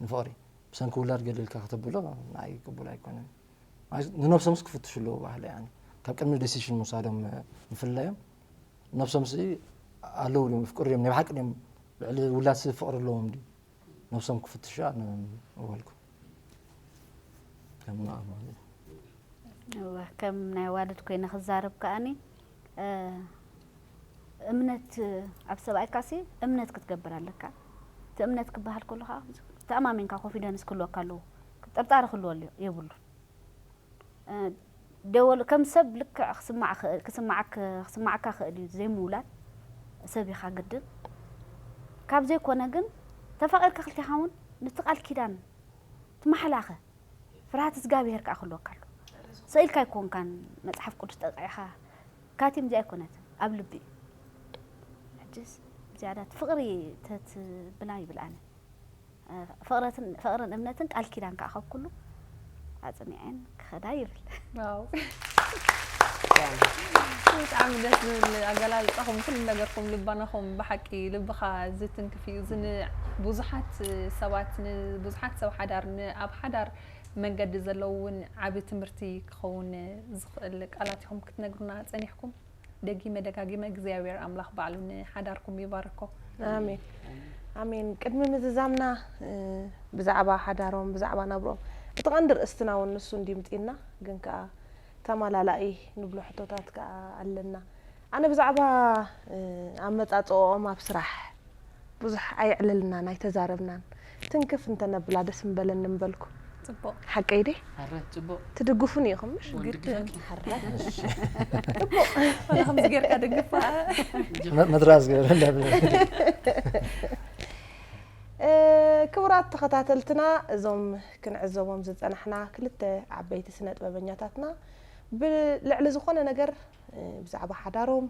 ንፍቕሪ ብሰንኪ ውላድ ገለ ኢልካ ከተብሎ ንዓይ ቅቡል ኣይኮነን። ማለት ንነብሶምስ ክፍትሹ ኣለዎ ባህለ ያኒ ካብ ቅድሚ decision ምውሳዶም ምፍላዮም ነብሶምስ ኣለዉ ድዮም ፍቅሪ ድዮም ናይ ብሓቂ ድዮም ልዕሊ ውላድስ ፍቅሪ ኣለዎም ድዩ ነብሶም ክፍትሹ ኣነ ምበልኩ ከም ንኣ ማለት እዩ። እወ፣ ከም ናይ ዋልድ ኮይነ ክዛረብ ከኣኒ እ፣ እምነት ኣብ ሰብኣይካሲ እምነት ክትገብር ኣለካ። እቲ እምነት ክበሃል ከሎ ከዓ ተኣማሚንካ ኮንፊደንስ ክህልወካ ኣለዎ። ጥርጣረ ክህልዎ የብሉን። እ፣ ደወል ከም ሰብ ልክዕ ክስማዕ ክእል- ክስማዓክ- ክስማዓካ ክእል እዩ ዘይምውላድ ሰብ ኢኻ ግድን። ካብ ዘይኮነ ግን ተፋቒርካ ክልቴኻ እውን ነቲ ቃል ኪዳን ትማሓላኸ ፍርሃት እግዚኣብሄር ከዓ ክህልወካ ኣሎ። ስኢልካ ኣይኮንካን መፅሓፍ ቅዱስ ጠቂዕኻ ካቲም እዚኣ ኣይኮነትን ኣብ ልቢ እዩ። ሕጅስ ዝያዳ እቲ ፍቕሪ ተትብላ ይብል ኣነ። ፍቕረትን ፍቕርን እምነትን ቃል ኪዳን ከዓ ካብ ኩሉ ኣፅኒዐን ክኸዳ ይብል። ዋው ብጣዕሚ ደስ ዝብል ኣገላልፃኹም ኩሉ ነገርኩም ልባናኹም ብሓቂ ልብኻ ዝትንክፍ እዩ ዝንዕ ብዙሓት ሰባት ንብዙሓት ሰብ ሓዳር ኣብ ሓዳር መንገዲ ዘለዉ እውን ዓብ ትምህርቲ ክኸውን ዝኽእል ቃላት ኢኹም ክትነግሩና ፀኒሕኩም ደጊመ ደጋጊመ እግዚኣብሔር ኣምላኽ ባዕሉ ንሓዳርኩም ይባርኮ። ኣሜን ኣሜን። ቅድሚ ምዝዛምና ብዛዕባ ሓዳሮም ብዛዕባ ናብርኦም እቲ ቀንዲ ርእስትና እውን ንሱ እንዲምፂና ግን ከዓ ተማላላኢ ንብሎ ሕቶታት ከዓ ኣለና። ኣነ ብዛዕባ ኣመፃፅኦኦም ኣብ ስራሕ ብዙሕ ኣየዕለልናን ኣይተዛረብናን። ትንክፍ እንተነብላ ደስ ምበለኒ ምበልኩ። ፅቡቕ። ሓቀይ ድየ? ሓረ ፅቡቕ። ትድግፉኒ ኢኹም ምሽ? ወንድግፈኪ። ከምዚ ጌርካ ድግፋ። መድራስ ገበረላ ክቡራት ተኸታተልትና እዞም ክንዕዘቦም ዝፀናሕና ክልተ ዓበይቲ ስነ ጥበበኛታትና ብልዕሊ ዝኾነ ነገር ብዛዕባ ሓዳሮም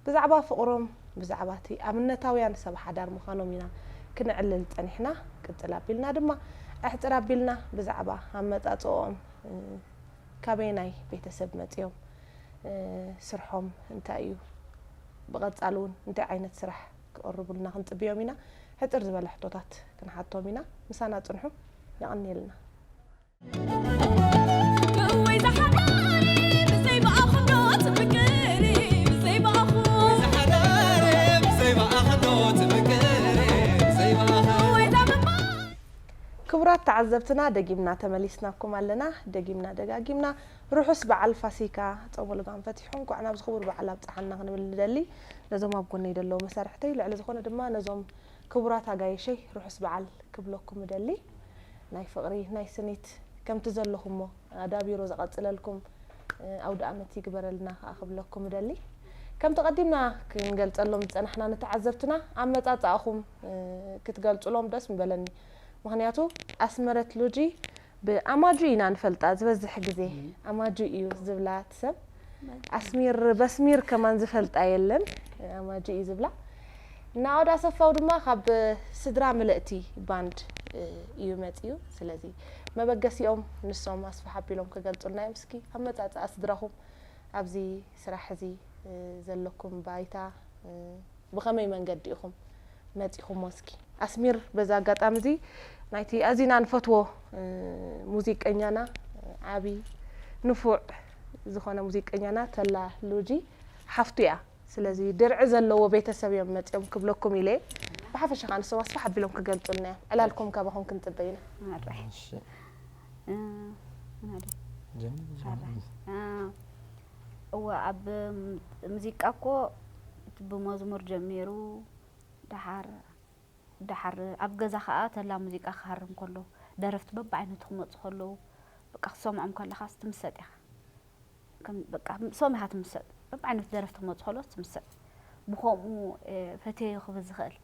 ብዛዕባ ፍቕሮም ብዛዕባ እቲ ኣብነታውያን ሰብ ሓዳር ምዃኖም ኢና ክነዕልል ፀኒሕና። ቅፅል ኣቢልና ድማ ኣሕፅር ኣቢልና ብዛዕባ ኣመፃፅኦም ካበየናይ ቤተሰብ መፂኦም ስርሖም እንታይ እዩ ብቐፃሊ እውን እንታይ ዓይነት ስራሕ ክቕርቡልና ክንፅብዮም ኢና። ሕፅር ዝበለ ሕቶታት ክንሓቶም ኢና። ምሳና ፅንሑ። የቐንየልና። ክቡራት ተዓዘብትና ደጊምና ተመሊስናኩም ኣለና። ደጊምና ደጋጊምና ርሑስ በዓል ፋሲካ ጾመ ልጓም ፈቲሑ እንኳዕ ናብዚ ክቡር በዓል ኣብጽሓና ክንብል ንደሊ። ነዞም ኣብ ጎነይ ዘለዉ መሳርሕተይ ልዕሊ ዝኾነ ድማ ነዞም ክቡራት ኣጋይሸይ ርሑስ በዓል ክብለኩም እደሊ። ናይ ፍቕሪ ናይ ስኒት ከምቲ ዘለኹሞ ኣዳቢሮ ዝቐጽለልኩም ኣውደ ኣመት ይግበረልና ከዓ ክብለኩም እደሊ። ከምቲ ቀዲምና ክንገልጸሎም ዝጸናሕና ንተዓዘብትና ኣመጻጽኣኹም ክትገልጹሎም ደስ ምበለኒ። ምኽንያቱ ኣስመረት ሉጂ ብኣማጁ ኢና ንፈልጣ ዝበዝሕ ግዜ ኣማጁ እዩ ዝብላ እቲ ሰብ ኣስሚር በስሚር ከማን ዝፈልጣ የለን ኣማጁ እዩ ዝብላ ናኦድ ኣሰፋው ድማ ካብ ስድራ ምልእቲ ባንድ እዩ መፅዩ ስለዚ መበገሲኦም ንሶም ኣስፍሕ ኣቢሎም ክገልፁልና እዮም እስኪ ኣመፃፅኣ ስድራኹም ኣብዚ ስራሕ እዚ ዘለኩም ባይታ ብኸመይ መንገዲ ኢኹም መፂኹሞ እስኪ ኣስሚር በዚ ኣጋጣሚ እዚ ናይቲ ኣዚና ንፈትዎ ሙዚቀኛና ዓቢ ንፉዕ ዝኾነ ሙዚቀኛና ተላ ሉጂ ሓፍቱ እያ ስለዚ ድርዒ ዘለዎ ቤተሰብ እዮም መፂኦም ክብለኩም ኢለ ብሓፈሻ ከዓ ንሰብ ኣስፋሕ ኣቢሎም ክገልፁልና እዮም ዕላልኩም ካባኹም ክንፅበ ኢና እወ ኣብ ሙዚቃ እኮ ብመዝሙር ጀሚሩ ደሓር ደሓር ኣብ ገዛ ከዓ ተላ ሙዚቃ ክሃርም ከሎ ደረፍቲ በብዓይነቱ ክመፁ ከለዉ፣ በቃ ክትሰምዖም ከለኻስ ትምሰጥ ኢኻ። ከም በቃ ሰሚኻ ትምሰጥ። በብዓይነቱ ደረፍቲ ክመፁ ከለዉ ትምሰጥ። ብኸምኡ፣ እ፣ ፈትየዮ ክብል ዝኽእል።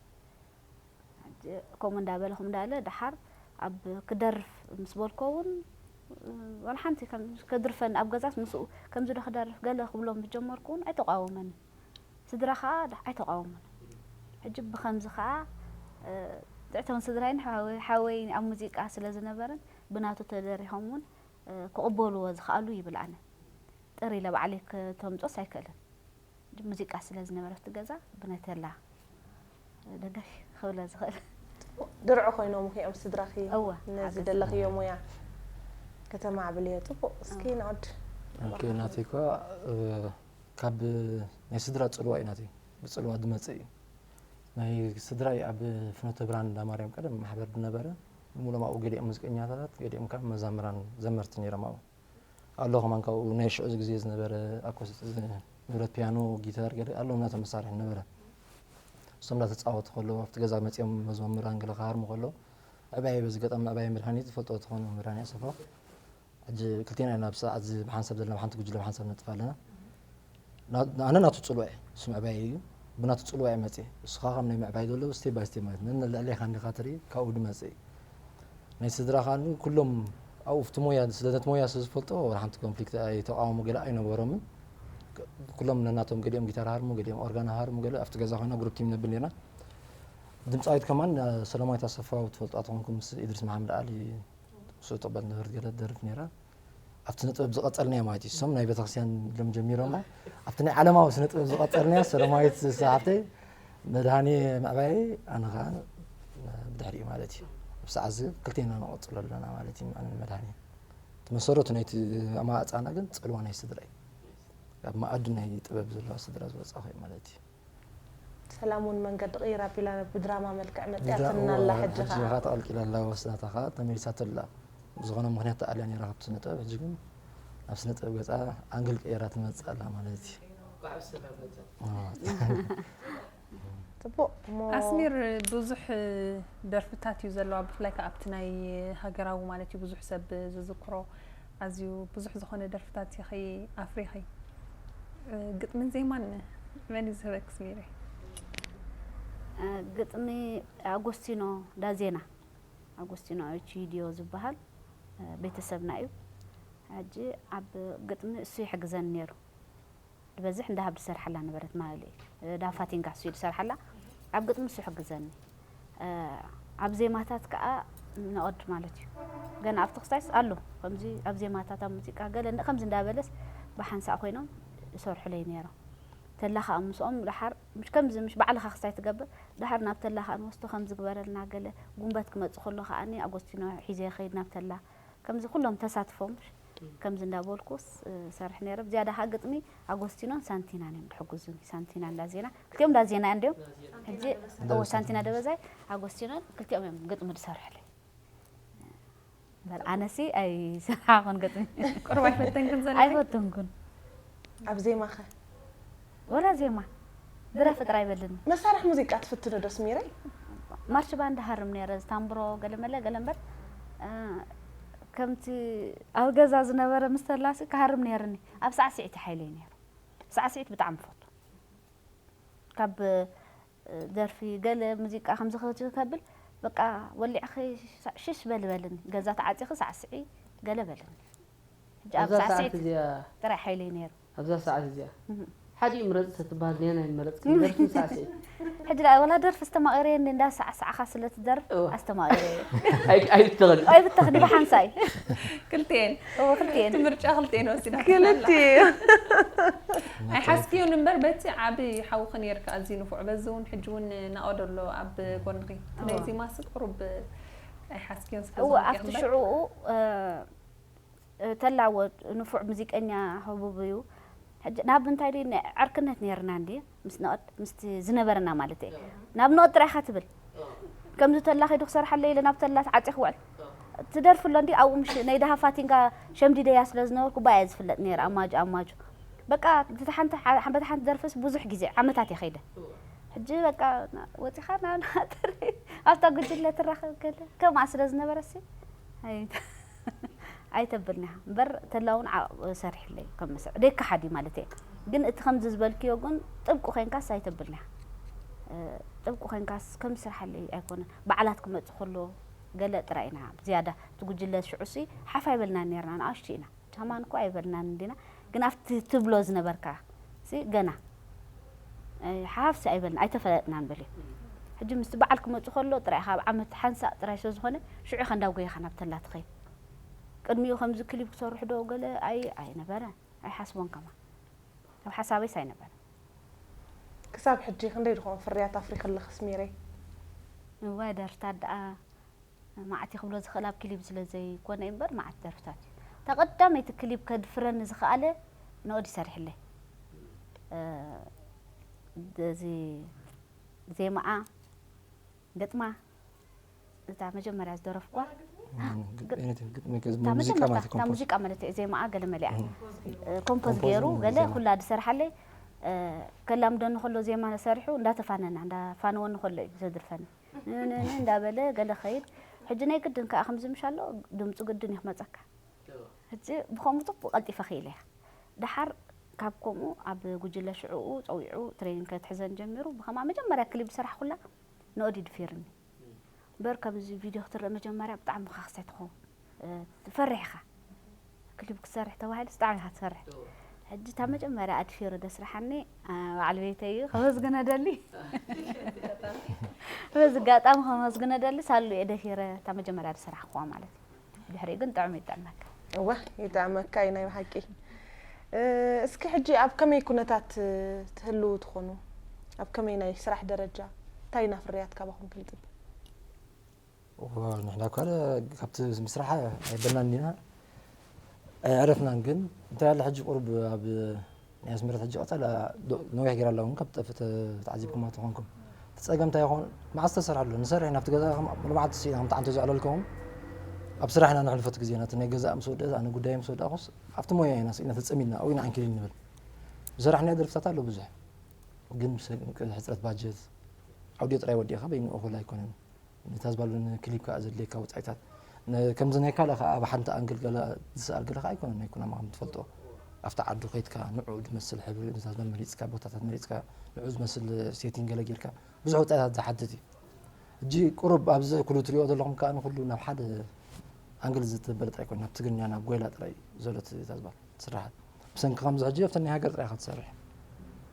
ሕጂ ከምኡ እንዳበለ፣ ከምኡ እንዳበለ፣ ደሓር ኣብ ክደርፍ ምስ በልኮ እውን፣ እ፣ ዋላ ሓንቲ ከም ከድርፈኒ ኣብ ገዛስ ምስኡ ከምዚ ዶ ክደርፍ ገለ ክብሎም ዝጀመርኩ እውን ኣይተቃወመንን። ስድራ ኸዓ ዳ-፣ ኣይተቃወሙን። ሕጂ ብኸምዚ ኸዓ፣ እ፣ ትዕተውን ስድራይን ሓወይ-፣ ሓወይን ኣብ ሙዚቃ ስለ ዝነበረን ብናቱ ተደሪኾም እውን፣ እ፣ ክቕበልዎ ዝኸኣሉ ይብል ኣነ። ጥር ኢለ ባዕለይ ከተምጾስ ኣይክእልን። ሕጂ ሙዚቃ ስለ ዝነበረ ኣብቲ ገዛ ብነተላ ደገፍ ክብለ ዝኽእል። ድርዒ ኮይኖም እዮም ስድራኺ እወ፣ ነዚ ሓገዝ። ደለኽዮ ሞያ ከተማዕብልዮ። ጽቡቕ። እስኪ ንዕድ። ኦኬ፣ ናተይ እኳ፣ እ፣ ካብ ናይ ስድራ ጽልዋ እዩ ናተይ። ብጽልዋ ዝመጽእ እዩ። ናይ ስድራይ ኣብ ፍኖተ ብርሃን እንዳ ማርያም ቀደም ማሕበር ዝነበረ፣ ሙሉኦም ኣብኡ ገሊኦም ሙዚቀኛታት፣ ገሊኦም ካብ መዛምራን ዘመርቲ ነይሮም ኣብኡ። ኣሎ ከማን ካብኡ ናይ ሽዑ ግዜ ዝነበረ ኣኮስቲክ ንብረት ፒያኖ፣ ጊታር ገለ ኣሎ ናቶም መሳርሒ ነበረ። እሶም እንዳተጻወቱ ከለዉ ኣብቲ ገዛ መጺኦም መዘምራን ገለ ክሃርሙ ከለዉ፣ ዕባየ በዚ ገጣሚ ዕባየ መድሃኒት ዝፈልጦ ትኾኑ መድሃኒ ኣሰፋ። ሕጂ ክልቴና ኢና ኣብ ሰዓት እዚ ብሓንሳብ ዘለና፣ ብሓንቲ ጉጅለ ብሓንሳብ ነጥፍ ኣለና። ና-፣ ኣነ ናቱ ጽልዋ እየ፣ እሱ ምዕባይ እዩ። ብናቱ ጽልዋ እየ መጽእ። እሱ ኸዓ ከም ናይ ምዕባይ ዘሎ ስቴፕ ባይ ስቴፕ ማለት ነን ልዕሌኻ እንዲኻ ትርኢ፣ ካብኡ ድመጽእ እዩ። ናይ ስድራ ኸዓ ኩሎም ኣብኡ ኣብቲ ሞያ፣ ስለ ነቲ ሞያ ስለ ዝፈልጦ፣ ወላ ሓንቲ ኮንፍሊክት ኣይተቃወሙ ገለ ኣይነበሮምን። ክ-፣ ኩሎም ነናቶም ገሊኦም ጊታር ሃርሙ፣ ገሊኦም ኦርጋን ሃርሙ፣ ገለ ኣብቲ ገዛ ኮይና ግሩፕ ቲም ነብል ኔርና። ድምጻዊት ከማን ሰለማዊት ኣሰፋ ትፈልጣ ትኾንኩም፣ ምስ ኢድሪስ መሓመድ ዓሊ፣ እሱ ተቐበል ነበርት ገለ ትደርፍ ኔራ። ኣብቲ ስነ ጥበብ ዝቐጸልናዮ ማለት እዩ። እሶም ናይ ቤተክርስትያን ሎም ጀሚሮሞ፣ ኣብቲ ናይ ዓለማዊ ስነ ጥበብ ዝቐጸልናዮ ሰለማዊት ሓፍተይ፣ መድሃኔ ምዕባየ፣ ኣነ ኸዓ ብድሕሪኡ ማለት እዩ። ኣብ ሰዓት እዚ ክልቴና ንቐጽሎ ኣለና ማለት እዩ፣ ኣነ መድሃኔ። እቲ መሰረቱ ናይቲ ኣማዕጻና ግን ጽልዋ ናይ ስድራ እዩ። ካብ መኣዲ ናይ ጥበብ ዘለዋ ስድራ ዝወጻኹ እየ ማለት እዩ። ሰላም እውን መንገዲ ቀይራ ኣቢላ ብድራማ መልክዕ መጺኣትና ኣላ። ሕጂ ሕጂ ኸዓ ኸዓ ተቐልቂላ ኣላ፣ ወስዳታ ኸዓ ተመሊሳቶ ኣላ። ብዝኾነ ምኽንያት ተኣልያ ነይራ ካብቲ ስነ ጥበብ፣ ሕጂ ግን ናብ ስነ ጥበብ ገጻ ኣንግል ቀይራ ትመጽእ ኣላ ማለት እዩ። ባዕብ ሰላም መጻ። ኣዎ። ጽቡቕ እሞ ኣስሚር ብዙሕ ደርፍታት እዩ ዘለዋ፣ ብፍላይ ከዓ ኣብቲ ናይ ሃገራዊ ማለት እዩ ብዙሕ ሰብ ዝዝክሮ ኣዝዩ ብዙሕ ዝኾነ ደርፍታት ኢኺ ኣፍሪኺ። ግጥምን ዜማን መን እዩ ዝህበኪ ኣስሚረይ? ግጥሚ ኣጎስቲኖ ዳዜና፣ ኣጎስቲኖ ኦቺዲዮ ዝበሃል ቤተሰብና እዩ። ሕጂ ኣብ ግጥሚ እሱ ይሕግዘኒ ነይሩ። ዝበዝሕ እንዳ ሃብ ዝሰርሓላ ነበረት ማለት እዩ። እንዳ ፋቲንጋ እሱ እዩ ዝሰርሓላ። ኣብ ግጥሚ እሱ ይሕግዘኒ። ኣብ ዜማታት ከዓ ንቐድ ማለት እዩ። ገና ኣብቲ ክስታይስ ኣሎ። ከምዚ ኣብ ዜማታት ኣብ ሙዚቃ ገለ እንዳ-፣ ከምዚ እንዳበለስ ብሓንሳእ ኮይኖም ይሰርሑለይ ነይሮም። ተላ ከዓ ምስኦም ደሓር ምሽ ከምዚ ምሽ ባዕልኻ ክስታይ ትገብር፣ ደሓር ናብ ተላ ከዓ ንወስዶ ከምዚ ግበረልና ገለ ጉንበት ክመጽእ ከሎ ከዓኒ ኣጎስቲኖ ሒዘ ይኸይድ ናብ ተላ። ከምዚ ኩሎም ተሳትፎም ከምዚ እንዳበልኩስ ሰርሕ ነይረ። ብዝያዳ ከዓ ግጥሚ ኣጎስቲኖን ሳንቲናን እዮም ዝሕግዙኒ። ሳንቲና እንዳ ዜና፣ ክልቲኦም እንዳ ዜና እንዲዮም። ሕጂ እዎ ሳንቲና ደበዛይ ኣጎስቲኖን ክልቲኦም እዮም ግጥሚ ዝሰርሕለይ። እምበር ኣነሲ ኣይሰራሕኹን ግጥሚ። ቁሩብ ኣይፈተንክን ዘለኺ? ኣይፈተንኩን። ኣብ ዜማኸ? ወላ ዜማ ድረፊ ጥራይ በልኒ። መሳርሒ ሙዚቃ ትፍትኒ ዶ ኣስሚረይ? ማርሽ ባንድ ሃርም ነይረ፣ ዝታምብሮ ገለመለ ገለ እምበር፣ እ፣ ከምቲ ኣብ ገዛ ዝነበረ ምስ ተላሲ ክሃርም ነይርኒ። ኣብ ሳዕስዒት ሓይለይ ነይሩ። ሳዕስዒት ብጣዕሚ ፈቱ። ካብ፣ እ፣ ደርፊ ገለ ሙዚቃ ከምዚ ክብል በቃ ወሊዕኺ ሽሽ በሊ በልኒ። ገዛ ተዓጺኺ ሳዕስዒ ገለ በልኒ። ሕጂ ኣብ ኣብዛ ሰዓት ሳዕስዒት እዚኣ ጥራይ ሓይለይ ነይሩ። ኣብዛ ሰዓት እዚኣ እህ። ሓደ እዩ ምረጽ ተትበሃል ኔና ይመረጽ ደርፊ ሳዕስዒ። ሕጂ ደኣ ወላ ደርፊ ኣስተማቒረየ እንዲ እንዳ ሳዕሳዕኻ ስለ ትደርፍ እወ። ኣስተማቒረየ። ኣይ- ኣይብተኽን። ኣይብተኽኒ ብሓንሳይ። ክልቲኤን እዎ ክልቲኤን። እቲ ምርጫ ክልቲኤን ወሲዳ። ክልቲኡ። ኣይሓስክዮን እምበር በቲ ዓቢ ሓውኺ ነይርካ ኣዝዩ ንፉዕ። በዚ እውን ሕጂ እውን ናኦ ደሎ ኣብ ጎንኺ። እቲ ናይ እወ። ዜማሲ ቁሩብ ኣይሓስክዮን ስለ እዎ ዝኾንኪ ኣብቲ እምበር። ሽዑኡ፣ እ፣ ተላዎ ንፉዕ ሙዚቀኛ ህቡብ እዩ። ሕጂ ናብ እንታይ ድዩ ን-፣ ዕርክነት ነይርና እንዲ ምስ ነቐድ ምስቲ ዝነበረና ማለት እየ። ናብ ነቐድ ጥራይ ኢኻ ትብል። ከምዚ ተላ ከይዱ ክሰርሓለይ ኢለ ናብ ተላ ተዓጺ ክውዕል። ትደርፍ ኣሎ እንዲ ኣብኡ ምሽ ናይ ደሃ ፋቲንጋ ሸምዲደያ ስለ ዝነበርኩ ባያ ዝፍለጥ ነይረ ኣማጆ ኣማጆ። በቃ በቲ ሓንቲ ሓ-፣ በቲ ሓንቲ ደርፍስ ብዙሕ ግዜ ዓመታት እየ ከይደ። ሕጂ በቃ ና-፣ ወጺኻ ናብ ናጥሪ ኣብታ ጉጅለ ትራኸብ ከለ ከምኣ ስለ ዝነበረሲ ኣይተብልኒ ኢኻ እምበር፣ ተላ እውን ዓቕብ ሰሪሕለይ ከም መስርሕ ደይከሓድ እዩ ማለት እየ። ግን እቲ ከምዚ ዝበልክዮ ግን ጥብቂ ኮይንካስ ኣይተብልኒ ኢኻ። ጥብቂ ኮይንካስ ከም ስርሓለይ ኣይኮነን። በዓላት ክመጽእ ከሎ ገለ ጥራይ ኢና ዝያዳ እቲ ጉጅለ ሽዑሲ ሓፍ ኣይበልናን ነርና፣ ንኣሽቱ ኢና። ቻማን እኮ ኣይበልናን እንዲና፣ ግን ኣብቲ ትብሎ ዝነበርካ ሲ ገና ሓፍሲ ኣይበልና ኣይተፈለጥናን በልዮ። ሕጂ ምስቲ በዓል ክመፁ ከሎ ጥራይ ካብ ዓመት ሓንሳእ ጥራይ ስለ ዝኾነ ሽዑ ኢኻ እንዳጎየኻ ናብ ተላ ትኸይድ። ቅድሚኡ ከምዚ ክሊፕ ክሰርሑ ዶ ገለ ኣይ ኣይነበረ ኣይሓስቦን ከማ ኣብ ሓሳበይስ ኣይነበረ። ክሳብ ሕጂ ክንደይ ዝኾኑ ፍርያት ኣፍሪኺ ኣለኽስ ሚረይ? እዋይ ደርፍታት ደኣ ማዓት ክብሎ ዝኽእል ኣብ ክሊፕ ስለ ዘይኮነ እምበር ማዓት ደርፍታት እዩ። እታ ቀዳመይቲ ክሊፕ ከድፍረኒ ዝኸኣለ ንኦዲ ሰሪሕለይ። እዚ ዜማኣ ግጥማ እታ መጀመርያ ዝደረፍኳ ሙዚቃ ማለት እታ ሙዚቃ ማለት እዩ። ዜማኣ ገለ መሊኣ ኮምፖዝ ገይሩ ገለ ኩላ ዝሰርሓለይ ከላምደኒ ከሎ ዜማ ሰሪሑ እንዳተፋነና እንዳፋነወኒ ከሎ እዩ ዘድርፈኒ። ንንንንንዳበለ ገለ ኸይድ ሕጂ ናይ ግድን ከኣ ከምዚ ምሽ ኣሎ ድምፁ ግድን እዩ ክመፀካ። ሕጂ ብኸምኡ ጥቡቕ ቀልጢፈ ክኢለ እያ። ደሓር ካብ ከምኡ ኣብ ጉጅለ ሽዕኡ ፀዊዑ ትሬኒንግ ከትሕዘን ጀሚሩ ብኸማ መጀመርያ ክሊፕ ዝሰራሕኩላ ንኦዲ ድፊርኒ። እምበር ከምዚ ቪድዮ ክትረአ መጀመርያ ብጣዕሚ መኻኽሳይ ትኸውን። ትፈርሕ ኢኻ። ክሊፕ ክትሰርሕ ተባሂሉስ ብጣዕሚ ኢኻ ትፈርሕ። ሕጂ እታ መጀመርያ ኣድፊሩ ደስርሓኒ በዓል ቤተይ እዩ ከመስግነ ደሊ። በዚ ኣጋጣሚ ከመስግነ ደሊ ሳሉ እየ ደፊረ እታ መጀመርያ ዝሰራሕክዋ ማለት እዩ። ድሕሪኡ ግን ጥዑም ይጥዕመካ። እወ ይጥዕመካ እዩ ናይ ብሓቂ። እስኪ ሕጂ ኣብ ከመይ ኩነታት ትህልዉ ትኾኑ? ኣብ ከመይ ናይ ስራሕ ደረጃ እንታይ ኢና ፍርያት ካባኹም ክንጽበ? ንሕና እኳ ካብቲ ምስራሕ ኣይበልናን ኢና ኣይዕረፍናን ግን እንታይ ኣለ ሕጂ ቁሩብ ኣብ ናይ ኣስመረት ሕጂ ቀጸላ ነዊሕ ገይራ ኣላ እውን ካብ ጠፍ ተዓዚብኩማ ተኾንኩም እቲ ጸገም እንታይ ይኾን መዓስ ተሰርሐ ኣሎ ንሰርሕ ኢና ኣብቲ ገዛ ልምዓት ስኢና ከምቲ ዓንቶ ዘዕለልከውን ኣብ ስራሕ ኢና ነሕልፈት ግዜና እቲ ናይ ገዛእ ምስ ወደእት ኣነ ጉዳይ ምስ ወዳእኩስ ኣብቲ ሞያ ኢና ስኢና ተጸሚድና ኣብኡ ኢና ዓንኪሊል ንብል ዝሰራሕናዮ ደርፍታት ኣሎ ብዙሕ ግን ብሰንኪ ሕፅረት ባጀት ኣውዲዮ ጥራይ ወዲእኻ በይኑ እኹል ኣይኮነን ነታ ዝባሉ ንክሊፕ ከዓ ዘድልየካ ወፃኢታት ከምዚ ናይ ካልእ ከዓ ኣብ ሓንቲ ኣንግል ገለ ዝሰኣል ገለ ከዓ ኣይኮነን ናይ ኩናማ ከም ትፈልጦ ኣብቲ ዓዱ ከይድካ ንዑ ዝመስል ሕብሪ ነታ ዝባል መሪፅካ ቦታታት መሪፅካ ንዑ ዝመስል ሴቲንግ ገለ ጌርካ ብዙሕ ወፃኢታት ዝሓትት እዩ ሕጂ ቁሩብ ኣብዚ ኩሉ ትሪኦ ዘለኹም ከዓ ንኩሉ ናብ ሓደ ኣንግል ዝተበለ ጥራይ ኮይኑ ናብ ትግርኛ ናብ ጎይላ ጥራይ ዘሎት እታ ዝባል ትስራሓት ብሰንኪ ከምዚ ሕጂ ኣብተን ናይ ሃገር ጥራይ ኢኻ ትሰርሕ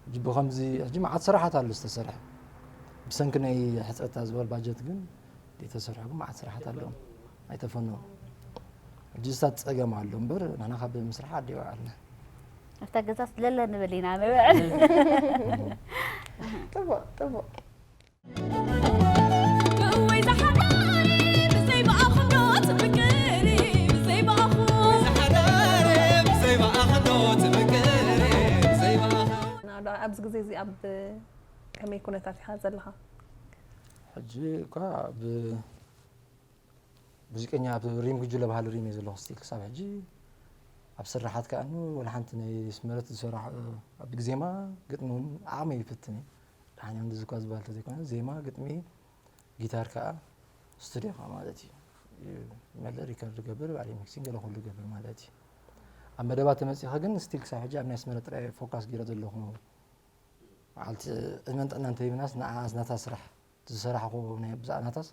ሕጂ ብከምዚ ሕጂ መዓት ስራሓት ኣሎ ዝተሰርሐ ብሰንኪ ናይ ሕፅረታ ዝበል ባጀት ግን ዘይተሰርሑ ግን መዓት ስራሓት ኣለዎም ኣይተፈነዎም ሕጂ ዝታት ፀገም ኣሎ እምበር ንሕና ካብ ምስራሕ ኣደ ይውዓልና ኣብታ ገዛ ስለለ ንብል ኢና ንውዕል ጥቡቅ ጥቡቅ ኣብዚ ግዜ እዚ ኣብ ከመይ ኩነታት ኢኻ ዘለኻ? ሕጂ እኳ ብ ሙዚቀኛ ኣብ ሪም ጉጅለ ባህሊ ሪም እየ ዘለኹ ስቲል ክሳብ ሕጂ ኣብ ስራሓት ከኣ ወላ ሓንቲ ናይ ስመረት ዝሰራሑ ኣብ ዜማ ግጥሚ እውን ዓቕመይ ይፍትን እዩ ደሓን እዮም እዚ እኳ ዝበሃል ተዘይኮነ ዜማ ግጥሚ ጊታር ከኣ ስቱድዮ ከኣ ማለት እዩ ይመልእ ሪከርድ ገብር ባዕለይ ሚክሲንግ ገለ ኩሉ ገብር ማለት እዩ ኣብ መደባት ተመፂኸ ግን ስቲል ክሳብ ሕጂ ኣብ ናይ ኣስመረ ጥራይ ፎካስ ገይረ ዘለኹ በዓልቲ ዕድመን ጥዕናን ተሂብናስ ንዓኣስ ናታ ስራሕ ዝሰራሕኹ ናይ ብዛዕባ ናታስ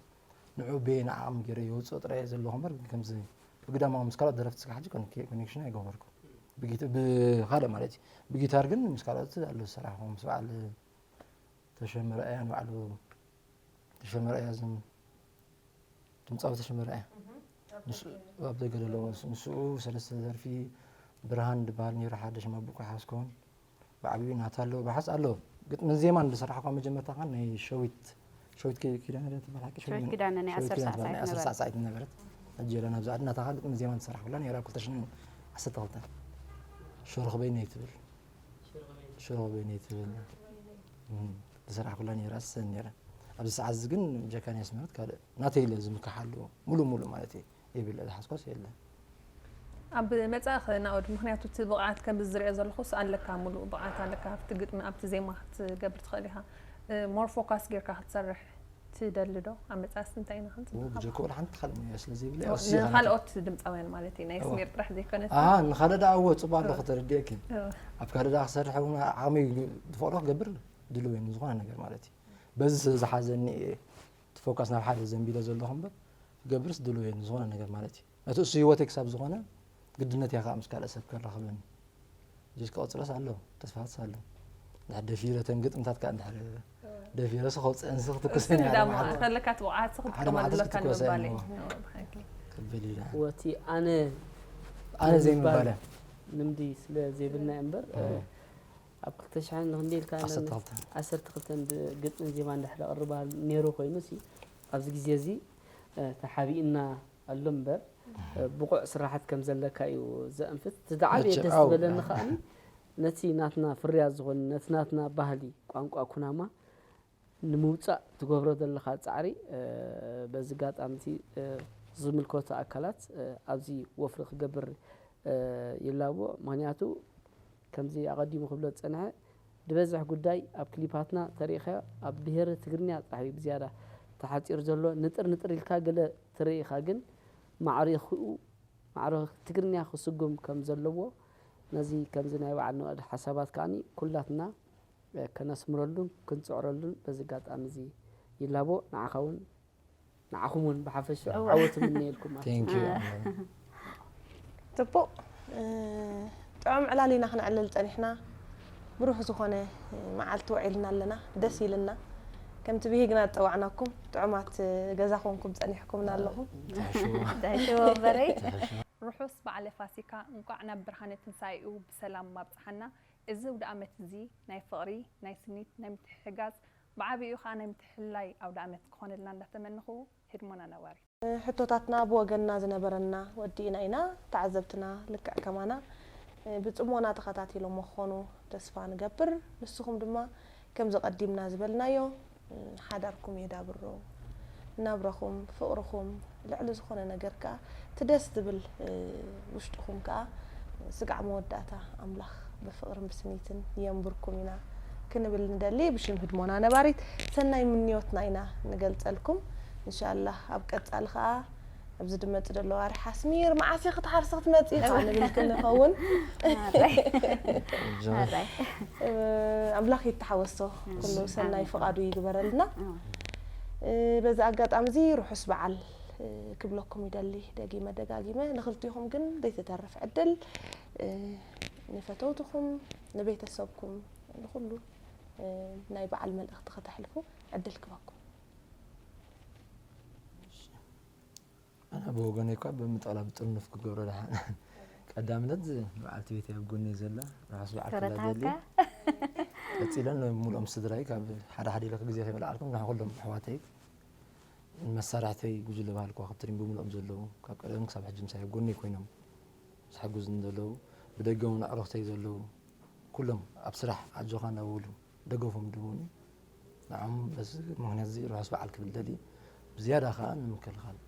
ንዑ በየን ዓቕሚ ገይረ የውፅኦ ጥራይ ዘለኹ እምበር ግን ከምዚ ብግዳማዊ ምስ ካልኦት ደረፍቲ ስጋ ሕጂ ኮኔክሽን ኣይገበርኩ ብካልእ ማለት እዩ ብጊታር ግን ምስ ካልኦት ኣሎ ዝሰራሕኹ ምስ በዓል ተሸመ ረኣያ ንባዕሉ ተሸመ ረኣያ ዝም ድምፃዊ ተሸመ ረኣያ ኣብ ደገ ዘሎ ንስኡ ሰለስተ ደርፊ ብርሃን ዝበሃል ነይሩ ሓደ ሽም ኣቦ ሓዝ ክኸውን ብዓብዩ ናታ ኣለዎ ብሓዝ ኣለዎ ግጥምን ዜማን ዝሰራሕኳ መጀመርታ ከ ናይ ሸዊት ሸዊት ኪዳነ ትበሃል ሓቂ ሸዊት ኪዳነ ናይ ዓሰርተ ሰዓት ዝነበረት ሕጂ የለን ኣብዚ ዓድና ታኻ ግጥምን ዜማን ትሰራሕ ኩላ ነይራ ኣብ ክልተ ሽሕን ዓሰርተ ክልተን ሽርኽበይ ነይ ትብል ሽርኽበይ ነይ ትብል ዝሰራሕ ኩላ ነይራ ዝሰን ነይራ ኣብዚ ሰዓት እዚ ግን ጀካንያስ ማለት ካልእ ናተይ ኢለ ዝምክሓሉ ሙሉእ ሙሉእ ማለት እዩ የብለ ዝሓዝኮስ የለን ኣብ መጻእኸ ናኦድ ምክንያቱ እቲ ብቕዓት ከም ዝሪኦ ዘለኹስ ኣለካ ሙሉእ ብቕዓት ኣለካ ኣብቲ ግጥሚ ኣብቲ ዜማ ክትገብር ትኽእል ኢኻ ሞር ፎካስ ጌርካ ክትሰርሕ ትደሊ ዶ? ኣብ መጻእስ እንታይ ኢና ክንጽበ ኡ ካብ ብጀኮ ወላ ሓንቲ ካልእ ሞያ ስለ ዘይብለ ኦ፣ ወሲኻ ናታ ንኻልኦት ድምፃውያን ማለት እዩ፣ ናይ እወ። ስሚር ጥራሕ ዘይኮነስ። ኣሃ ንኻልእ ደኣ እወ ጽቡቅ ኣለኹ እወ። ተረዲእኪ። እወ። ኣብ ካልእ ደኣ ክሰርሕ እውን ዓቕሚ ዝፈቕዶ ክገብር ድልው እየ ንዝኾነ ነገር ማለት እዩ። በዚ ስለ ዝሓዘኒ እየ እቲ ፎካስ ናብ ሓደ ዘንቢለ ዘለኹ እምበር ክገብርስ ድልው እየ ንዝኾነ ነገር ማለት እዩ። ነቲ እሱ ህይወተይ ክሳብ ዝኾነ ግድነት እያ ከዓ ምስ ካልእ ሰብ ከራኽበኒ። ጀስ ክቐጽሎስ ኣሎ ተስፋትስ ኣሎ። እንድሕር ደፊረ ተን ግጥምታት ከዓ እንድሕር ደፊረስ ከውፅአንስ ክትኩሰን እስቲ እያ ዳማ ማለት ከለካ ትብዓት ሓደ ክትጥቀመሉ መዓልቲ ኣለካ ክትኩሰ ንምባል እያ እዩ። እሞ። እወ፣ ብሓቂ። ክብል ኢለ ወቲ ኣነ ኣነ ዘይምባለ ንምባል ልምዲ ስለ ዘይብልና እምበር እወ። ኣብ ክልተ ሽሕን ክንደይ ኢልካ ዓሰርተ ክልተ ዓሰርተ ክልተ ግጥምን ዜማ እንድሕር ኣቕርባ ነይሩ ኮይኑ ሲ ኣብዚ ግዜ እዚ እ፣ ተሓቢእና ኣሎ እምበር እ፣ ብቑዕ ስራሓት ከም ዘለካ እዩ ዘእንፍት። እቲ ዝዓበየ መቸም፣ ደስ ኣው፣ ዝበለኒ ኣው። ከዓኒ ነቲ ናትና ፍርያት ዝኾነ ነቲ ናትና ባህሊ ቋንቋ ኩናማ ንምውፃእ ትገብሮ ዘለኻ ፃዕሪ እ፣ በዚ ኣጋጣሚ እዚ እ፣ ዝምልከቶ ኣካላት እ፣ ኣብዚ ወፍሪ ክገብር እ፣ ይላቦ። ምክንያቱ ከምዚ ኣቐዲሙ ክብሎ ዝፀንሐ ድበዝሕ ጉዳይ ኣብ ክሊፓትና ተሪኢኻ ኣብ ብሄረ ትግርኛ ፃሕቢ ብዝያዳ ተሓፂሩ ዘሎ ንጥር ንጥር ኢልካ ገለ ትርኢ ኢኻ፣ ግን ማዕሪኽኡ ማዕረ ትግርኛ ክስጉም ከም ዘለዎ ነዚ ከምዚ ናይ በዓል ንዋድ ሓሳባት ከዓኒ ኩላትና እ፣ ከነስምረሉን ክንፅዕረሉን በዚ ኣጋጣሚ እዚ ይላቦ። ንዓኻ እውን ንዓኹም እውን ብሓፈሽኡ እወ። ዓወት እምነየልኩም ማለት እዩ። Thank you። ጽቡቕ እ፣ ጥዑም ዕላል ኢና ክነዕልል ጸኒሕና። ብሩህ ዝኾነ እ፣ መዓልቲ ውዒልና ኣለና። ደስ ኢልና። ከምቲ ብሂግና ዝጸዋዕናኩም ጥዑማት እ፣ ገዛ ኮንኩም ጸኒሕኩምና ኣለኹም። ትሕሽዎ። ትሕሽዎ እምበረይ። ርሑስ በዓለ ፋሲካ፣ እንቋዕ ናብ ብርሃነ ትንሳኤኡ ብሰላም ኣብጽሓና። እዚ ኣውደ ዓመት እዚ ናይ ፍቕሪ፣ ናይ ስኒት፣ ናይ ምትሕግጋዝ፣ ብዓቢኡ ኸኣ ናይ ምትሕልላይ ኣውደ ዓመት ክኾነልና እንዳተመነኹ፣ ህድሞና ነባሪ። ሕቶታትና ብወገንና ዝነበረና ወዲእና ኢና። ተዓዘብትና ልክዕ ከማና ብጽሞና ተኸታቲሎሞ ክኾኑ ተስፋ ንገብር። ንስኹም ድማ ከምዚ ቀዲምና ዝበልናዮ ሓዳርኩም የዳብሮ፣ ናብራኹም፣ ፍቕርኹም ልዕሊ ዝኾነ ነገር ከኣ እቲ ደስ ዝብል ውሽጥኹም ከኣ ስጋዕ መወዳእታ ኣምላኽ ብፍቕርን ብስኒትን የንብርኩም ኢና ክንብል ንደሊ። ብሽም ህድሞና ነባሪት ሰናይ ምንዮትና ኢና ንገልጸልኩም። እንሻላህ ኣብ ቀጻሊ ከኣ ኣብዚ ድመጽ ዘሎ ዋርሒ ኣስሚር መዓስ ኢኺ ክትሓርሲ ክትመጺ ኢኻ ንብል ክንኸውን። ኣምላኽ ይተሓወሶ፣ ኩሉ ሰናይ ፍቓዱ ይግበረልና። በዚ ኣጋጣሚ እዚ ርሑስ በዓል ክብለኩም ይደሊ ደጊመ ደጋጊመ ንኽልቲኹም ግን ዘይትተርፍ ዕድል ንፈተውትኹም ንቤተሰብኩም ንኹሉ ናይ በዓል መልእኽቲ ከተሕልፉ ዕድል ክበኩም። ኣነ ብወገነይ እኳ ብምጣላ ብጥርኑፍ ክገብሮ ደሓን ቀዳምነት በዓልቲ ቤት ኣብ ጎነይ ዘላ ርሑስ በዓል ክብላ ደሊ። ተረታካ ቀፂለን ሙሉኦም ስድራይ ካብ ሓደ ሓደ ኢለ ግዜ ከይበላዓልኩም ንዓ ኩሎም ኣሕዋተይ መሳርሕተይ ጉጅለ ባህል ከዋክብቲ ሪም ብምሉኦም ዘለዉ ካብ ቀደም ክሳብ ሕጂ ምሳይ ኣብ ጎነይ ኮይኖም ዝሕግዙኒ ዘለዉ ብደገ እውን ኣዕሩኽተይ ዘለዉ ኩሎም ኣብ ስራሕ ኣጆኻ እናበሉ ደገፎም ድቡኒ ንዓም በዚ ምክንያት እዚ ርሑስ በዓል ክብል ደሊ ብዝያዳ ከዓ ንምክልኻል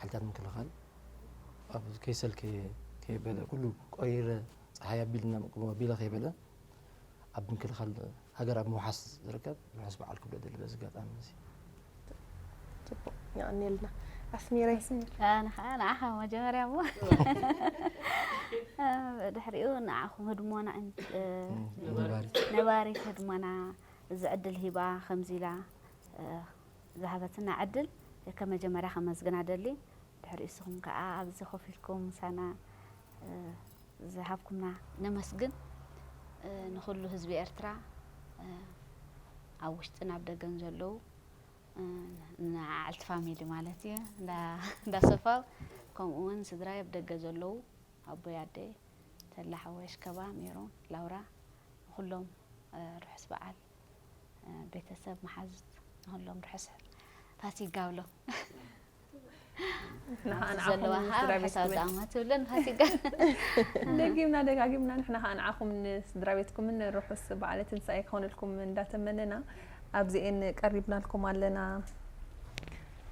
ሓይልታት ምክልኻል ኣብ ከይሰልከየ ከይበለ ኩሉ ቆይረ ፀሓይ ኣቢልና ኣቢለ ከይበለ ኣብ ምክልኻል ሃገር ኣብ ምውሓስ ዝርከብ ርሑስ በዓል ክብሎ ደሊ በዚ ኣጋጣሚ እዚ ጽቡቕ የቐንየልና ኣስሚረይ ኣነ ከዓ ንዓኻ መጀመርያ እሞ ድሕሪኡ ንዓኹም ህድሞና ነባሪት ህድሞና እዚ ዕድል ሂባ ከምዚ ኢላ ዝሃበትና ዕድል ከም መጀመርያ ከመስግና ደሊ ድሕሪኡ ንስኹም ከዓ ኣብዚ ኮፍ ኢልኩም ምሳና ዝሃብኩምና ነመስግን ንኹሉ ህዝቢ ኤርትራ ኣብ ውሽጥን ኣብ ደገን ዘለዉ ንዓዕልቲ ፋሚሊ ማለት እዩ እንዳ ሰፋው ከምኡ እውን ስድራይ ኣብ ደገ ዘለዉ ኣቦይ ኣደይ ተላ ሓወይ ኣሽከባ ሜሮን ላውራ ንኹሎም ርሑስ በዓል ቤተሰብ መሓዙት ንኹሎም ርሑስ ፋሲጋ ብሎም ንሕና ከዓ ንዓኹም ንስድራ ቤትኩምን ደጊምና ደጋጊምና ንሕና ከዓ ንዓኹም ንስድራ ቤትኩምን ርሑስ በዓለ ትንሳኤ ክኾነልኩም እንዳተመነና ኣብዚኤን ቀሪብናልኩም ኣለና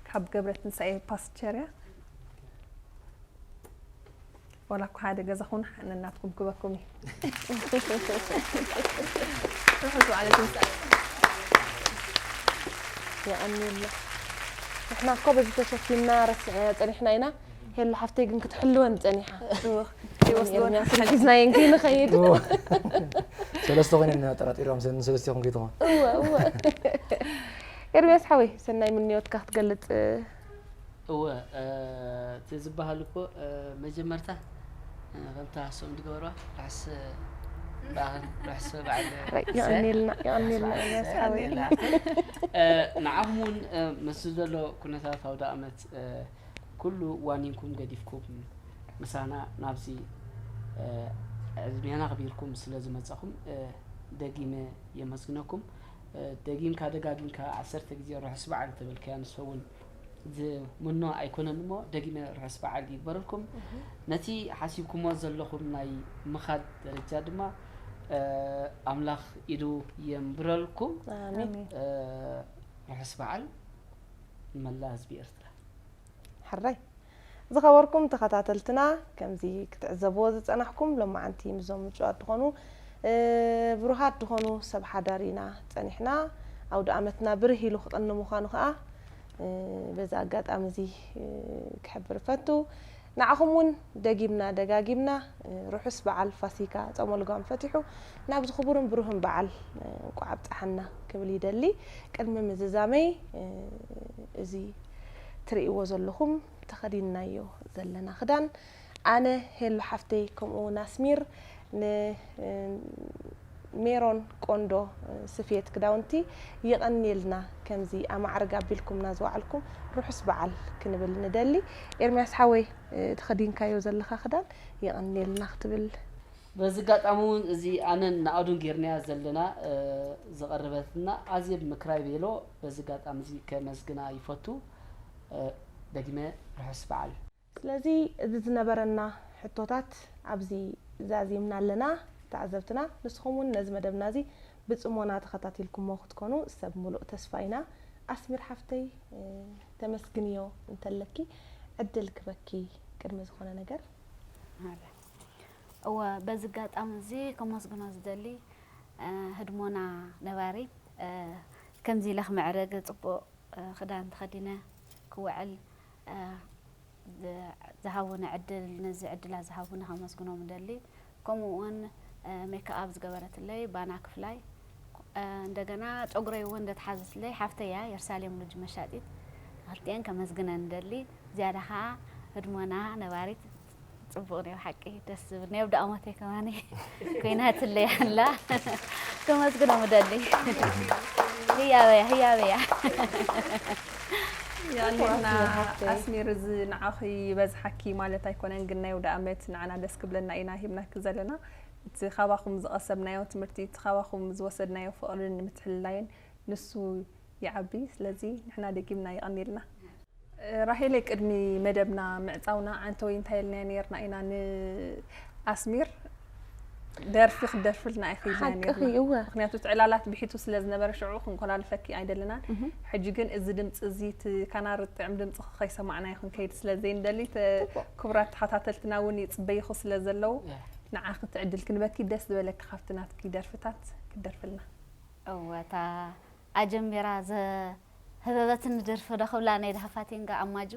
ካብ ገብረ ትንሳኤ ፓስቸርያ ዋላ እኳ ሓደ ገዛኹም ነናትኩም ክበኩም እዩ ርሑስ በዓለ ትንሳኤ የቐንየልና ንሕና እኮ በዚ ተሸፊና ረሲዕናዮ ጸኒሕና ኢና። ሄሉ ሓፍተይ ግን ክትሕልወን ጸኒሓ። እወ፣ ከይወስድወን ኤርሚያስ ሒዝናየን ከይንኸይድ። ሰለስተ ኮይነን ኢና ጠራጢሮም፣ ሰለስቲኹም ከይትኾን። እወ እወ። ኤርሚያስ ሓወይ፣ ሰናይ ምንዮትካ ክትገልጽ። እወ፣ እቲ ዝበሃል እኮ መጀመርታ ከምታ ሶም ዝገበርዋ ርሕስ በዓል ርሕስ በዓል የቐንየልና፣ የቐንየልና ኤርሚያስ ሓወይ። ንዓኹም እውን ምስ ዘሎ ኩነታት ኣውደ ኣመት ኩሉ ዋኒንኩም ገዲፍኩም ምሳና ናብዚ ዕድሜና ኣኽቢርኩም ስለ ዝመጻኹም ደጊመ የመስግነኩም። ደጊምካ ደጋጊምካ ዓሰርተ ግዜ ርሑስ በዓል ተበልካያ ንሰ እውን ዝምኖ ኣይኮነን እሞ ደጊመ ርሑስ በዓል ይግበረልኩም። ነቲ ሓሲብኩሞ ዘለኹም ናይ ምኻድ ደረጃ ድማ ኣምላኽ ኢዱ የንብረልኩም። ኣሜን። ርሑስ በዓል ንመላእ ህዝቢ ኤርትራ። ሕራይ ዝኸበርኩም ተኸታተልትና፣ ከምዚ ክትዕዘብዎ ዝጸናሕኩም ሎማዓንቲ ምስዞም ምጭዋት ዝኾኑ ብሩሃት ዝኾኑ ሰብ ሓዳር ኢና ጸኒሕና። ኣውደ ኣመትና ብርህ ኢሉ ክቕኒ ምዃኑ ከኣ በዚ ኣጋጣሚ እዚ ክሕብር እፈቱ። ንዓኹም እውን ደጊምና ደጋጊምና ርሑስ በዓል ፋሲካ ጾመ ልጓም ፈቲሑ ናብዚ ክቡርን ብሩህን በዓል እንቋዕ ኣብጽሓና ክብል ይደሊ። ቅድሚ ምዝዛመይ እዚ ትርእይዎ ዘለኹም ተኸዲንናዮ ዘለና ክዳን ኣነ ሄሉ ሓፍተይ ከምኡ እውን ኣስሚር ንሜሮን ቆንዶ ስፌት ክዳውንቲ ይቐንየልና ከምዚ ኣማዕርግ ኣቢልኩምና ዝወዓልኩም ርሑስ በዓል ክንብል ንደሊ። ኤርሚያስ ሓወይ ተኸዲንካዮ ዘለኻ ክዳን ይቐንየልና ክትብል በዚ ኣጋጣሚ እውን እዚ ኣነን ንኣዱን ጌርናያ ዘለና ዝቐረበትና ኣዜብ ምክራይ ቤሎ በዚ ኣጋጣሚ እዚ ከመስግና ይፈቱ። ደጊመ ርሑስ በዓል። ስለዚ እዚ ዝነበረና ሕቶታት ኣብዚ ዛዚምና ኣለና። ተዓዘብትና ንስኹም እውን ነዚ መደብና እዚ ብጽሞና ተኸታቲልኩሞ ክትኮኑ ሰብ ሙሉእ ተስፋ ኢና። ኣስሚር ሓፍተይ ተመስግንዮ እንተለኪ ዕድል ክበኪ ቅድሚ ዝኾነ ነገር። እወ በዚ ኣጋጣሚ እዚ ከመስግኖ ዝደሊ ህድሞና ነባሪ ከምዚ ኢለ ክምዕርግ ጽቡቕ ክዳን ተኸዲነ ክውዕል ዝሃቡኒ ዕድል ነዚ ዕድላት ዝሃቡኒ ከመስግኖም እደሊ። ከምኡ እውን ሜክኣብ ዝገበረትለይ ባና ክፍላይ እንደገና ጨጉረይ እውን እንደተሓዘትለይ ሓፍተይ እያ የርሳሌም ሉጅ መሻጢት ክልቲኤን ከመስግነን እደሊ። ዝያዳ ከዓ ህድሞና ነባሪት ጽቡቕ ናይ ብሓቂ ደስ ዝብል ናይ ኣብዳ ኣሞተይ ከማኒ ኮይናትለይ ኣላ ከመስግኖም እደሊ። ህያበያ ህያበያ ያኔና ኣስሚር እዚ ንዓኺ ይበዝሓኪ ማለት ኣይኮነን፣ ግን ናይ ወደ ኣመት ንዓና ደስ ክብለና ኢና ሂብናኪ ዘለና። እቲ ካባኹም ዝቐሰብናዮ ትምህርቲ፣ እቲ ካባኹም ዝወሰድናዮ ፍቕርን ምትሕልላይን ንሱ ይዓቢ። ስለዚ ንሕና ደጊምና ይቐኒልና። ራሄለይ ቅድሚ መደብና ምዕጻውና ዓንተወይ እንታይ ኢልናያ ነይርና ኢና ንኣስሚር ደርፊ ክደርፍልና ኢኺ ኢልና ሓቅኺ ነይርና። እወ ምክንያቱ እቲ ዕላላት ብሒቱ ስለ ዝነበረ ሽዑ ክንኮላልፈኪ ኣይደለናን። ሕጂ ግን እዚ ድምፂ እዚ እቲ ካና ርጥዕም ድምፂ ከይሰማዕናዮ ክንከይድ ስለ ዘይንደሊ ተ- ክቡራት ተኸታተልትና እውን ይፅበይኹ ስለ ዘለዉ ንዓኺ እቲ ዕድል ክንበኪ ደስ ዝበለኪ ካብቲ ናትኪ ደርፍታት ክትደርፍልና። እወ እታ ኣጀሚራ ዘህበበትኒ ደርፊ ዶ ክብላ ናይ ዳህፋቲንጋ ኣማጁ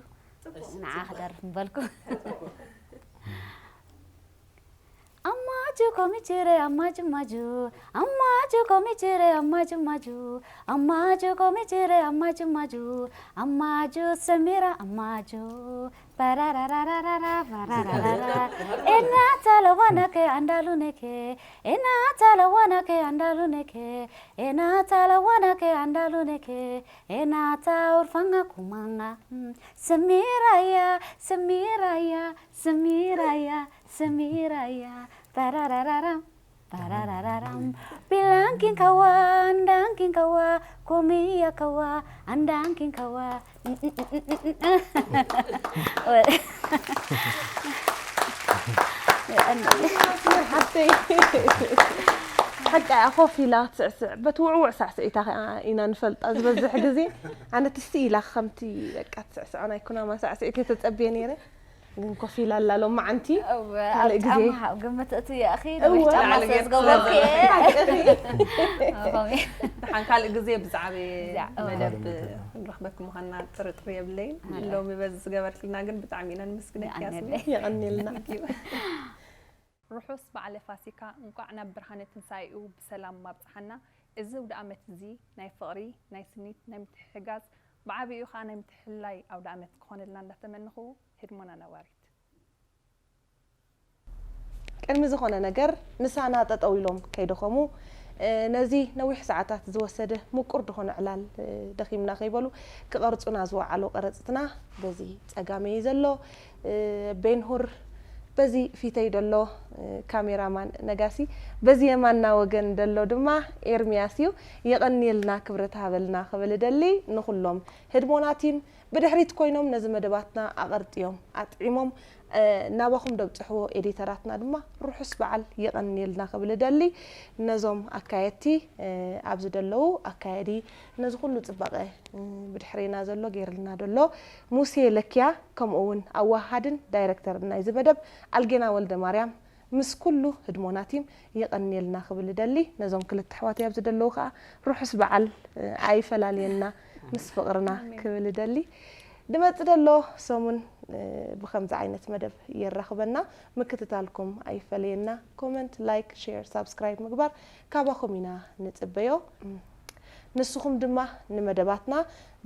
ንዓ ክደርፍ ምበልኩ። ኣማጁ ኮሚችረ ኣማጁ ማጁ ኣማጁ ኮሚችረ ኣማጁ ማጁ ኣማጁ ኮሚችረ ኣማጁ ማጁ ኣማጁ ሰሚራ ኣማጁ ባራራራራራራ ባራራራራ ኤና ታለዋናከ ኣንዳሉነከ ኤና ታለዋናከ ኣንዳሉነከ ኤና ታለዋናከ ኣንዳሉነከ ኤና ታውርፋንጋ ኩማንጋ ስሚራያ ስሚራያ ስሚራያ ስሚራያ ባራራራራ ባራራራራም ቢላንኪን ከዋ ኣንዳንኪን ከዋ ኮሚያ ከዋ ኣንዳንኪን ከዋ ሓቀይ ሓቂ እያ ኮፍ ኢላ ትስዕስዕ በቲ ውዕውዕ ሳዕስዒታ ከኣ ኢና ንፈልጣ ዝበዝሕ ግዜ ኣነ ትስቲ ኢላ ከምቲ በቃ ትስዕስዖ ናይ ኩናማ ሳዕስዒት እየ ተጸብየ ነይረ ግን ኮፍ ኢላ ኣላ ሎማዓንቲ ካልእ ግዜ ግምት እቲ ያእኺ እወ። ነዊሕ ጫማ ላዕሊ ስለ ዝገበርኩ እየ ሓቅኺ ከምኡ። ሓንካልእ ግዜ ብዛዕባ ብዛዕባ- መደብ መደብ። ክንረኽበኪ ምዃንና ጥርጥር የብለይን። ኣረ። ሎሚ በዚ ዝገበርክልና ግን ብጣዕሚ ኢና ንምስግነኪ ያስሚ። የቐንየልና። የቐንየልና። ርሑስ በዓለ ፋሲካ፣ እንቋዕ ናብ ብርሃነ ትንሳኤኡ ብሰላም ኣብጽሓና። እዚ ኣውደ ዓመት እዚ ናይ ፍቕሪ፣ ናይ ስኒት፣ ናይ ምትሕሕጋዝ፣ ብዓቢኡ ኸኣ ናይ ምትሕልላይ ኣውደ ዓመት ክኾነልና እንዳተመነኹ፣ ህድሞና ነዋሪት። ቅድሚ ዝኾነ ነገር ምሳና ጠጠው ኢሎም ከይደኸሙ፣ እ፣ ነዚ ነዊሕ ሰዓታት ዝወሰደ ምቁር ዝኾነ ዕላል፣ እ፣ ደኺምና ከይበሉ ክቐርጹና ዝወዓሉ ቀረጽትና በዚ ጸጋመይ ዘሎ፣ እ፣ ቤንሁር በዚ ፊተይ ደሎ፣ እ፣ ካሜራማን ነጋሲ በዚ የማና ወገን ደሎ ድማ ኤርሚያስ እዩ። የቐንየልና፣ ክብረት ሃበልና ክብል እደሊ። ንኹሎም ህድሞና ቲም ብድሕሪት ኮይኖም ነዚ መደባትና ኣቐርጥዮም ኣጥዒሞም፣ እ፣ ናባኹም ደብጽሕዎ ኤዲተራትና ድማ ርሑስ በዓል የቐንየልና ክብል እደሊ። ነዞም ኣካየድቲ፣ እ፣ ኣብዚ ደለዉ ኣካየዲ ነዚ ኩሉ ጽባቐ፣ እ፣ ብድሕሬና ዘሎ ገይርልና ደሎ ሙሴ ለኪያ፣ ከምኡ እውን ኣዋሃድን ዳይረክተርን ናይዚ መደብ ኣልጌና ወልደ ማርያም፣ ምስ ኩሉ ህድሞና ቲም የቐንየልና ክብል እደሊ። ነዞም ክልተ ኣሕዋት ኣብዚ ደለዉ ኸኣ ርሑስ በዓል፣ እ፣ ኣይፈላልየና ምስ ፍቕርና ክብል እደሊ። ድመጽእ ደሎ ሰሙን፣ እ፣ ብኸምዚ ዓይነት መደብ የራኽበና። ምክትታልኩም ኣይፈለየና። ኮመንት፣ ላይክ፣ ሼር፣ ሳብስክራይብ ምግባር ካባኹም ኢና ንጽበዮ። ንስኹም ድማ ንመደባትና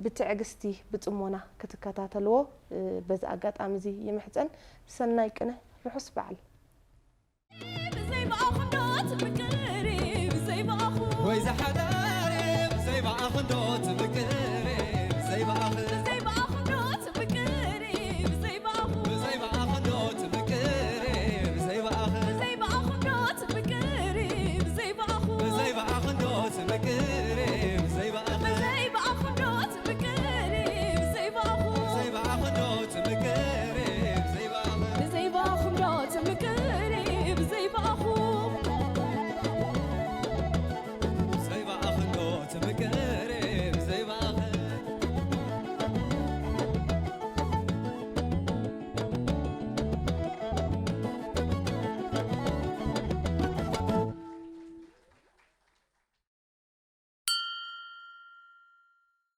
ብትዕግስቲ ብጽሞና ክትከታተልዎ፣ እ፣ በዚ ኣጋጣሚ እዚ ይምሕጸን። ሰናይ ቅነ፣ ርሑስ በዓል። ብዘይ ብኣኹም ዶ ትምቅሪ? ብዘይ ብኣኹም ወይ ዝሓዳር ብዘይ ብኣኹም ዶ ትምቅሪ?